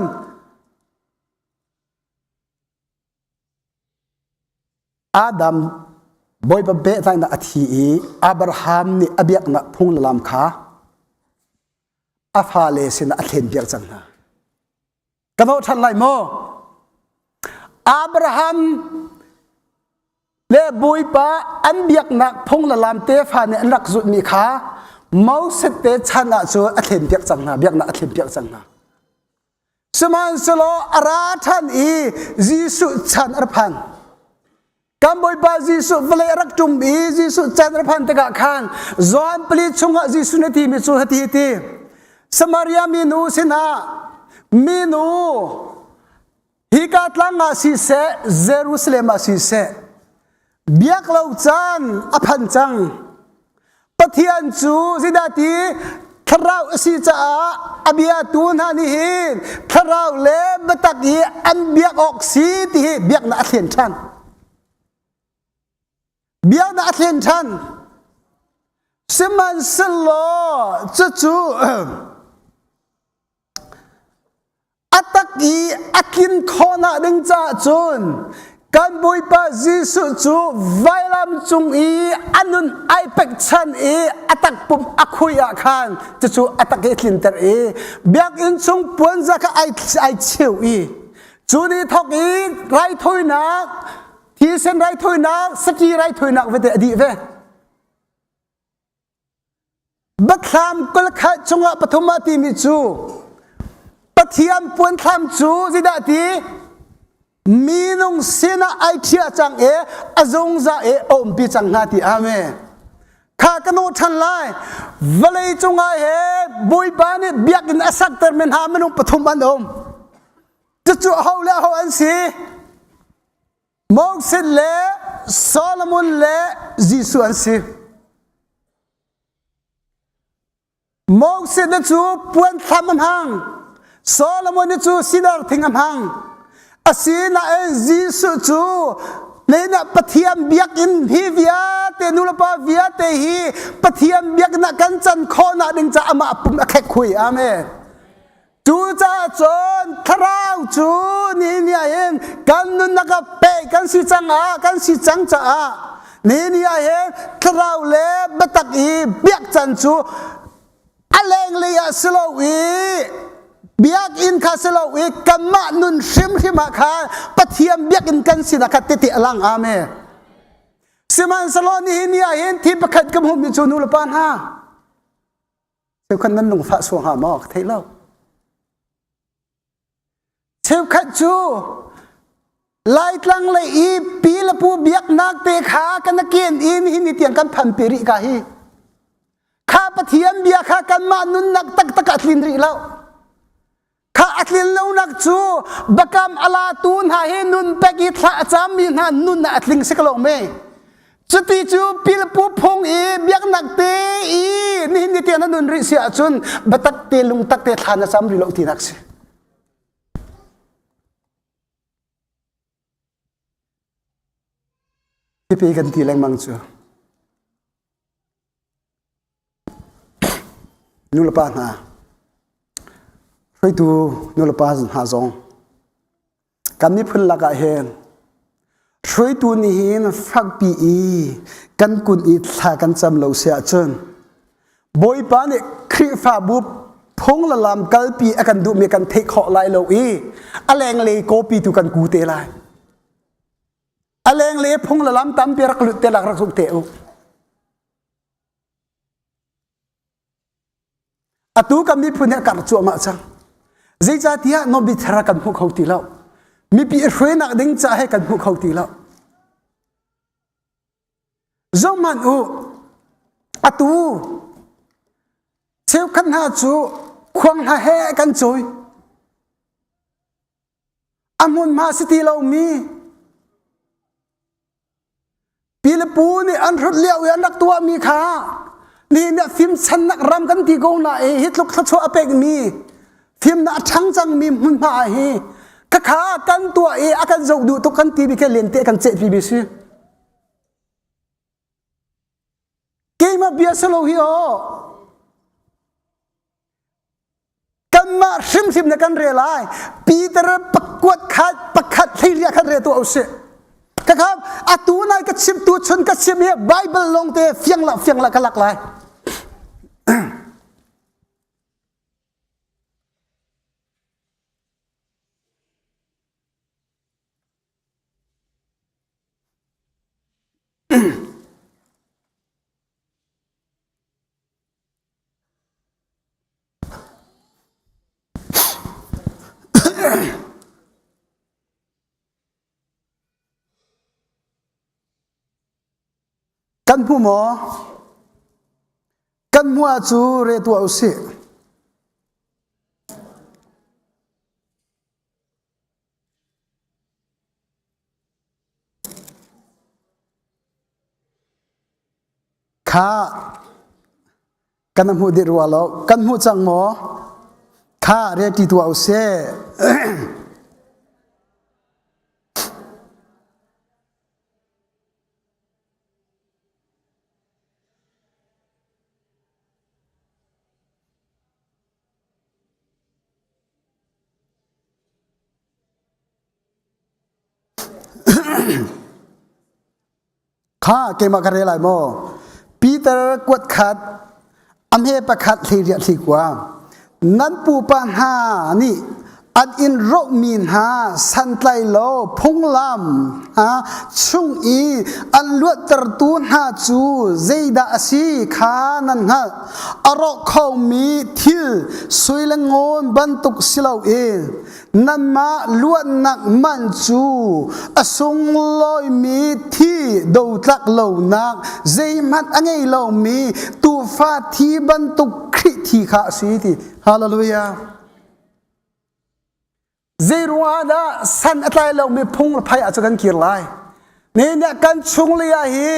Adam Bawipa pehtlaihnak a thi i Abraham nih a biaknak phung le lam kha a fale sinah a thlenpiak cang hna. Ka zoh ṭhan lai maw? Abraham le Bawipa an biaknak phung le lam tefa nih an rak zulhmi kha Moses te chan ah cun a thlenpiak cang hna, biaknak a thlenpiak cang hna. Sihmanhsehlaw a ra ṭhan i Jesuh chan a ra phan. Kan Bawipa Jesuh vawlei a rak ṭum i Jesuh chan a ra phan tikah khan Johan pali chungah Jesuh nih a timi cu hiti hi ti. Samaria minu sinah minu hika tlang ah siseh Jerusalem ah siseh biak lo caan a phan cang. Pathian cu zeidah ti thlarau a si caah a biatu hna nih hin thlarau le biatak i an biak awk si ti hi biaknak a thlen ṭhan. Biaknak a thlen ṭhan. Sihmanhsehlaw cucu a. A tak i a tlin khawhnak ding caah cun kan Bawipa Jesuh cu vailam cung i a nun ai pekchan i a takpum a khui ah khan cucu a tak i tlinter i biakinn chung puanza kha ai, ai cheu i cu ni thawk i raithawinak thisen raithawinak saki raithawinak vete a dih ve Biathlam kulkhat chungah pathum ah timi cu Pathian puanthlam cu zeidah ti minung sinah ai ṭhia cang i a zungzal i a umpi cang hnga ti amen. Kha ka nawh ṭhan lai. Vawlei cungah he Bawipa nih biakinn a sakter mi hna minung pathum an um. Cucu aho le aho an si? Moses le Solomon le Jesuh an si. Moses na cu puan thlam a hmang. Solomon na cu sidar thing a hmang. Asinain Jesuh cu leinah Pathian biakinn hi vialte nulepa vialte hi Pathian biakinn ah kan can khawhnak ding caah amah pum a khek hui. Amen. Cucaah cun thlarau cu nihin ni ah hin kan nunnak ah peh kan si cang ah kan si cang caah nihin ni ah hin thlarau le biatak i biak can cu a lenglei ah si lo i biakinn kha si lo i kanmah nun hrimhrim ah khan Pathian biakinn kan sinak kha tete a lang amen. Sihmanhsehlaw nihin ni ah hin thi pakhat ka hmuhmi cu nu le pa hna Cheukhat nan lungfah sual hnga maw ka theih lo. Cheukhat cu Laitlang lei i pi le pu biaknak te kha kan ken in hi ni tiang kan phan pi rih ka hi. Kha Pathian bia kha kanmah nunnak taktak ah tlin rih lo. Kha a tlin lonak cu bakam a latu hna hi nun pek i thla a cammi hna nun ah a tling si ko lo me. Cuti cu pilpu phung i biaknak te i nihin ni tiang na nun rih si ahcun biatak te lungtak te thla na cam rih lo tinak si. Hipi kan ti lengmang cu. Nulepa hna, hruaitu nulepa hna zong kan miphun lakah hin hruaitu nih hin fakpi i kan kun i thla kan cam lo si ahcun Bawipa nih Khrihfabu phung le lam kalpi a kan duhmi kan theih khawh lai lo i a lenglei kawpi tu kan ku te lai. A lenglei phung le lam tampi rak lut te lak rak zuk te u. Atu kan miphun hi a karh cuahmah cang. Zeicahtiah nawlbia thar kan hmu kho ti lo. Mipi i hruainak ding ca he kan hmu kho ti lo. Zohhmanh u, atu cheukhat hna cu khuang hna he kan cawi. A hmunhma si ti lomi Pilepu nih an hrut lio i an rak tuahmi kha nihin ah fimchannak ram kan ti ko na i hi tluk thluachuah a pekmi fimnak a ṭhang cangmi hmunhma ah hi khakha kan tuah i a kan zoh duh tuk kan ti bi khi lente kan cehpi bi si. Keimah bia si lo hi aw. Kanmah hrimhrim na kan rel lai. Peter pakuat khat pakhat hleiriah khat re tuah usih. Kakha atu nai ka chim tu chun ka chim hi Bible long te fiang la fiang la ka lak lai. Kan hmu maw? Kan hmu ah cu re tuah usih. Kha kan hmuh dih rua lo. Kan hmuh cang maw? Kha reti tuah usih. Kha keimah ka rel lai maw? Peter kuat khat a hme pakhat hleiriah hlikua. Nan pupa hna nih an in rohmi hna santlai lo phunglam hna chung i an luattertu hna cu zeidah a si kha nan hngalh. A rawk khomi thil sui le ngun bantuk si loin Nanmah luatnak man cu a sunglawimi thi dotlak lonak zeihmanh a ngei lomi tuufa thi bantuk Khrih thi kha a si ti. Hallelujah. Zeiruangah dah san a tlai lomi phung le phai ah cu kan kir lai? Nihin ah kan chunglei ah hi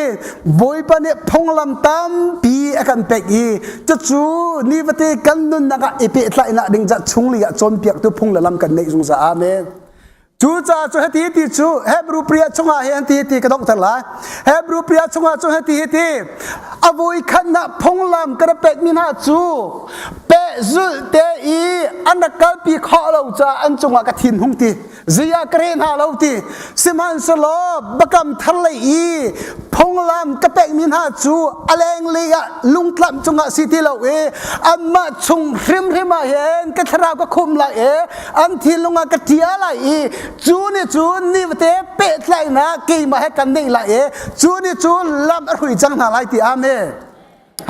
Bawipa nih phunglam tampi a kan pek i cucu nifate kan nunnak ah i pehtlaihnak ding ca chunglei ah cawnpiaktu phung le lam kan neih zungzal. Amen. Cucaah cu hiti ti cu Hebrew pria chungah hi an ti ti ka donghter lai. Hebrew pria chungah cu hiti hiti a voi khatnak phunglam ka rak pekmi hna cu pehzulh te i an rak kalpi khawh lo caah an cungah ka thin hung ti. Ziah ka reh hna lo ti sihmanhsehlaw biakam thar lei i phunglam ka pekmi hna cu a lenglei ah lungtlamh cungah si ti lo i anmah chung hrimhrim ah hin ka thlarau ka khum lai i an thinlung ah ka ṭial lai i cu nih cun nifate pehtlaihnak keimah he kan neih lai i cu nih cun lam a hrui cang hna lai ti amen.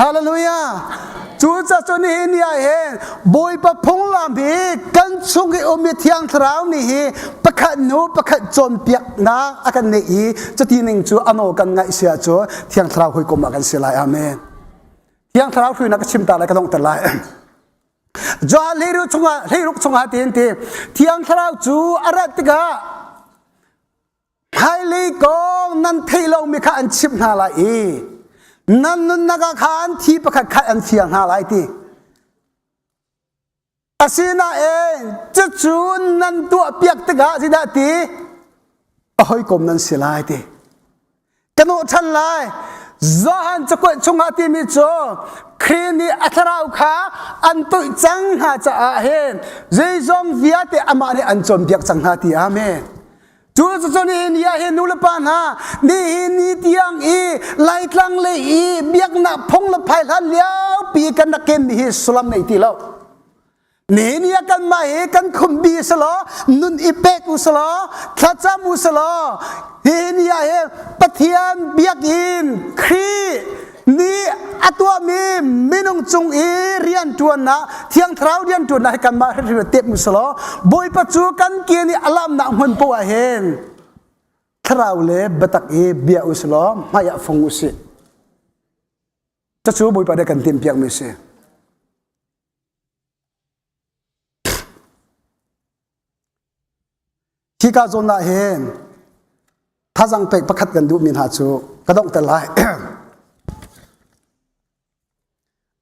Hallelujah! Cucaah cun nihin ni ah hin Bawipa phunglam hi kan chung i um i Thiang Thlarau nih hi pakhat hnu pakhat cawnpiaknak a kan neih i cuti ning cu ano kan ngaih si ahcun Thiang Thlarau hawikom ah kan si lai. Amen. Thiang Thlarau hruinak ka chim ta lai ka donghter lai. Johan hleiruk chungah hleiruk chungah tiin ti Thiang Thlarau cu a rat tikah Hmailei kong nan theih lomi kha an chimh hna lai i nan nunnak ah khan thi pakhat khat an fial hna lai ti. Asinain cucu nan tuahpiak tikah zeidah ti? A hawikom nan si lai ti. Ka nawh ṭhan lai. Johan cakuat chungah timi cu Khrih nih a thlarau kha an toih cang hna caah hin zeizong vialte amah nih an cawnpiak cang hna ti. Amen. Cu cu nihin ni ah hin nu le pa hna nihin ni tiang i Laitlang lei i biaknak phung le phai hlan liopi kan rak kenmi hi sullam nei ti lo. Nihin ni ah kanmah hi kan khumbi selaw nun i pek u selaw thlacam u selaw nihin ni ah hin Pathian biakinn Khrih nih a tuahmi minung cung i rianṭuannak Thiang Thlarau rianṭuannak hi kanmah hrimhrim tep mu selaw Bawipa cu kan ke nih a lamnak hmun poah ah hin thlarau le biatak i bia u selaw hmai ah fong u sih. Cucu Bawipa nih kan timhpiakmi si. Hika zawn ah hin thazang pek pakhat kan duhmi hna cu ka donghter lai.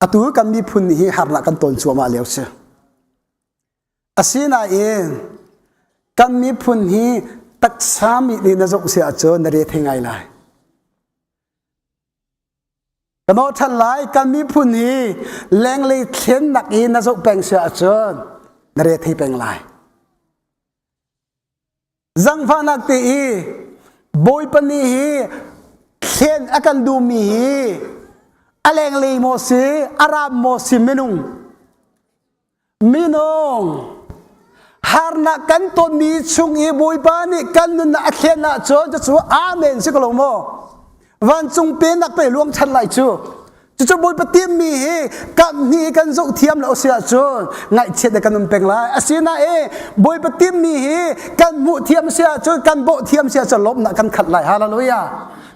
Atu kan miphun hi harnak kan ton cuahmah lio si. Asinain kan miphun hi taksa mi nih na zoh si ahcun na re thei ngai lai. Ka nawh ṭhan lai kan miphun hi lenglei thlennak i na zoh peng si ahcun na re thei peng lai. Zangfahnak te i Bawipa nih hi thlen a kan duhmi hi a lenglei maw si a ram maw si minung Minung harnak kan tonmi chung i Bawipa nih kan nunnak a thlen ahcun cucu amen si ko lo maw? Vancung pennak pe luang chan lai cu. Cucu Bawipa timmi hi kam hnih kan zoh thiam lo si ahcun ngaihchiat kan um peng lai. Asinain Bawipa timmi hi kan hmuh thiam si ahcun kan bawh thiam si ahcun lawmhnak kan khat lai. Hallelujah.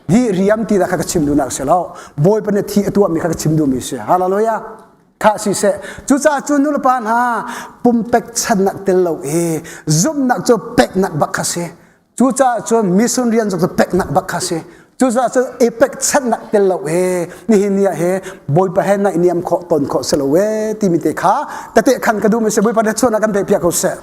Hi riam ti kha ka chim duhnak si lo. Bawipa nih thi a tuahmi kha ka chim duhmi si. Hallelujah. Kha siseh cucaah cu nulepa hna pumpek channak tel lo i zumhnak cu peknak bak kha si cucaah cun mission rian zong cu peknak bak kha si cucaah cun i pek channak tel lo i nihin ni ah he bawipa he naih niam khawh ton khawh si lo e timi te kha tete khan ka duh mi si bawipa na chuan ah kan pe piak ko seh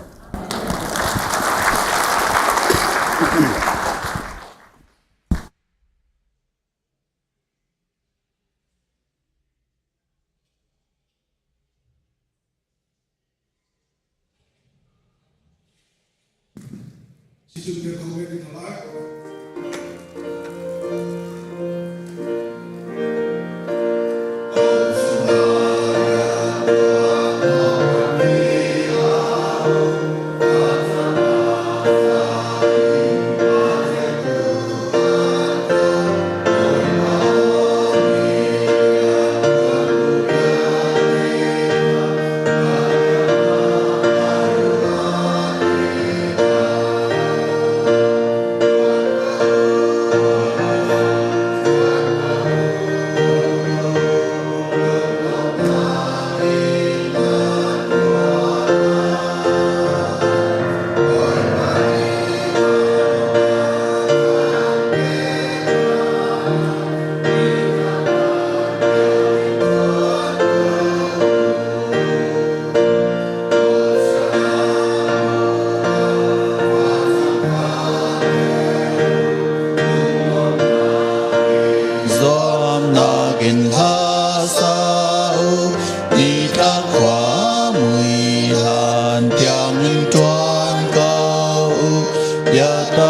Situ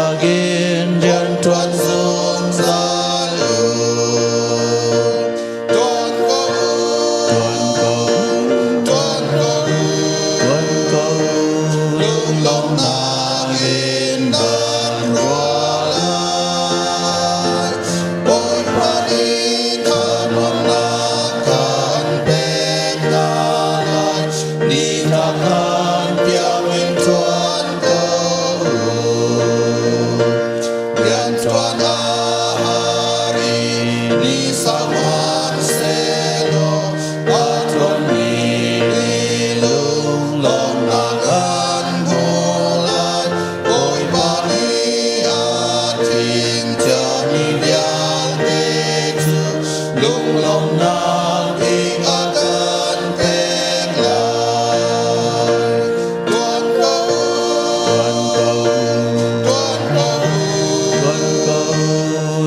Lunglawmnak in rian ṭuan zungzal u. Ṭuan ko u, ṭuan ko u, ṭuan ko u, ṭuan ko u. Lunglawmnak in nan ruah lai. Bawipa nih thanuamnak kan pek hna lai. Ni tlak hlan tiangin ṭuan ko u. Rian ṭuan a har i ni sau hmanhsehlaw a ṭuanmi nih lunglawmhnak an hmu lai. Bawipa nih a thim ciami vialte cu lunglawmhnak bik a kan pek lai. Tuan ko u, tuan ko u, tuan ko u, tuan ko u,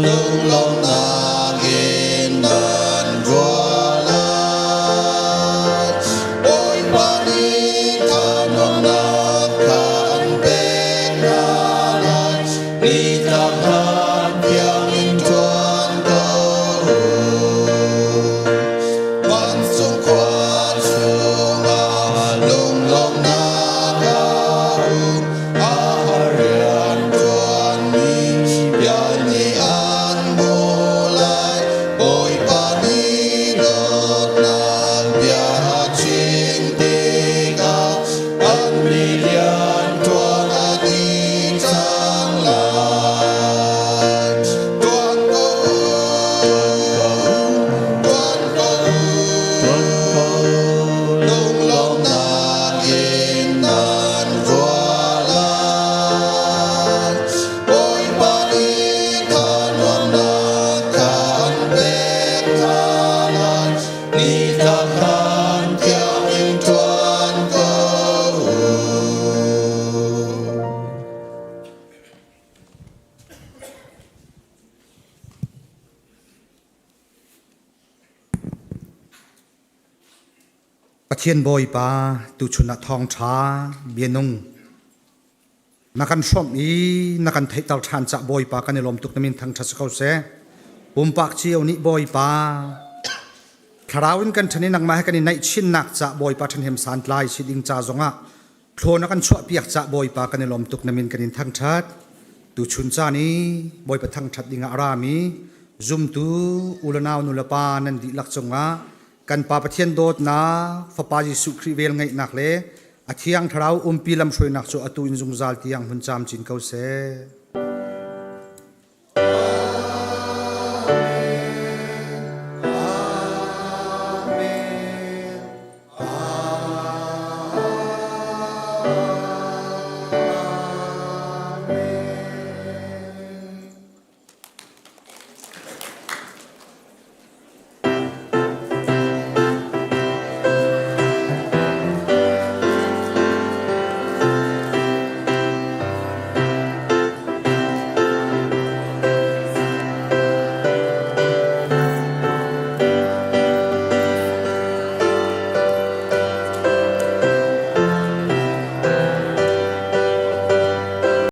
lunglawmhnak in nan ruah lai. Bawipa nih thanuamnak kan pek hna lai. Nitlak hlan tiangin ṭuan ko u. Vancung khua chungah lunglawmhnak a um. A har rian ṭuanmi vial nih an hmuh lai. Bawipa nih dawtnak bia a chim tikah an mi rian ṭuan a dih cang lai. Ṭuan ko u, ṭuan ko u, ṭuan ko u, lunglawmhnak in nan ruah lai. Bawipa nih thanuamnak kan pek hna lai. Nitlak hlan tiangin ṭuan ko u. Pathian Bawipa tuchun ah thawngṭha bianung na kan hrawmh i na kan theihter ṭhan cah Bawipa kan i lawm tuk na min thangṭhat si ko seh. Pumpak cio nih Bawipa thlarau in kan ṭhan i nangmah he kan i naih chinnak cah Bawipa ṭhahnem santlai si ding ca zongah thlaw na kan chuahpiak cah Bawipa kan i lawm tuk na min kan in thangṭhat. Tuchun caan i Bawipa thangṭhat dingah a rami zumtu u le nau nu le pa nan dihlak cungah kan Pa Pathian dawtnak, Fapa Jesuh Khrih vel ngeihnak le a Thiang Thlarau umpi lamhruainak cu atu in zungzal tiang hun camcin ko seh.